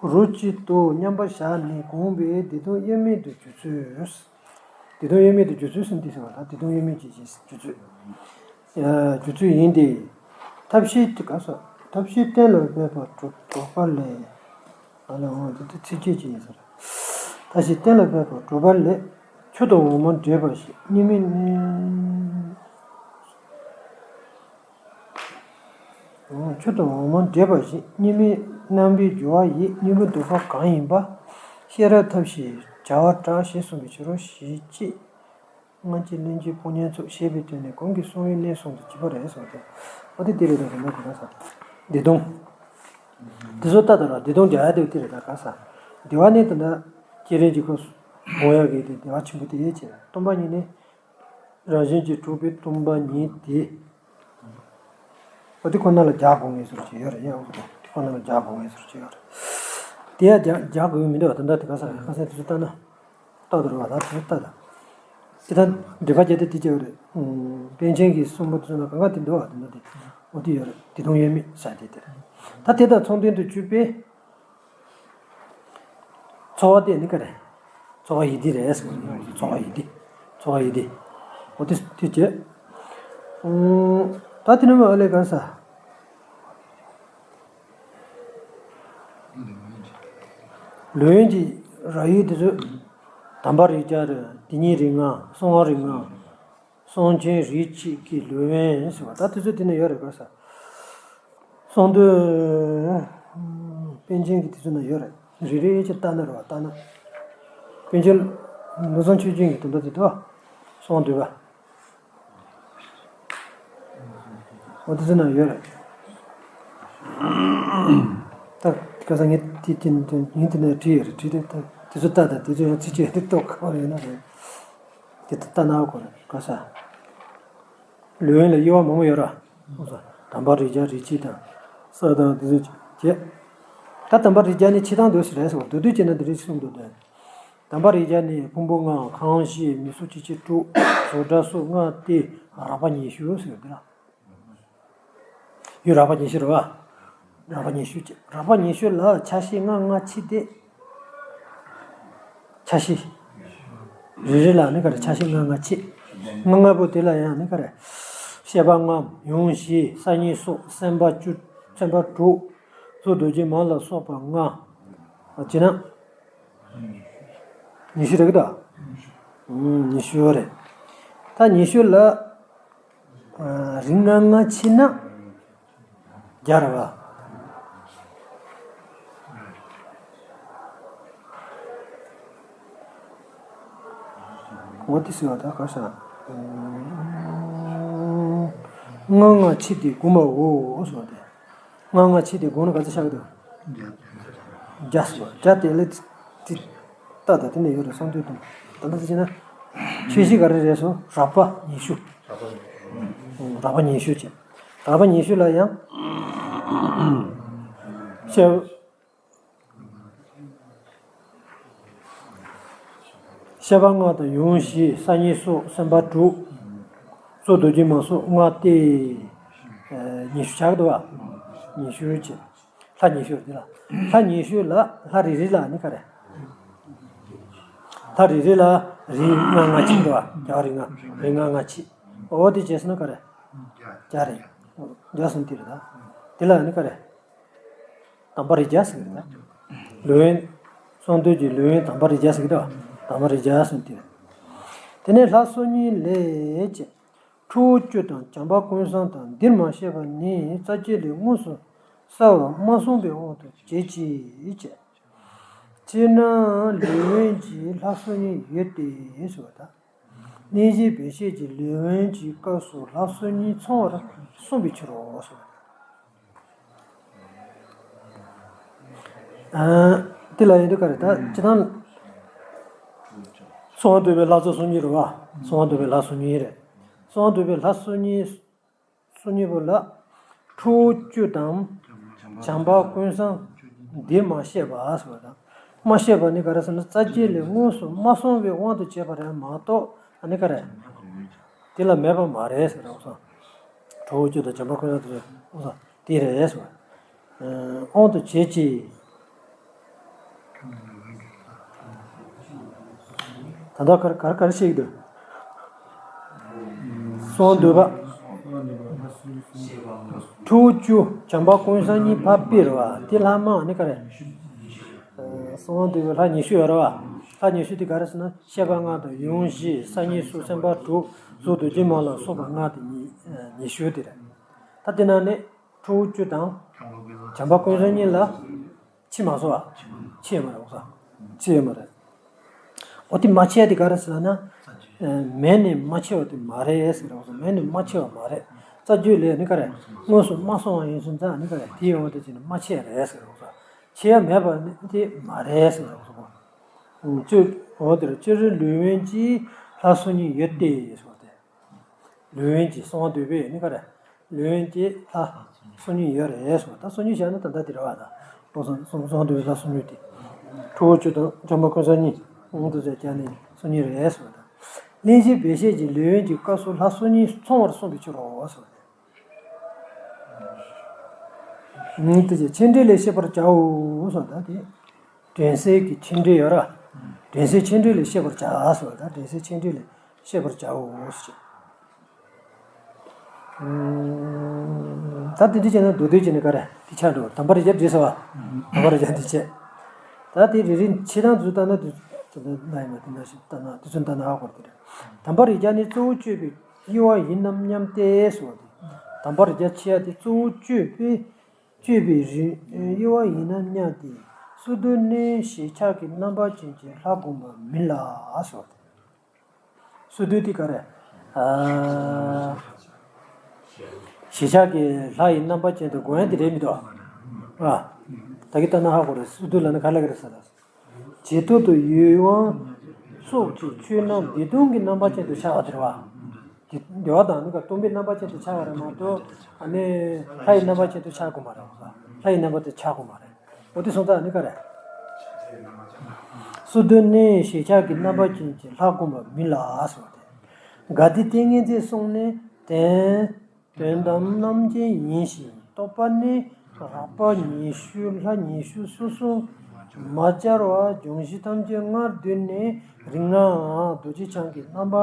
རོ་གཅིག་ཏུ་མཉམ་པར་བཞག་ནས་བསྒོམས་པས་བདེ་སྟོང་དབྱེར་མེད་དུ་གྱུར་ཚུལ། བདེ་སྟོང་དབྱེར་མེད་དུ་གྱུར་ཚུལ་ཟེར་འདི་ཟེར་བ་དང་། བདེ་སྟོང་དབྱེར་མེད་ཀྱི་གྱུར་ཚུལ། ཡ། གྱུར་ཚུལ་ཡིན་ཏེ། ཐབས་ཤེས་དེ་ག་ས། ཐབས་ཤེས་གཏན་ལ་འབེབས་པ་གྲུབ་གྲུབ་པ་ལས། ཨ་ལ་འོ་དེ་དེ་ཚིག་བཅད་ཅིག་ཡིན་ཟེར། ཐབས་ཤེས་གཏན་ལ་འབེབས་པ་གྲུབ་པ་ལས། ཆུ་དང་འོ་མ་འདྲེས་པ་ཞིག་གཉིས་མེད་གནས། ཆུ་དང་འོ་མ་འདྲེས་པ་བཞིན། གཉིས་མེད་རྣམ་པའི་སྦྱོར་བ་ཡིས། གཉིས་པོ་སྡུད་པ་གང་ཡིན་པ། ཤེས་རབ་ཐབས་ཤེས་བྱ་བར་གྲགས་ཞེས་གསུངས་པའི་ཕྱིར་རོ། ཞེས་ཅེས། སྔ་ཕྱི་གླེང་གཞི་དཔུང་གཉེན་ཚོགས་ཞེས་པའི་དོན་ནི་གོང་གི་གསུང་བའི་གནས་གསུམ་དུ་གྱུར་པ་རེད་གསུངས་ཏེ། ཨོ་དེ་དེ་རེད་ད་ག་ན་ག་ས། བདེ་སྟོང་། དེ་ཚོ་ལྟ་དང་ར་བདེ་སྟོང་རྒྱ་ཡ་དེ་དེ་རེད་ད་ག་ས། བདེ་བ་ནི་ད་ལྟ་བསྐྱེད་རིམ་གྱི་སྐབས་སུ་སྒོམ་ཡག་གི་དེ་བདེ་བ་ཆེན་པོ་དེ་ཡོད་ཅེས། སྟོང་པ་ཉིད་ནི། རང་བཞིན་གྱིས་གྲུབ་པའི་སྟོང་པ་ཉིད་དེ། འོ་དེ་ཁོ་ན་ལ་རྒྱག་དགོས་ངེས་ཟུར་ཅིག་ཡོད་རེད་ཡ། འོ་དེ་ཁོ་ན་ལ་རྒྱག་དགོས་ངེས་ཟུར་ཅིག་ཡོད་རེད། དེ་ཡ་རྒྱག་རྒྱག་དགོས་མི་འདུག་བ། ད་ལྟ་དེ་ག་ས་རེད། ཁ་སང་དེ་ཚོ་ལྟ་ན། ལྟ་དུ་རུ་བ་ད་དེ་ཚོ་ལྟ་ད། དེ་ད་འགྲེལ་པ་བརྒྱབ་དེ་དེ་བྱས་པ་རེད། པཎ་ཆེན་གྱིས་གསུངས་པ་དེ་ཚོ་ན་གང་ག་དེ་འདུག་བ། དེ་འདུག་དེ། འོ་དེ་ཡོད་རེད། བདེ་སྟོང་དབྱེར་མེད་ས་དེ་དེ་རེད། ད་དེ་དང་མཚུངས་ལྡན་དུ་གྱུར་པའི། ཚོར་བ་དེ་ནི་ག་རེ། ཚོར་བ་ཡིད་བདེ་རེད་ཟེར་བ་ཡིན། ཚོར་བ་ཡིད་བདེ། ཚོར་བ་ཡིད་བདེ། འོ་དེ་དེ་བྱས། ཨུམ། ད་དེ་ནི་མ་ཨ་ལས་ག་ས། ལུས་ཡོན་གྱི་ར་ཡུལ་དེ་ཚོ། དམ་པ་རིགས་བརྒྱ་རེད། དེ་ཉིད་རིགས་ལྔ། གསང་བ་རིགས་ལྔ། གསང་ཆེན་རིགས་གཅིག་གི་ལུས་ཡོན་ཟེར་བ་ད་དེ་ཚོ་དེ་ན་ཡོད་རེད་ག་ས། གསང་འདུས། པཎ་ཆེན་གྱི་དེ་ཚོ་ན་ཡོད་རེད། རེ་རེ་ཅིག་ལྟ་ན་རེད་བ། ལྟ་ན། པཎ་ཆེན། བློ་བཟང་ཆོས་རྒྱན་གྱི་དོན་དག་དེ་དོ། གསང་འདུས་པ། འོ་དེ་ཚོ་ན་ཡོད་རེད། ད་ག་ས་ངས་དེ་དེ་ངས་དེ་ན་བྲིས་ཡོད་རེད། བྲིས་ཏེ་ད་དེ་ཚོ་ལྟ་ད། དེ་ཚོ་ཡང་ཚིག་བཅད་དེ་རྟོགས་ཁག་ཡོད་ན་རེད། དེ་ལྟ་ན་གོ་རེད་ག་ས། ལུས་ཡོན་ལ་དབྱེ་བ་མང་པོ་ཡོད་ར། དམ་པ་རིགས་བརྒྱ་རིགས་གཅིག་དང་། ས་དང་དེ་ཚོ་བྱས། ད་དམ་པ་རིགས་བརྒྱ་ནི་ཕྱི་དང་སྡོད་ཟེར་རེད་ཟེར་བ། མདོར་བསྡུས་བྱས་ན་འདི་རིགས་གསུམ་དུ་འདོད། དམ་པ་རིགས་བརྒྱ་ནི་ཕུང་པོ་ལྔ། ཁམས་བཞི། མི་གསོད་ཅི་བྱེད་དྲུག། བཟོ་གྲྭ་སོགས་ལྔ་སྟེ་རགས་པ་ཉི་ཤུ་ཟེར་འདི་ལ། ཡུལ་རགས་པ་ཉི་ཤུ་རེད་བ། རགས་པ་ཉི་ཤུ་བྱས། རགས་པ་ཉི་ཤུ་ལ་ཆ་ཤས་ལྔ་ལྔ་ཕྱེ་སྟེ། ཆ་ཤས། རེ་རེ་ལ་ནི་ག་རེ། ཆ་ཤས་ལྔ་ལྔ་ཕྱེ། ལྔ་ལྔ་པོ་དེ་ལ་ཡང་ནི་ག་རེ། བཤད་པ་ལྔའམ་ཡོངས་བཞི། ས་གཉིས་སོགས་སེམས་པ་བཅུ། སེམས་པ་དྲུག། གཙོ་རྡོ་རྗེ་མ་ལ་སོགས་པ་ལྔ། བྱས་ན། ཉི་ཤུ་རེད་གི་ད། ཉི་ཤུ་རེད། ད་ཉི་ཤུ་ལ། རིགས་ལྔ་ལྔ་ཕྱེ་ན་བརྒྱ་རེད་བ། འོ་དེ་ཟེར་བ་ད་ག་ས། ལྔ་ལྔ་ཕྱེ་སྟེ་དགུ་མའོ་ཟེར་བ་དེ། ལྔ་ལྔ་ཕྱེ་སྟེ་དགུ་ན་ག་ཚོད་ཆགས་ཀྱི་འདུག་བརྒྱ་ཟེར་བ། བརྒྱ་དེ་ལ་དེ་ལྟ་ད་དེ་ནས་ཡོད་རེད། གསང་འདུས་དང་། ད་ལྟ་དེ་བྱས་ན། ཆོས་བཞི་ག་རེ་རེད་སོ། རགས་པ་ཉི་ཤུ། རགས་པ་ཉི་ཤུ་བྱས། རགས་པ་ཉི་ཤུ་ལ་ཡང་། བཤད། བཤད་པ་ལྔ་དང་ཡོངས་བཞི། ས་གཉིས་སོགས་སེམས་དཔའ་དྲུག། གཙོ་རྡོ་རྗེ་མ་སོགས་ལྔ་སྟེ། ཉི་ཤུ་ཆགས་འདུག་བ། ཉི་ཤུ་བྱས། ལྷ་ཉི་ཤུ་འདི་ལ། ལྷ་ཉི་ཤུ་ལ་ལྷ་རེ་རེ་ལ་ནི་ག་རེ། མཐའ་རེ་རེ་ལ་རིགས་ལྔ་ལྔ་གཅིག་འདུག་བ། རྒྱ་གར་རིགས་ལྔ། རིགས་ལྔ་ལྔ་གཅིག་འོ་དེ་བྱས་སོང་ན་ག་རེ། བརྒྱ་རེད། བརྒྱ་སོང་དེ་རེད་ད། དེ་ལ་ནི་ག་རེ། དམ་པ་རིགས་བརྒྱ་ཟེར་གི་རེད་ད། ལུས་དབེན། གསང་འདུས་ཀྱི་ལུས་དབེན་དམ་པ་རིགས་བརྒྱ་ཟེར་གི་རེད་ད། དམ་པ་རིགས་བརྒྱ་སོང་དེ་རེད། དེ་ནས་ལྷ་སོ་གཉིས་ལས་ཀྱི། ཁྲོ་བོ་བཅུ་དང་བྱམས་པ་ཀུན་བཟང་དང་འདིར་མ་བཤད་པ་ནི་རྩ་རྒྱུད་ལས་དངོས་སུ་གསལ་བར་མ་གསུངས་པའི་དབང་དུ་བྱས་ཀྱི། སྤྱིར་ན་ལུས་དབེན་གྱི་ལྷ་སོ་གཉིས་ཡོད་དེ་ཟེར་བ་དང་། གླེང་གཞི་བེད་སྤྱོད་ཀྱི་ལུས་དབེན་གྱི་སྐབས་སུ་ལྷ་སོ་གཉིས་ཚང་བར་གསུངས་པའི་ཕྱིར་རོ་ཟེར་བ་དང་། དེ་ལ་ཡིན་དུས་ག་རེ་ད་སྤྱིར་བཏང་། གསང་བ་འདུས་པའི་ལྷ་སོ་སོ་གཉིས་རེད་བ། གསང་བ་འདུས་པའི་ལྷ་སོ་གཉིས་རེད། གསང་བ་འདུས་པའི་ལྷ་སོ་གཉིས། སོ་གཉིས་པོ་ལ། ཁྲོ་བོ་བཅུ་དང་། བྱམས་པ་ཀུན་བཟང་། འདིར་མ་བཤད་པ་ཟེར་བ་དང་། མ་བཤད་པ་ནི་ག་རེ་ཟེར་ན་རྩ་རྒྱུད་ལས་དངོས་སུ་མ་གསུངས་པའི་དབང་དུ་བྱས་པ་རེད་མ་གཏོགས་ཨ་ནི་ག་རེ། དེ་ལ་མེད་པ་མ་རེད་ཟེར་རོགས་སོ། ཁྲོ་བོ་བཅུ་དང་བྱམས་པ་ཀུན་བཟང་དེ་ཚོ་རོགས་སོ། དེ་རེད་ཟེར་བ། དབང་དུ་བྱས་ཀྱི། ད་ལྟ་གར་གར་གར་ཞིག་འདུག་གསང་འདུས་པ། ཁྲོ་བོ་བཅུ་བྱམས་པ་ཀུན་བཟང་གཉིས་ཕར་སྤེལ་བ་དེ་ལྷག་མ་ནི་ག་རེ། གསང་འདུས་པའི་ལྷ་ཉི་ཤུ་ཡོད་རེད་བ། ལྷ་ཉི་ཤུ་དེ་ག་རེ་ཟེར་ན་བཤད་པ་ལྔ་དང་ཡོངས་བཞི་ས་གཉིས་སུ་སེམས་དཔའ་དྲུག་གཟུགས་རྡོ་རྗེ་མ་ལ་སོགས་པ་ལྔ་དེ་ཉི་ཉི་ཤུ་དེ་རེད། ད་དེ་ནང་ནས། ཁྲོ་བོ་བཅུ་དང་། བྱམས་པ་ཀུན་བཟང་གཉིས་ལ། ཕྱེ་མ་སོང་བ། ཕྱེ་ཡོད་མ་རེད་འོ་ས། ཕྱེ་ཡོད་མ་རེད། འོ་དེ་མ་ཕྱེ་ཡ་དེ་ག་རེ་ཟེར་ན། མེད་ནས་མ་ཕྱེ་བ་དེ་མ་རེད་ཟེར་འོ་ས། མེད་ནས་མ་ཕྱེ་བ་མ་རེད། རྩ་རྒྱུད་ལས་ནི་ག་རེ། དངོས་སུ་མ་གསུངས་པ་ཡིན་སོང་ཙང་ནི་ག་རེ་དེའི་འོ་དེ་ཅི་ནི་མ་ཕྱེ་ཡ་རེད་ཟེར་འོ་ས། ཕྱེ་ཡ་མེད་པ་ནི་དེ་མ་རེད་ཟེར་འོ་ས། བཅུ། འོ་དེར་བཅུ་རུ་ལུས་དབེན་གྱི་ལྷ་སོ་གཉིས་ཡོད་དེ་ཟེར་བ་དེ། ལུས་དབེན་གྱི་གསང་བ་འདུས་པའི་ནི་ག་རེ། ལུས་དབེན་གྱི་ལྷ། སོ་གཉིས་ཡོད་རེད་ཟེར་བ་ད་སོ་གཉིས་བྱས་ན་ད་ལྟ་དེ་རེད་བ་ད། ལོ་གསང་གསང་བ་འདུས་པའི་ལྷ་སོ་གཉིས་དེ། ཁྲོ་བོ་བཅུ་དང་བྱམས་པ་ཀུན་བཟང་གཉིས། དབང་དུ་བྱས་ཀྱང་ནི་སོ་གཉིས་རེད་ཟེར་བ་ད། གླེང་གཞི་བེད་སྤྱོད་ཀྱི་ལུས་དབེན་གྱི་སྐབས་སུ་ལྷ་སོ་གཉིས་ཚང་བར་གསུངས་པའི་ཕྱིར་རོ་ཟེར་བ་ད། དེ་ཕྱིར་མཆན་འགྲེལ་ལས་ཤེས་པར་བྱའོ་ཟེར་བ་ད་དེ། དྲན་གསོའི་གི་མཆན་འགྲེལ་ཡོད་ར། དྲན་གསོའི་མཆན་འགྲེལ་ལས་ཤེས་པར་བྱ་ཟེར་བ་ད་དྲན་གསོའི་མཆན་འགྲེལ་ལས་ཤེས་པར་བྱའོ་ཟེར། ད་དེ་འདྲ་བྱས་ན་མདོ་སྡེ་བྱས་ནས་ག་རེ་དེ་ཆགས་འགྲོ་དམ་པ་རིགས་བརྒྱ་བྲིས་ཟེར་བ། དམ་པ་རིགས་བརྒྱ་འདི་བྱས། ད་དེ་རེ་རེ་ཆེ་ཐང་དུ་ལྟ་ན་དུ་ལ་ཡིན་པ་དེ་འདྲ་ཞིག་ལྟ་ན་དུ་ཚོད་ལྟ་ན་ཧ་གོ་དེ་རེད། དམ་པ་རིགས་བརྒྱ་ནི་གཙོ་བོ་སྤྱོད་པའི་དབྱེ་བ་ཡིན་ནམ་སྙམ་སྟེ་ཟེར་བ་དེ། དམ་པ་རིགས་བརྒྱ་ཆེ་ཡ་དེ་གཙོ་བོ་སྤྱོད་པའི། སྤྱོད་པའི་རིགས་དབྱེ་བ་ཡིན་ན་སྙམ་སྟེ། སོ་བདུན་ནི་ཞེས་བྱ་གི་རྣམ་པ་ཅན་གྱི་ལྷ་བསྒོམ་པ་མིན་ལ་སོགས་ཏེ། སོ་བདུན་དེ་ག་རེ། ཨ། ཞེས་བྱ་གི་ལྷ་ཡི་རྣམ་པ་ཅན་དུ་བསྒོམ་ཡ་དེ་རེད་མི་འདུག་ཨ། ད་གི་ལྟ་ན་ཧ་གོ་རེད། སོ་བདུན་ལ་ནི་ག་ལ་གི་རེད་ཟེར་ལ། ཇེ་ཐུར་དུ་ཡུལ་དབང་སོགས་ཀྱི་ཆོས་རྣམས་བདེ་སྟོང་གི་རྣམ་པ་ཅན་དུ་འཆར་བ་དེ་རེད་བ། དེ་བདེ་བ་དང་ནི་ག་སྟོང་པའི་རྣམ་པ་ཅན་དུ་འཆར་བ་རེད་མ་གཏོགས་ཨ་ནི་ལྷ་ཡི་རྣམ་པ་ཅན་དུ་འཆར་དགོས་མ་རེད་བ། ལྷ་ཡི་རྣམ་པ་དེ་འཆར་དགོས་མ་རེད། འོ་དེ་སོང་ཙང་ནི་ག་རེད། སོ་བདུན་ནི་ཞེས་བྱ་གི་རྣམ་པ་ཅན་གྱི་ལྷ་བསྒོམ་པ་མིན་ལ་ཟེར་བ་སྟེ། ག་དེ་ཏིང་ངེ་འཛིན་གསུངས་ནས་དེ། དོན་དམ་རྣམ་མཁྱེན་ཡིན་ཞིང་རྟོགས་པ་ནི་རགས་པ་ཉི་ཤུ་ལྷ་ཉི་ཤུ་སོ་སོ་མ་སྦྱར་བར་སྦྱོང་གཞི་ཐམས་ཅད་སྔར་བསྡུས་ནས་རིགས་ལྔའམ་རྡོ་རྗེ་འཆང་གི་རྣམ་པ་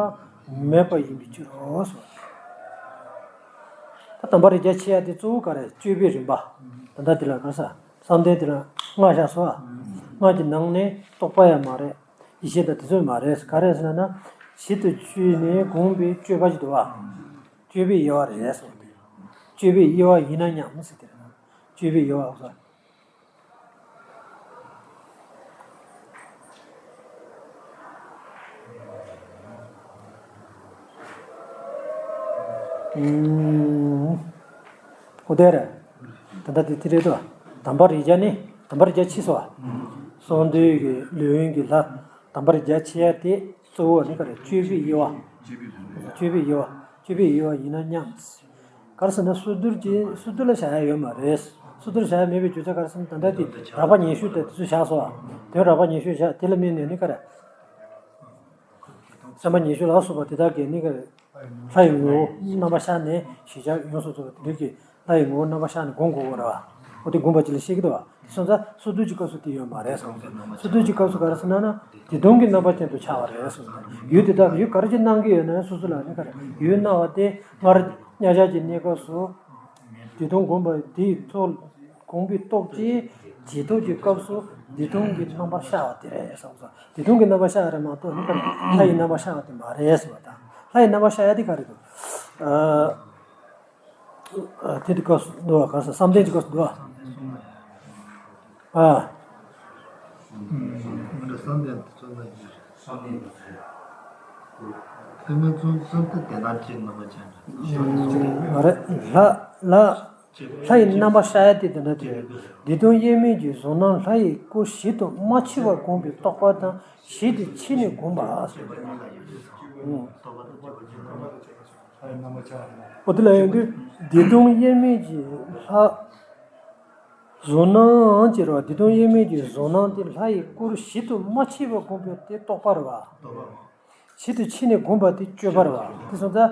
མེད་པ་ཡིན་པའི་ཕྱིར་རོ་ཟེར། ད་དམ་པ་རིགས་བརྒྱ་ཆེ་ཡ་དེ་གཙོ་བོ་ག་རེ་སྤྱོད་པའི་རིམ་པ། ད་ལྟ་དེ་ལ་ག་ས་བསམ་གཏན་དེ་ལ་ལྔ་བཞག་སོ། ལྔ་གི་ནང་ནས་རྟོག་པ་ཡང་མ་རེད། ཡེ་ཤེས་དང་དེ་ཚོ་མ་རེད། ག་རེ་ཟེར་ན་ཞིབ་ཏུ་དཔྱད་ནས་བསྒོམས་པའི་སྤྱོད་པ་ཅིག་འདུག་བ། སྤྱོད་པའི་དབྱེ་བ་རེད་གསུངས་ཏེ། སྤྱོད་པའི་དབྱེ་བ་ཡིན་ན་སྙམ་ཟེར་ཏེ། སྤྱོད་པའི་དབྱེ་བ་ཟེར། ཨུམ། འོ་དེ་རེད། ད་ལྟ་དེ་དེ་རེད་དོ། དམ་པ་རིགས་བརྒྱ་ནི་དམ་པ་རིགས་བརྒྱ་ཆེ་སོ། གསང་འདུས་ཀྱི་ལུས་དབེན་གྱི་ལྷ། དམ་པ་རིགས་བརྒྱ་ཆེ་ཡ་དེ་གཙོ་བོ་ནི་ག་རེ་སྤྱོད་པའི་དབྱེ་བ། སྤྱོད་པའི་དབྱེ་བ། སྤྱོད་པའི་དབྱེ་བ་ཡིན་ན་སྙམ། ག་རེ་ཟེར་ན་སོ་བདུན་གྱི་སོ་བདུན་ལ་བཞག་ཡ་ཡོད་མ་རེད། སོ་བདུན་ལ་བཞག་ཡ་མེད་པའི་རྒྱུ་མཚན་ག་རེ་ཟེར་ན་ད་ལྟ་དེ་རགས་པ་ཉི་ཤུ་དེ་དེ་ཚོ་བཞག་སོ། དོན་རགས་པ་ཉི་ཤུ་བཞག་དེ་ལ་དམིགས་ནས་ནི་ག་རེ། སེམས་དཔའ་ཉི་ཤུ་ལ་སོགས་པ་དེ་དག་གིས་ནི་ག་རེ། ལྷ་ཡི་ངོ་བོ་རྣམ་པར་ཤར་ནས་ཞེས་བྱ་ཡོངས་སུ་རྫོགས་པ་དེ་འདྲ་གི་ལྷ་ཡི་ངོ་བོ་རྣམ་པར་ཤར་ནས་བསྒོམ་དགོས་པ་རེད་བ། འོ་དེ་བསྒོམ་པ་ཅིག་ལ་བཤད་ཀྱི་འདུག་བ། དེ་སོང་ཙང་སོ་བསྡུ་གྱི་སྐབས་སུ་དེ་ཡོད་མ་རེད་གསུངས། སོ་བསྡུ་གྱི་སྐབས་སུ་ག་རེ་ཟེར་ན་ན། དེ་སྟོང་གི་རྣམ་པ་ཅན་དུ་འཆར་བ་རེད་གསུངས། ཡུལ་དེ་དག་ཡུལ་ག་རེ་ཅིག་སྣང་གི་ཡོད་ན་སོ་སོ་ལ་ནི་ག་རེ་ཡུལ་སྣང་བ་དེ་སྔར་མཉམ་གཞག་གི་གནས་སྐབས་སུ། དེ་སྟོང་བསྒོམས་པ་དེའི་ཐོག་བསྒོམས་པའི་སྟོབས་ཀྱིས་རྗེས་ཐོབ་ཀྱི་སྐབས་སུ་དེ་སྟོང་གི་རྣམ་པར་ཤར་བ་དེ་རེད་གསུངས་སོ། དེ་སྟོང་གི་རྣམ་པར་ཤར་བ་རེད་མ་གཏོགས་ནི་ག་རེ་ལྷ་ཡི་རྣམ་པར་ཤར་བ་དེ་མ་རེད་གསུངས་པ་དང་། ལྷ་ཡི་རྣམ་པར་ཤར་ཡ་དེ་ག་རེ་འདུག་ཨ། ཨ། དེ་དེ་སྐབས་སུ་འདུག་བ། ག་རེ་ཟེར། བསམ་གཏན་གྱི་སྐབས་སུ་འདུག་བ། ཨ། ང་ཚོ་བསམ་གཏན་དུ་བརྩོན་ན་ཡིན། བསམ་གཏན་དུ་བརྩོན། དེ་ང་ཚོ་བསམ་གཏན་དེ་དང་གཅིག་རྣམ་པ་ཅན་རེད། མ་རེད། ལྷ་ལྷ་ལྷ་ཡི་རྣམ་པར་ཤར་ཡ་དེ་དེ་འདྲ་དེ་རེད། བདེ་སྟོང་དབྱེར་མེད་ཀྱི་གཟུང་རྣམ་ལྷ་ཡི་སྐུར་ཞིབ་ཏུ་མ་ཕྱེ་བར་བསྒོམས་པའི་རྟོག་པ་དང་ཞིབ་ཏུ་ཕྱེ་ནས་བསྒོམས་པ། ཨ། ཨོ་དེ་ལ་ཡོང་དུས་བདེ་སྟོང་དབྱེར་མེད་ཀྱི་ལྷ། གཟུང་རྣམ་ཅེས་རེད་བ། བདེ་སྟོང་དབྱེར་མེད་ཀྱི་གཟུང་རྣམ་དེ་ལྷ་ཡི་སྐུར་ཞིབ་ཏུ་མ་ཕྱེ་བར་བསྒོམས་པའི་དེ་རྟོག་པ་རེད་བ། ཞིབ་ཏུ་ཕྱེ་ནས་བསྒོམས་པ་དེ་དཔྱོད་པ་རེད་བ། དེ་སོང་ཙང་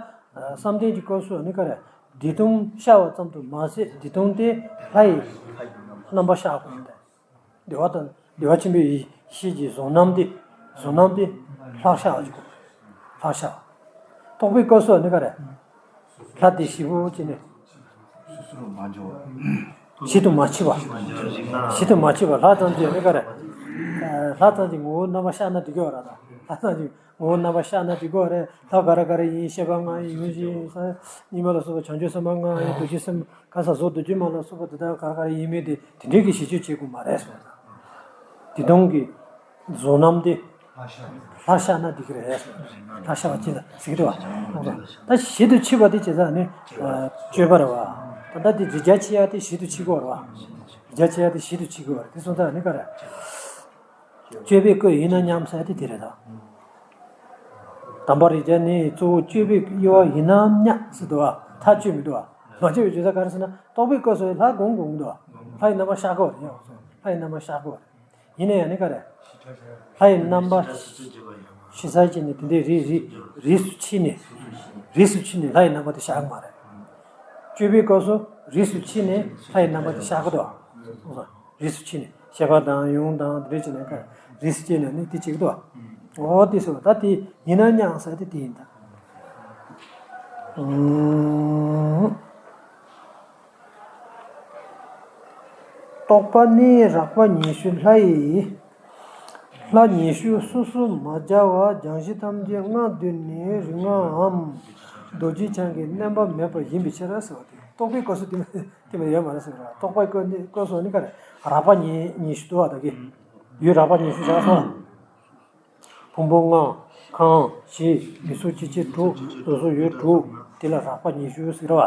བསམ་གཏན་གྱི་སྐབས་སུ་ནི་ག་རེ། བདེ་སྟོང་ཤར་བ་ཙམ་དུ་མ་ཟད་བདེ་སྟོང་དེ་ལྷ་ཡི་རྣམ་པར་ཤར་དགོས་ཏེ། བདེ་བ་དང་བདེ་བ་ཆེན་པོའི་ཡེ་ཤེས་ཀྱི་གཟུང་རྣམ་དེ། གཟུང་རྣམ་དེ་ལྷར་ཤར་བ་ཅིག་དགོས། ལྷར་ཤར་བ། རྟོག་པའི་སྐབས་སུ་ནི་ག་རེ། ལྷ་དེ་ཞིབ་པོ་བྱས་ནས། སོ་སོར་མ་འཇོག་ཞིབ་ཏུ་མ་ཕྱེ་བ། ཞིབ་ཏུ་མ་ཕྱེ་བ། ལྷ་ཙམ་གྱིས་ནི་ག་རེ། ལྷ་ཙམ་གྱིས་ངོ་བོ་རྣམ་པར་ཤར་ན་འགྲིག་གི་ཡོད་རེད་ད། ལྷ་ཙམ་གྱིས་ངོ་བོ་རྣམ་པར་ཤར་ན་འགྲིག་གི་ཡོད་རེད། ལྷ་ག་རེ་ག་རེ་ཡིན། ཤེས་པ་ལྔ་ཡིན། ཡུལ་བཞི་ཡིན། གཉིས་པ་ལ་སོགས་པ་བྱང་ཆུབ་སེམས་དཔའ་ལྔ་ཡིན། རྡོ་རྗེ་སེམས། ག་ས་གཟུགས་རྡོ་རྗེ་མ་ལ་སོགས་པ་དེ་དག་ག་རེ་ག་རེ་ཡིན་མིན་དེ་དེ་འདྲའི་གི་ཞིབ་དཔྱོད་བྱེད་དགོས་མ་རེད་གསུངས། དེ་སྟོང་གི་གཟུང་རྣམ་དེ་ལྷར་ཤར་ན་འགྲིག་གི་རེད་གསུངས། ལྷར་ཤར་བ་ཅི་ལ་ཟེར་གི་འདུག་བ། ད་ཞིབ་ཏུ་ཕྱེ་བ་དེ་བྱས་ཙང་ནི་དཔྱོད་པ་རེད་བ། ད་ལྟ་དེ་རིགས་བརྒྱ་ཕྱེ་ཡ་དེ་ཞིབ་ཏུ་ཕྱེ་དགོས་རེད་བ། རིགས་བརྒྱ་ཕྱེ་ཡ་དེ་ཞིབ་ཏུ་ཕྱེ་དགོས་རེད། དེ་སོང་ཙང་ནི་ག་རེ། སྤྱོད་པའི་སྐུ་ཡིན་ན་སྙམ་ཟེར་དེ་དེ་རེད་ད། དམ་པ་རིགས་བརྒྱ་ནི་གཙོ་བོ་སྤྱོད་པའི་དབྱེ་བ་ཡིན་ནམ་སྙམ་ཟེར་འདུག་བ། ཐག་ཆོད་མི་འདུག་བ། མ་ཆོད་པའི་རྒྱུ་མཚན་ག་རེ་ཟེར་ན་རྟོག་པའི་སྐབས་སུ་ལྷ་སྒོམ་དགོས་མི་འདུག་བ། ལྷ་ཡི་རྣམ་པ་ཤར་དགོས་རེད། ལྷ་ཡི་རྣམ་པ་ཤར་དགོས་རེད། ཡིན་ན་ཡང་ནི་ག་རེ། ལྷ་ཡི་རྣམ་པ་ཤེས་བྱ་ཅན་ནི་དེ་འདྲའི་རིགས་རིགས་རིགས་སུ་ཕྱེ་ནས། རིགས་སུ་ཕྱེ་ནས་ལྷ་ཡི་རྣམ་པ་དེ་ཤར་གི་མ་རེད། སྤྱོད་པའི་སྐབས་སུ་རིགས་སུ་ཕྱེ་ནས་ལྷ་ཡི་རྣམ་པ་དེ་ཤར་གི་འདུག་བ། རིགས་སུ་ཕྱེ་ནས་ཤེས་པ་དང་ཡུམ་དང་དེ་འདྲ་བྱས་ནས་ག་རིགས་སུ་ཕྱེ་ནས་ནི་དེ་བྱེད་ཀྱི་འདུག་བ། འོ་དེ་སོ་ད་དེ་ཡིན་ན་སྙམ་ཟེར་དེ་དེ་ཡིན་ད། ཨུམ། རྟོག་པ་ནི་རགས་པ་ཉི་ཤུ་ལྷ་ཡི། ལྷ་ཉི་ཤུ་སོ་སོ་མ་སྦྱར་བ་སྦྱང་གཞི་ཐམས་ཅད་སྔར་བསྡུས་ནས་རིགས་ལྔའམ་རྡོ་རྗེ་འཆང་གི་རྣམ་པ་མེད་པ་ཡིན་པའི་ཕྱིར་ཟེར་བ་དེ་རྟོག་པའི་སྐབས་སུ་དེ་དེ་མ་ཡོད་མ་རེད་ཟེར་བ། རྟོག་པའི་སྐབས་ནི་སྐབས་སུ་ནི་ག་རེ་རགས་པ་ཉི་ཉི་ཤུ་འདུག་བ། ད་གི་ཡུལ་རགས་པ་ཉི་ཤུ་བཞག་སོང་། ཕུང་པོ་ལྔ། ཁམས་བཞི། མིག་གཟུགས་སྐྱེ་མཆེད་དྲུག་རྡོ་གཟུགས་ཡུལ་དྲུག་དེ་ལ་རགས་པ་ཉི་ཤུ་ཟེར་བ།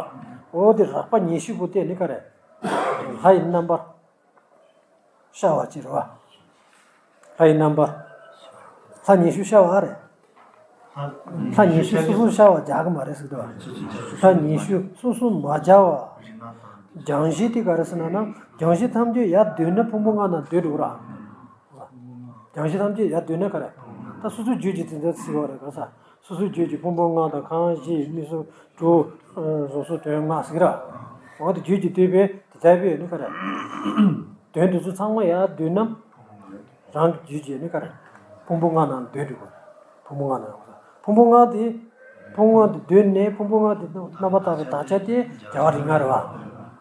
འོ་དེ་རགས་པ་ཉི་ཤུ་པོ་དེ་ནི་ག་རེ། ལྷ་ཡི་རྣམ་པར་ཤར་བ་ཅིག་རེད་བ། ལྷ་ཡི་རྣམ་པར། ལྷ་ཉི་ཤུ་ཤར་བ་རེད། ལྷ་ཉི་ཤུ་སོ་སོ་ཤར་བ་རྒྱག་གི་མ་རེད་ཟེར་གི་འདུག་བ། ལྷ་ཉི་ཤུ་སོ་སོ་མ་སྦྱར་བ། སྦྱང་གཞི་དེ་ག་རེ་ཟེར་ན་ན་སྦྱང་གཞི་ཐམས་ཅད་ཡར་བསྡུས་ན་ཕུང་པོ་ལྔ་ནང་སྡོད་འགྲོ་གི་རེད། སྦྱང་གཞི་ཐམས་ཅད་ཡར་བསྡུས་ན་ག་རེ། ད་སོ་སོའི་རྒྱུད་ཀྱི་དེ་འདྲ་ཚིག་བ་རེད་ག་ས། སོ་སོའི་རྒྱུད་ཀྱི་ཕུང་པོ་ལྔ་དང་ཁམས་བཞི་མིག་གཟུགས་དྲུག་གཟུགས་སོགས་དོན་ལྔ་ཟེར་གི་ར། འོ་དེ་རྒྱུད་ཀྱི་བསྡུས་པའི་དེ་ལྟ་བུའི་ནི་ག་རེ། དོན་དེ་ཚོ་ཚང་མ་ཡར་བསྡུས་ན། རང་གི་རྒྱུད་ཀྱི་ནི་ག་རེ། ཕུང་པོ་ལྔ་ནང་སྡོད་འགྲོ་དགོས། ཕུང་པོ་ལྔ་ནང་། ཕུང་པོ་ལྔ་དེ། ཕུང་པོ་ལྔ་དེ་བསྡུས་ནས་ཕུང་པོ་ལྔ་དེ་རྣམ་པར་དག་པའི་དག་ཆ་དེ་རྒྱལ་བ་རིགས་ལྔ་རེད་བ།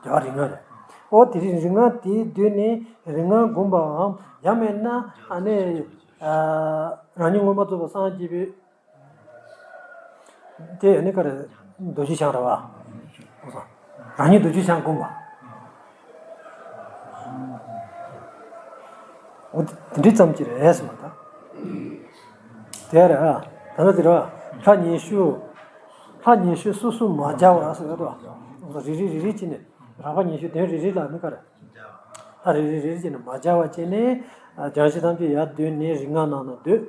རྒྱལ་བ་རིགས་ལྔ་རེད། འོ་དེ་རིང་རིགས་ལྔ་དེ་བསྡུས་ནས་རིགས་ལྔ་བསྒོམ་པའམ་ཡང་མིན་ན་ཨ་ནི། རང་ཉིད་མངོན་པར་རྫོགས་པར་སངས་རྒྱས་པའི། དེ་ནི་ག་རེ། རྡོ་རྗེ་འཆང་རེད་བ། རང་ཉིད་རྡོ་རྗེ་འཆང་བསྒོམ་པ། འོ་དེ་འདྲ་ཙམ་གྱིས་རེད་ཟེར་བ་དང་། དེ་རེད། ད་ནི་དེ་རེད་བ། ལྷ་ཉི་ཤུ། ལྷ་ཉི་ཤུ་སོ་སོ་མ་སྦྱར་བ་ཟེར་བ་དང་། རེ་རེ་རེ་རེ་བྱས་ནས་རགས་པ་ཉི་ཤུ་དོན་རེ་རེ་ལ་ནི་ག་རེ། ལྷ་རེ་རེ་རེ་རེ་བྱས་ནས་མ་སྦྱར་བ་བྱས་ནས། སྦྱང་གཞི་ཐམས་ཅད་ཡར་བསྡུས་ནས་རིགས་ལྔ་ནང་ན་སྡོད།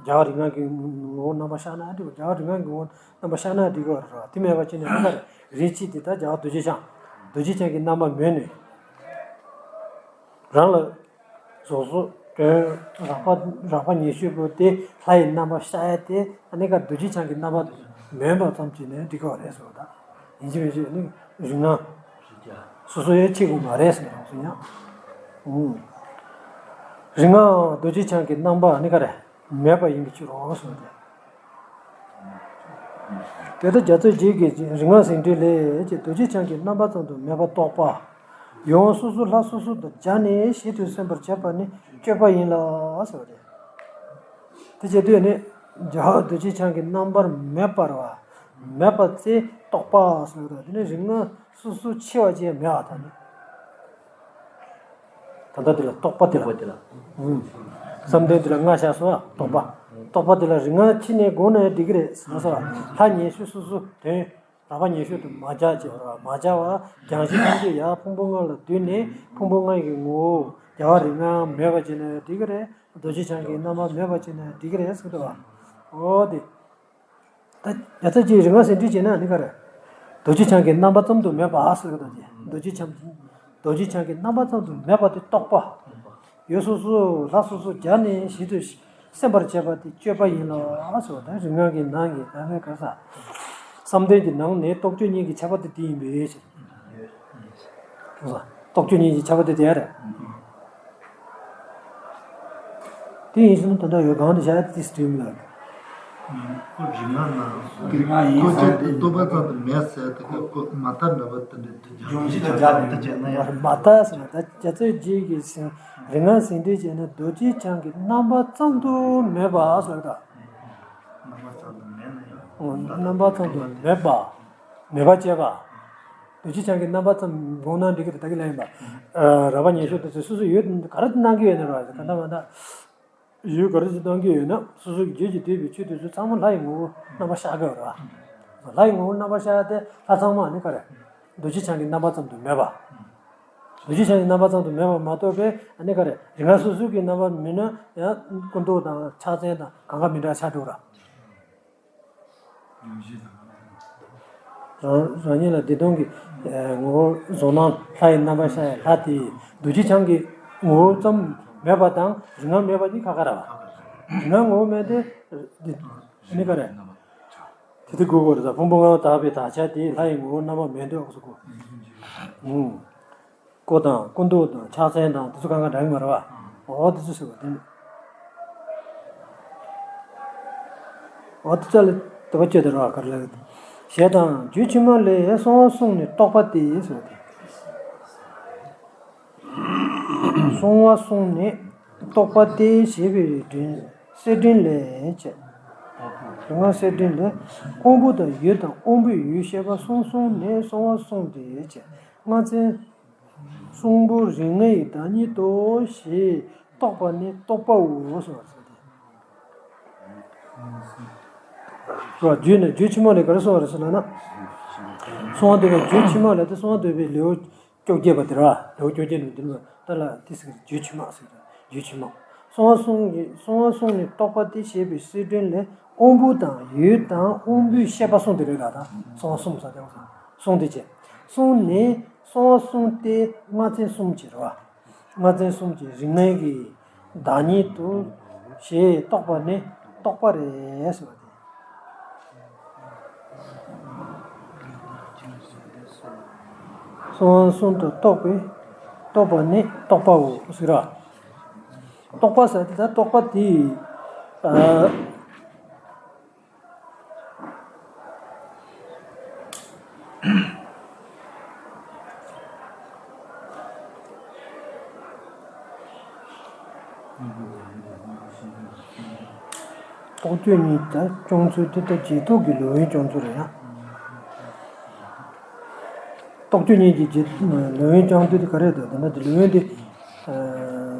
རྒྱལ་བ་རིགས་ལྔ་གི་ངོ་བོ་རྣམ་པར་ཤར་ན་འགྲིག་གོ། རྒྱལ་བ་རིགས་ལྔ་གི་ངོ་བོ་རྣམ་པར་ཤར་ན་འགྲིག་གོ་ར། དེ་མེད་པ་ཅི་ནས་རང་ག་རེ་རིགས་གཅིག་དེ་ལྟར་རྒྱལ་བ་རྡོ་རྗེ་འཆང་། རྡོ་རྗེ་འཆང་གི་རྣམ་པ་མོས་ནས། རང་ལ་རྫོགས་སོ་དོན་རགས་པ་རགས་པ་ཉི་ཤུ་པོ་དེ་ལྷ་ཡི་རྣམ་པར་ཤར་ཡ་དེ་ཨ་ནི་ག་རྡོ་རྗེ་འཆང་གི་རྣམ་པ་མོས་པ་ཙམ་གྱིས་ནི་འགྲིག་གོ་རེད་ཟེར་བ་དང་། ཡིན་གཅིག་མིན་གཅིག་ནི་རིགས་ལྔ་སོ་སོ་ཡང་ཕྱེ་དགོས་མ་རེད་ཟེར་རང་སོ་ཡང་། རིག་སྔགས་རྡོ་རྗེ་འཆང་གི་རྣམ་པ་ནི་ག་རེ། མེད་པ་ཡིན་པའི་ཕྱིར་རོ་གསུངས་ཏེ། དེ་ལྟར་རྒྱ་མཚོའི་རྗེས་ཀྱི་རིག་སྔགས་ཟིན་བྲིས་ལས་ཀྱི་རྡོ་རྗེ་འཆང་གི་རྣམ་པ་ཙམ་དུ་མེད་པར་རྟོགས་པ། ཡུལ་དབང་སོ་སོ་ལྷ་སོ་སོ་དང་སྦྱར་ནས་ཞིབ་ཏུ་སེམས་པར་བྱེད་པ་ནི་དཔྱོད་པ་ཡིན་ལ་ཟེར་བ་རེད། དེ་བྱེད་དུས་ནི་རྒྱལ་བ་རྡོ་རྗེ་འཆང་གི་རྣམ་པར་མེད་པར་བ། མེད་པ་ཙེ་རྟོགས་པ་ཟེར་བ་དང་དེ་ནི་རིག་སྔགས་སོ་སོ་ཕྱེ་བ་ཅན་མེད་པ་དང་ནི། ད་ལྟ་དེ་ལ་རྟོག་པ་དེ་ལ། རྟོག་པ་དེ་ལ། ཨུམ། བསམ་གཏན་དེ་ལ་ལྔ་བཞག་སོང་། རྟོག་པ། རྟོག་པ་དེ་ལ་རིག་སྔགས་ཕྱི་ནས་དགོངས་ན་ཡང་འགྲིག་གི་རེད་ཟེར་སོང་། ལྷ་ཉེ་ཤོས་སོ་སོ་དོན། རགས་པ་ཉེ་ཤོས་དུ་མ་བྱ་བྱེད་པར་མ་བྱ་བ་རྒྱང་ཞིང་ཐམས་ཅད་ཡར་ཕུང་པོ་ལྔ་ལ་བསྡུས་ནས་ཕུང་པོ་ལྔ་ཡི་ངོ་བོ་རྒྱལ་བ་རིག་སྔགས་མེད་པ་བྱས་ན་ཡང་འགྲིག་གི་རེད། རྡོ་རྗེ་འཆང་གི་རྣམ་པ་མེད་པ་བྱས་ན་ཡང་འགྲིག་གི་རེད་ཟེར་གི་འདུག་བ། འོ་དེ། ད་རྒྱལ་ཚབ་ཀྱིས་རིག་སྔགས་ཟིན་བྲིས་བྱས་ན་ནི་ག་རེ། རྡོ་རྗེ་འཆང་གི་རྣམ་པ་ཙམ་དུ་མེད་པ་ཟེར་གི་འདུག་ཅེས། རྡོ་རྗེ་འཆང་། རྡོ་རྗེ་འཆང་གི་རྣམ་པ་ཙམ་དུ་མེད་པ་དེ་རྟོགས་པ། ཡུལ་སོ་སོ་ལྷ་སོ་སོ་སྦྱར་ནས་ཞིབ་ཏུ་སེམས་པར་བྱེད་པ་དེ་དཔྱོད་པ་ཡིན་ལ་ཟེར་བ་དང་རིག་སྔགས་ཀྱི་ནང་གི་ད་ནི་ག་ས། བསམ་གཏན་གྱི་ནང་ནས་རྟོགས་བརྗོད་གཉིས་ཀྱི་ཁྱབ་པ་དེ་དེ་ཡིན་པའི་ཕྱིར། རྟོགས་བརྗོད་གཉིས་ཀྱི་ཁྱབ་པ་དེ་དེ་རེད། དེ་ཡིན་ཕྱིན་ད་ལྟ་ཡོད་གང་དུ་བྱ་ཏིས་སྒྲིམ་ལ། ཁོ་རིག་སྔགས་ན། རིག་སྔགས་ཡིན་ཁོ་ཅིག་ཟེར་ཏེ་རྟོགས་པ་ཙམ་དུ་མེད་ཟེར་ཏེ་ཁོ་མ་མཐའ་མེད་པ་དེ་འདྲ་དེ་སྦྱོང་བྱེད་དུ་སྦྱར་ནས་དེ་བྱས་ན་ཡང་། མ་མཐའ་ཟེར་ན་ད་རྒྱ་མཚོའི་རྗེས་ཀྱི་ཟིན་རིག་སྔགས་ཟིན་བྲིས་བྱས་ན་རྡོ་རྗེ་འཆང་གི་རྣམ་པ་ཙམ་དུ་མེད་པ་ཟེར་ད། རྣམ་པ་ཙམ་དུ་མེད་ན་ཡང་། རྣམ་པ་ཙམ་དུ་མེད་པ། མེད་པ་བྱས་པ། རྡོ་རྗེ་འཆང་གི་རྣམ་པ་ཙམ་དགོངས་ན་འགྲིག་གི་རེད་ད་གི་ལན་ཡིན་པ། རགས་པ་ཉེ་ཤོས་དེ་ཚོས་སོ་སོ་ཡོད་ག་རེ་གནང་གི་ཡོད་ན་ར་ག་འདྲ་མ་འདྲ། ཡུལ་ག་རེ་ཞིག་གཏོང་གི་ཡོད་ན་སོ་སོ་གི་རྗེས་ཀྱི་འདོད་པའི་ཆོས་དེ་ཚོ་ཚང་མ་ལྷ་ཡི་ངོ་བོ་རྣམ་པར་ཤར་གི་ཡོད་རེད་བ། ལྷ་ཡི་ངོ་བོ་རྣམ་པར་ཤར་ཏེ་ལྷ་ཚང་མ་ནི་ག་རེ། རྡོ་རྗེ་འཆང་གི་རྣམ་པ་ཙམ་དུ་མེད་པ། རྡོ་རྗེ་འཆང་གི་རྣམ་པ་ཙམ་དུ་མེད་པ་མ་གཏོགས་པའི་ཨ་ནི་ག་རེ་རིག་སྔགས་སོ་སོ་གི་རྣམ་པ་མིན་ན་ཡང་སྐུ་མདོག་དང་ཕྱག་མཚན་དང་གང་ག་མི་འདྲ་ཆགས་འགྲོ་ར། རང་རང་ཉིད་ལ་བདེ་སྟོང་གི་ངོ་བོ་བཟུང་ན་ལྷ་ཡི་རྣམ་པར་ཤར་ཡ་ལྷ་དེ་རྡོ་རྗེ་འཆང་གི་ངོ་བོ་ཙམ་མེད་པ་དང་རིག་སྔགས་མེད་པ་གཉིས་ཁ་ཁ་ར་བ། རིག་སྔགས་ངོ་བོ་མེད་དེ་འདི་ནི་ག་རེ། དེ་དེ་དགོས་དགོས་རེད་ད་ཕུང་པོ་ལྔ་དག་པའི་དག་ཆ་དེ་ལྷ་ཡི་ངོ་བོ་རྣམ་པ་མེད་འདོད་ཨོ་སོ་གོ། སྐུ་དང་སྐུ་མདོག་དང་ཕྱག་མཚན་དང་དེ་ཚོ་གང་ག་འདྲ་གི་མ་རེད་བ། འོ་དེ་ཚོ་ཟེར་བ་དེ་ནི། འོ་དེ་ཚོ་ལ་དོ་པ་བཅད་དེ་རེད་བ་ག་རེ་ལབ་ཀྱི་འདུག་ཞེས་དང་རྒྱུད་ཕྱི་མ་ལས་གསང་བ་གསུམ་ནི་རྟོག་པ་སྟེ་ཟེར་བ་དེ། གསང་བ་གསུམ་ནི་རྟོག་པ་སྟེ་ཞེས་པའི་དྲིན་གསལ་དྲིན་ལས་བྱས། དྲི་མ་གསལ་དྲིན་ལས་དབང་པོ་དང་ཡུལ་དང་དབང་པོའི་ཡུལ་ཤེས་པ་གསུམ་གསུམ་ནི་གསང་བ་གསུམ་སྟེ་བྱས། ལྔ་ཚན། གསུམ་པོ་རིགས་ལྔའི་བདག་ཉིད་དོ་ཞེས་རྟོགས་པ་ནི་རྟོག་པའོ་གསུངས་པ་རེད། རྒྱུད་ནི་རྒྱུད་ཕྱི་མ་ལས་ག་རེ་གསུངས་པ་རེད་ཟེར་ན། གསང་བ་འདུས་པའི་རྒྱུད་ཕྱི་མ་ལས་དེ་གསང་བ་འདུས་པའི་ལེའུ་བཅོ་བརྒྱད་པ་དེ་རེད་བ། ལེའུ་བཅོ་བརྒྱད་ནང་འདུལ་བ་ད་ལ་དེ་ཟེར་རྒྱུད་ཕྱི་མ་ཟེར་རྒྱུད་ཕྱི་མ། གསང་བ་གསུམ་གྱི་གསང་བ་གསུམ་ནི་རྟོག་པ་སྟེ་ཞེས་པའི་གསལ་དྲིན་ལས་དབང་པོ་དང་ཡུལ་དང་དབང་པོའི་ཤེས་པ་གསུམ་དེ་རེད་ད། གསང་བ་གསུམ་ཟེར་དེ་གསུམ་དེ་བྱས། གསུམ་ནི་གསང་བ་གསུམ་སྟེ་ལྔ་ཚན་གསུམ་གྱི་རེད་བ། ལྔ་ཚན་གསུམ་གྱི་རིགས་ལྔའི་གི་བདག་ཉིད་དོ་ཞེས་རྟོགས་པ་ནི་རྟོག་པ་རེད་ཟེར་བ་དེ། གསང་བ་གསུམ་དུ་རྟོགས་པའི་རྟོགས་པ་ནི་རྟོག་པའོ་ཟེར་ར། རྟོག་པ་ཟེར་དེ་ད་རྟོག་པ་དེ། རྟོག་དཔྱོད་གཉིས་ཀྱི་སྐྱོང་ཚུལ་དེ་ལྟར་རྗེས་ཐོབ་ཀྱི་ལུས་དབེན་སྐྱོང་ཚུལ་རེད་ཡ། རྟོག་དཔྱོད་གཉིས་ཀྱི་རྗེས་ལུས་དབེན་སྐྱོང་ཚུལ་དེ་ག་རེ་རེད་ད་ལྟ་དེ་ལུས་དབེན་དེ།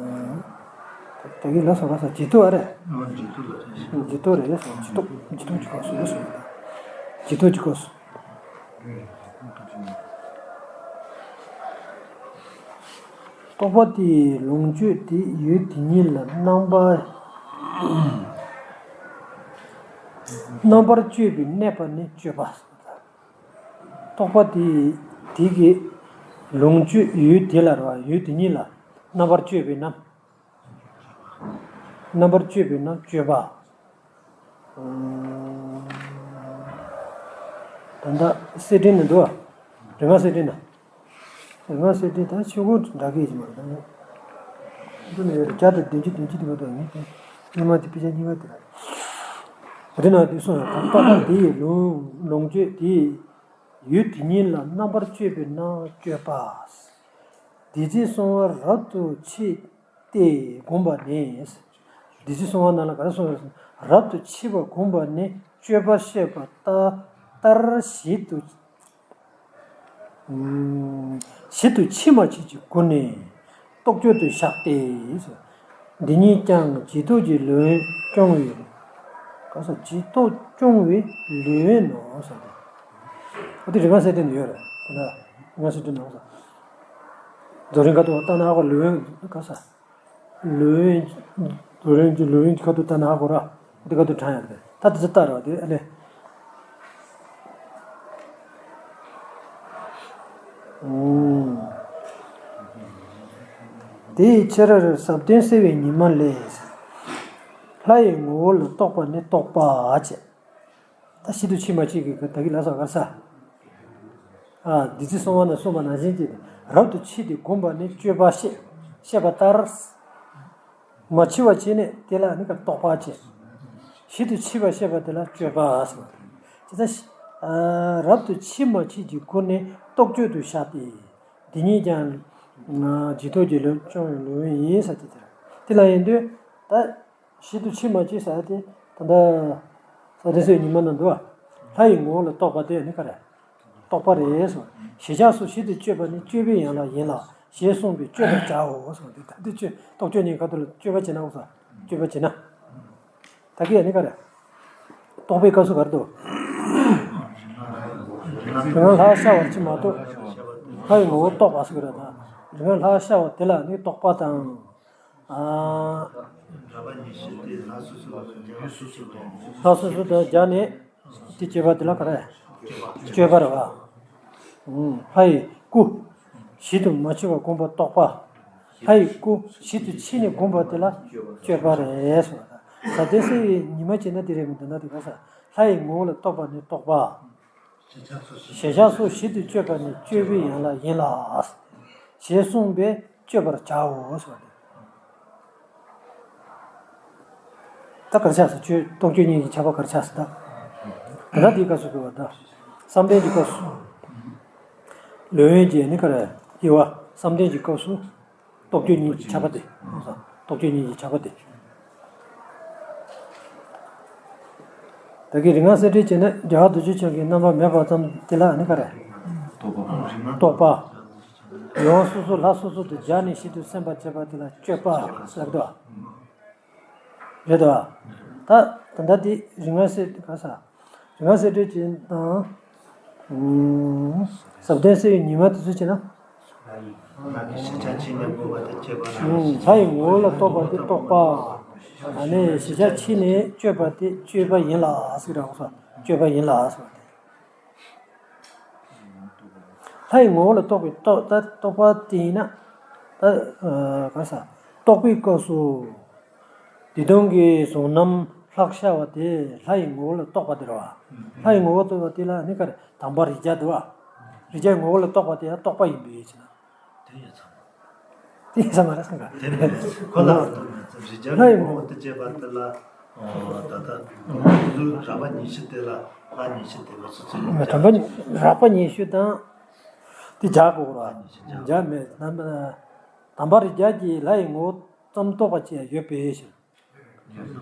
ད་གིན་ལ་སོགས་པ་ས་རྗེས་ཐོབ་ཨ་རེད། རྗེས་ཐོབ་ལ་རེད། རྗེས་ཐོབ་རེད་སོགས་རྗེས་ཐོབ་རྗེས་ཐོབ་ཀྱི་སྐབས་སུ་ལ་སོགས་པ་རྗེས་ཐོབ་ཀྱི་སྐབས་སུ། རྟོག་པ་དེའི་ལོངས་སྤྱོད་དེ་ཡུལ་དེ་ཉིད་ལ་རྣམ་པར་རྣམ་པར་དཔྱོད་པའི་གནས་པ་ནི་དཔྱོད་པ། རྟོག་པ་དེ་དེ་གི་ལོངས་སྤྱོད་ཡུལ་དེ་ལ་རེད་བ། ཡུལ་དེ་ཉིད་ལ་རྣམ་པར་དཔྱོད་པའི་རྣམ། རྣམ་པར་དཔྱོད་པའི་རྣམ་དཔྱོད་པ། ད་ལྟ་གསལ་དྲིན་ནི་འདུག་བ། རིག་སྔགས་གསལ་དྲིན་ན། རིག་སྔགས་གསལ་དྲིན་ད་ཆོས་སྐོར་འདྲ་གི་ཡིན་མ་རེད། འདི་ནས་ཡོད་རེད། བརྒྱ་དང་བདུན་ཅུ་དོན་གཅིག་དེ་མ་གཏོགས་མེད་དེ། སྔོན་མ་དེ་དཔེ་ཆ་གཉིས་པ་དེ་རེད། དེ་ནང་དུ་གསུངས་ཡོད། རྟོག་པ་དེ་ཡི་ལོངས་ལོངས་སྤྱོད་དེ་ཡི་ཡུལ་དེ་ཉིད་ལ་རྣམ་པར་དཔྱོད་པས་ན་དཔྱོད་པ། འདི་ཚེ་གསང་བ་རབ་ཏུ་ཕྱེ་སྟེ་བསྒོམས་པ་ནི། འདི་ཚེ་གསང་བ་ནང་ལ་ག་རེ་གསུངས་ཡོད་ཟེར་ན། རབ་ཏུ་ཕྱེ་བ་བསྒོམས་པ་ནི་དཔྱོད་པ་བཤད་པ་ལྟ་ལྟར་ཞིབ་ཏུ་ཞིབ་ཏུ་ཕྱིས་མ་ཕྱིས་ཀྱི་སྒོ་ནས་རྟོག་དཔྱོད་དུ་བཞག་སྟེ། འདི་ཉིད་ཀྱང་རྗེས་ཐོབ་ཀྱི་ལུས་སྐྱོང་བའི། ག་ས་རྗེས་ཐོབ་སྐྱོང་བའི་ལུས་ནོ་ཟེར་ཏེ། འོ་དེ་རིག་སྔགས་གསལ་སྟོན་དུ་ཡོད་རེད། དེ་ན་རིག་སྔགས་གསལ་སྟོན་ནང་ས། རྫོགས་རིམ་ཁ་ཐུག་ལྟ་ན་ཧ་གོ། ལུས་ག་ས། ལུས་ཡོན། རྫོགས་རིམ་གྱི་ལུས་ཡོན་གྱི་ཁ་ཐུག་ལྟ་ན་ཧ་གོ་ར། འདི་ཁ་ཐུག་དྲན་ཡག་རེད། ད་དེ་ཚོ་ལྟ་ར་དེ་ཨ་ལེ། ཨུམ། དེ་ཡི་ཕྱིར་ཟབ་དོན་གསལ་བའི་ཉི་མ་ལས། ལྷ་ཡི་ངོ་བོ་ལ་རྟོག་པ་ནི་རྟོག་པ་བྱས། ད་ཞིབ་ཏུ་ཕྱིས་མ་ཕྱིས་ཀྱི་ད་གི་ལ་ས་གར་ས། ཨ་འདི་ཚེ་གསང་བ་ན་གསུངས་པ་ནང་བཞིན་གྱི་རབ་ཏུ་ཕྱེ་སྟེ་བསྒོམས་པ་ནི་དཔྱོད་པ་བཤད། བཤད་པ་ལྟར། མ་ཕྱི་བ་བྱས་ནས་དེ་ལ་ནི་ཀ་རྟོག་པ་བྱས། ཞིབ་ཏུ་ཕྱིས་པ་བཤད་པ་དེ་ལ་དཔྱོད་པ་ཟེར་བ་རེད། དེ་ལྟར་ཨ་རབ་ཏུ་ཕྱིས་མ་ཕྱིས་ཀྱི་སྒོ་ནས་རྟོག་དཔྱོད་དུ་བཞག་སྟེ། འདི་ཉིད་ཀྱང་ང་རྗེས་ཐོབ་ཀྱི་ལུས་སྐྱོང་བའི་ལུས་ཡིན་ཟེར་དེ་དེ་རེད། དེ་ལ་ཡིན་དུས་ད། ཞིབ་ཏུ་ཕྱིས་མ་ཕྱིས་ཟེར་དེ་ད་ལྟ་ས་དེ་སོའི་ཉི་མ་ན་འདུག་བ། ལྷ་ཡི་ངོ་བོ་ལ་རྟོག་པ་དེ་ནི་ག་རེ། རྟོག་པ་རེད་ཟེར། ཞེས་བྱ་སོགས་ཞིབ་ཏུ་དཔྱོད་པ་ནི་དཔྱོད་པའི་ཡན་ལག་ཡིན་ལ་ཞེས་གསུངས་པས་དཔྱོད་པར་བྱའོ་ཟེར། འདི་ད་འདི་དཔྱོད་རྟོག་དཔྱོད་གཉིས་ཁ་ཐུག་ལ་དཔྱོད་པ་བྱེད་ན་འོ་ས་དཔྱོད་པ་བྱེད་ན། ད་གི་ཡ་ནི་ག་རེ། རྟོག་པའི་སྐབས་སུ་ག་རེ་འདུག་རིག་སྔགས་ལྷར་ཤར་བ་ཅིག་མ་གཏོགས། ལྷ་ཡི་ངོ་བོ་རྟོགས་པ་ཟེར་གི་རེད་ད། རིག་སྔགས་ལྷར་ཤར་བ་དེ་ལ་ནི་རྟོག་པ་དང་། ཨ། ལྷ་སོ་སོ་དང་སྦྱར་ནས་དེ་སྤྱོད་པ་དེ་ལ་ག་རེ། སྤྱོད་པ་རེད་བ། ལྷ་ཡི་སྐུ། ཞིབ་ཏུ་མ་ཕྱེ་བར་བསྒོམས་པ་རྟོག་པ། ལྷ་ཡི་སྐུ་ཞིབ་ཏུ་ཕྱེ་ནས་བསྒོམས་པ་དེ་ལ་སྤྱོད་པ་རེད་ཟེར་བ་དང་། ཟབ་དོན་གསལ་བའི་ཉི་མ་བྱས་ན་དེ་རེད་མི་འདུག་ན་དེ་ག་ས། ལྷ་ཡི་ངོ་བོ་ལ་རྟོག་པ་ནི་རྟོག་པ། ཞེས་བྱ་སོགས་ཞིབ་ཏུ་དཔྱོད་པ་ནི་དཔྱོད་པའི་ཡན་ལག་ཡིན་ལ། ཞེས་གསུངས་པས་དཔྱོད་པར་བྱའོ་ཟེར་བ་དེ། ད་གར་ཆགས་སུ་ཆོས་རྟོག་དཔྱོད་གཉིས་ཀྱི་ཁྱབ་པ་གར་ཆགས་སུ་ད། ད་ལྟ་འདིའི་སྐབས་སུ་དགོས་པ་ད། བསམ་གཏན་གྱི་སྐབས་སུ། ལོས་ཡོན་གྱི་ནི་ག་རེ་དབྱེ་བ་བསམ་གཏན་གྱི་སྐབས་སུ། རྟོག་དཔྱོད་གཉིས་ཀྱི་ཁྱབ་པ་དེ། རྟོག་དཔྱོད་གཉིས་ཀྱི་ཁྱབ་པ་དེ། ད་གིན་རིག་སྔགས་གསལ་འགྲེལ་བྱས་ན་རྒྱལ་བ་རྡོ་རྗེ་འཆང་གི་རྣམ་པར་མེད་པ་ཙམ་དེ་ལ་ནི་ག་རེ། རྟོག་པ། ཡང་སོ་སོ་ལྷ་སོ་སོ་དུ་སྦྱར་ནས་ཞིབ་ཏུ་སེམས་པར་བྱེད་པ་དེ་ལ་དཔྱོད་པ་ཟེར་དོ། རེད་དོ། ད་ད་ལྟ་དེ་རིག་སྔགས་གསལ་ག་ས། རིག་སྔགས་གསལ་འགྲེལ་གྱི་དང་། ཟབ་དོན་གསལ་བའི་ཉི་མ་དེ་ཚོ་བྱས་ན། ལྷ་ཡི་ངོ་བོ་ལ་རྟོག་པ་དེ་རྟོག་པ། ཨ་ནི་ཞེས་བྱ་ཕྱིས་ནས་དཔྱོད་པ་དེ་དཔྱོད་པ་ཡིན་ལ་ཟེར་ར་སོ། དཔྱོད་པ་ཡིན་ལ་ཟེར་བ་དེ། ལྷ་ཡི་ངོ་བོ་ལ་རྟོག་པའི་རྟོག་ད་རྟོག་པ་དེ་ཡིན་ན། ད་ག་ས། རྟོག་པའི་སྐབས་སུ། བདེ་སྟོང་གི་གཟུང་རྣམ་ལྷར་ཤར་བ་དེ་ལྷ་ཡི་ངོ་བོ་ལ་རྟོག་པ་དེ་རེད་བ། ལྷ་ཡི་ངོ་བོ་རྟོག་པ་དེ་ལ་ནི་ག་རེ་དང་པ་རིགས་བརྒྱ་འདུག་བ། རིགས་བརྒྱའི་ངོ་བོ་ལ་རྟོག་པ་དེ་ཡང་རྟོག་པ་ཡིན་པའི་ཕྱིར་ན། དེ་ཡོད་ཚང་། དེ་ཡིན་ས་མ་རེད་བསམ་ག་དེ་མིན་ཁོ་ལ་རིགས་བརྒྱ་ལྷ་ཡི་ངོ་བོ་དེ་བྱས་པ་དེ་ལ་ད་ལྟ་རང་གཟུགས་རགས་པ་ཉི་ཤུ་དེ་ལ་ལྷ་ཉི་ཤུ་དེ་ལ་སོ་སོ་ཡོད་དམ་པ་རགས་པ་ཉི་ཤུ་དང་དེ་སྦྱར་དགོས་ར། སྦྱར་མེད་དམ་པ་རིགས་བརྒྱ་གི་ལྷ་ཡི་ངོ་བོ་ཙམ་རྟོགས་པ་ཅིག་ཡང་ཡོད་པའི་ཕྱིར།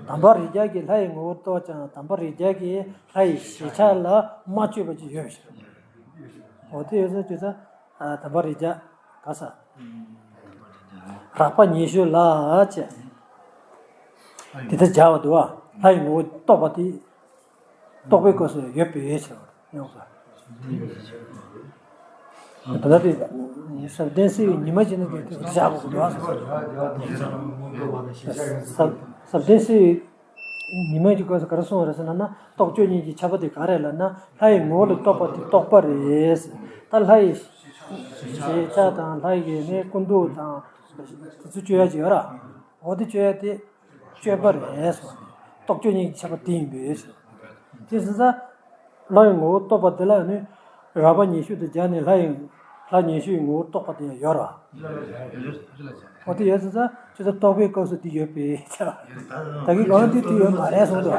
དམ་པ་རིགས་བརྒྱ་གིས་ལྷ་ཡི་ངོ་བོ་རྟོགས་ཀྱང་དམ་པ་རིགས་བརྒྱ་གིས་ལྷ་ཡི་ཞེས་བྱ་ལ་མ་དཔྱོད་པ་ཅིག་ཡོད་པའི་ཕྱིར། འོ་དེ་ཡོད་ཚད་དུས་ཚོད་དམ་པ་རིགས་བརྒྱ་ག་ས། རགས་པ་ཉི་ཤུ་ལ་བྱས། དེ་ལྟར་སྦྱར་བ་འདུག་བ། ལྷ་ཡི་ངོ་བོ་རྟོགས་པ་དེ། རྟོགས་པའི་སྐབས་སུ་ཡོད་པའི་ཕྱིར་ཡོང་ས། ད་ལྟ་དེ་ཟབ་དོན་གསལ་བའི་ཉི་མ་བྱས་ན་དེ་དེ་བཞག་དགོས་འདུག་ཟབ་ཟབ་དོན་གསལ་བའི་ཉི་མ་གྱི་སྐབས་སུ་ག་རེ་གསུངས་པ་རེད་ཟེར་ན་ན། རྟོག་དཔྱོད་གཉིས་ཀྱི་ཁྱབ་པ་དེ་ག་རེ་ལབ་ན། ལྷ་ཡི་ངོ་བོ་ལ་རྟོག་པ་དེ་རྟོག་པ་རེད། ད་ལྷ་ཡི་ཞེས་བྱ་དང་ལྷ་ཡི་ནི་སྐུ་མདོག་དང་དེ་ཚོ་དཔྱོད་ཡ་ཅིག་ཡོད་ར། འོ་དེ་དཔྱོད་ཡ་དེ། དཔྱོད་པ་རེད་ཟེར་བ་དེ། རྟོག་དཔྱོད་གཉིས་ཀྱི་ཁྱབ་པ་དེ་ཡིན་པས་ཟེར་བ་དེ། དེ་ཟེར་ས། ལྷ་ཡི་ངོ་བོ་རྟོགས་པ་དེ་ལ་ནི། རགས་པ་ཉི་ཤུ་དེ་སྦྱར་ནས་ལྷ་ཡི། ལྷ་ཉི་ཤུ་ཡི་ངོ་བོ་རྟོགས་པ་དེ་ཡང་ཡོད་ར། འོ་དེ་ཡོད་ཟེར་ཙང་ཁྱོད་ཚོ་རྟོག་པའི་སྐབས་སུ་དེ་ཡོད་པས་ཆ། ད་གིན་གང་དེ་དེ་ཡོད་མ་རེད་གསུངས་འདུག་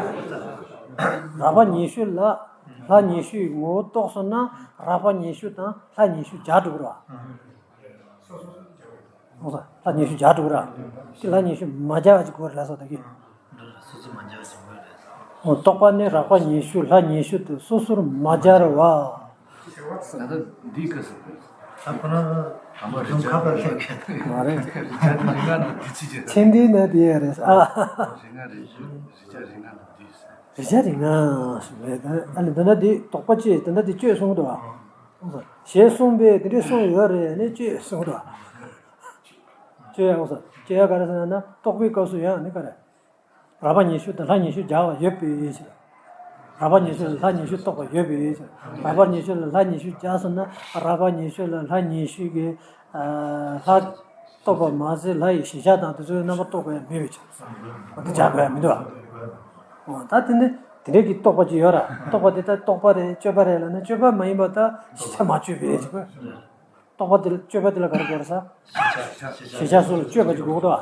རགས་པ་ཉེ་ཤོས་ལ་ལྷ་ཉེ་ཤོས་ངོ་བོ་རྟོགས་སོང་ན་རགས་པ་ཉེ་ཤོས་དང་ལྷ་ཉེ་ཤོས་སྦྱར་འགྲོ་གི་རེད་བ། ལྷ་ཉེ་ཤོས་སྦྱར་འགྲོ་གི་རེད། དེ་ལྷ་ཉེ་ཤོས་མ་སྦྱར་བ་ཅིག་དགོས་རེད་ལབ་སོང་ད་གིན། འགྲོ་ལ་སོ་སོ་མ་འཇལ་བ་ཞིག་དགོས་རེད། འོ་རྟོག་པ་ནི་རགས་པ་ཉེ་ཤོས་ལྷ་ཉེ་ཤོས་དེ་སོ་སོར་མ་སྦྱར་བ། ད་ལྟ་འདིའི་སྐབས་སུ་དགོས། ད་ཁོ་ན་དམ་པ་རིག་བྱ་ཁ་པར་ལྷན་མ་རེད། རིག་སྔགས་ནང་འདི་ཚིག་ཅེས། ཚེ་འདིའི་ནང་དེ་ཡ་རེད་ཨ། རིག་སྔགས་རིག་རིག་བྱ་རིག་སྔགས་ནང་འདི། རིག་བྱ་རིག་སྔགས་ཞེས་པས་ཨ་ནི་འདི་འདྲ་འདི་རྟོག་པ་ཅེས་འདི་འདྲ་འདི་གཅོད་གསུངས་འདུག་ཨ། ཞེས་གསུངས་པས་དེ་འདྲའི་གསུངས་ཡོད་རེད་ནི་གཅོད་གསུངས་འདུག་ཨ། གཅོད་ཡ་འོང་ས་གཅོད་ཡ་ག་རེ་ཟེར་ན་རྟོག་པའི་སྐབས་སུ་ཡང་ནི་ག་རེ། རགས་པ་ཉེ་ཤོས་དང་ལྷ་ཉེ་ཤོས་སྦྱར་བ་ཡོད་པའི་ཕྱིར། རགས་པ་ཉེ་ཤོས་ལ་ལྷ་ཉེ་ཤོས་རྟོགས་པ་ཡོད་པའི་ཕྱིར། རགས་པ་ཉེ་ཤོས་ལ་ལྷ་ཉེ་ཤོས་སྦྱར་སོང་ན་རགས་པ་ཉེ་ཤོས་ལ་ལྷ་ཉེ་ཤོས་ཀྱི་ལྷ་རྟོགས་པ་མ་ཟད་ལྷ་ཡི་གཞིར་བཞག་དང་དེ་ཚོའི་རྣམ་པ་རྟོགས་པ་ཡང་མེད་པའི་ཕྱིར། འོ་དེ་སྦྱར་དགོས་ཡ་མི་འདུག་ཨ། འོ་ད་དེ་ནི་དེ་འདྲའི་གི་རྟོགས་པ་ཅིག་ཡོད་ར་རྟོགས་པ་དེ་ད་རྟོགས་པ་རེད་དཔྱོད་པ་རེད་ལབ་ན་དཔྱོད་པ་མ་ཡིན་པ་ད་གཞིར་བཞག་མ་བཅོས་པའི་ཕྱིར། རྟོགས་པ་དེ་ལ་དཔྱོད་པ་དེ་ལ་ག་རེ་དགོས་རེད་ཟེར། གཞིར་བཞག་སོ་སོ་ལ་དཔྱོད་པ་ཅིག་དགོས་ཀྱི་འདུག་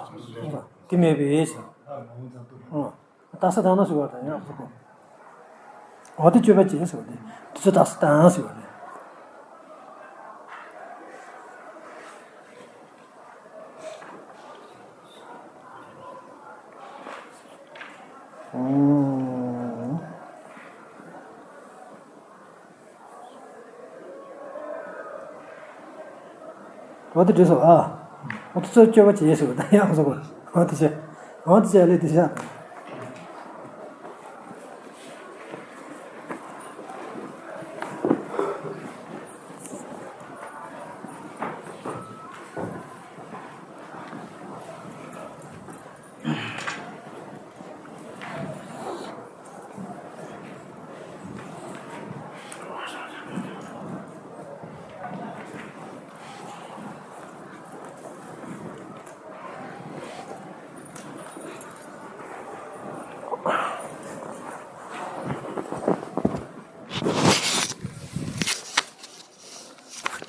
ཨ། དེ་མེད་པའི་ཕྱིར། ཨ། རྟགས་གསལ་བཏང་ན་ཟེར་བ་དང་ཡང་ཟེར་གོ། འོ་དེ་དཔྱོད་པ་ཅན་ཟེར་བ་དེ། དེ་ཚོ་རྟགས་གསལ་བཏང་ཟེར་བ་དེ། ཨང་། འོ་དེ་འགྲིག་སོང་ཨ། འོ་དེ་ཚོ་དཔྱོད་པ་བྱེད་ཟེར་བ་དང་ཡང་སོང་གོ། འོ་དེ་བྱས། འོ་དེ་བྱས་ལས་དེ་བྱས།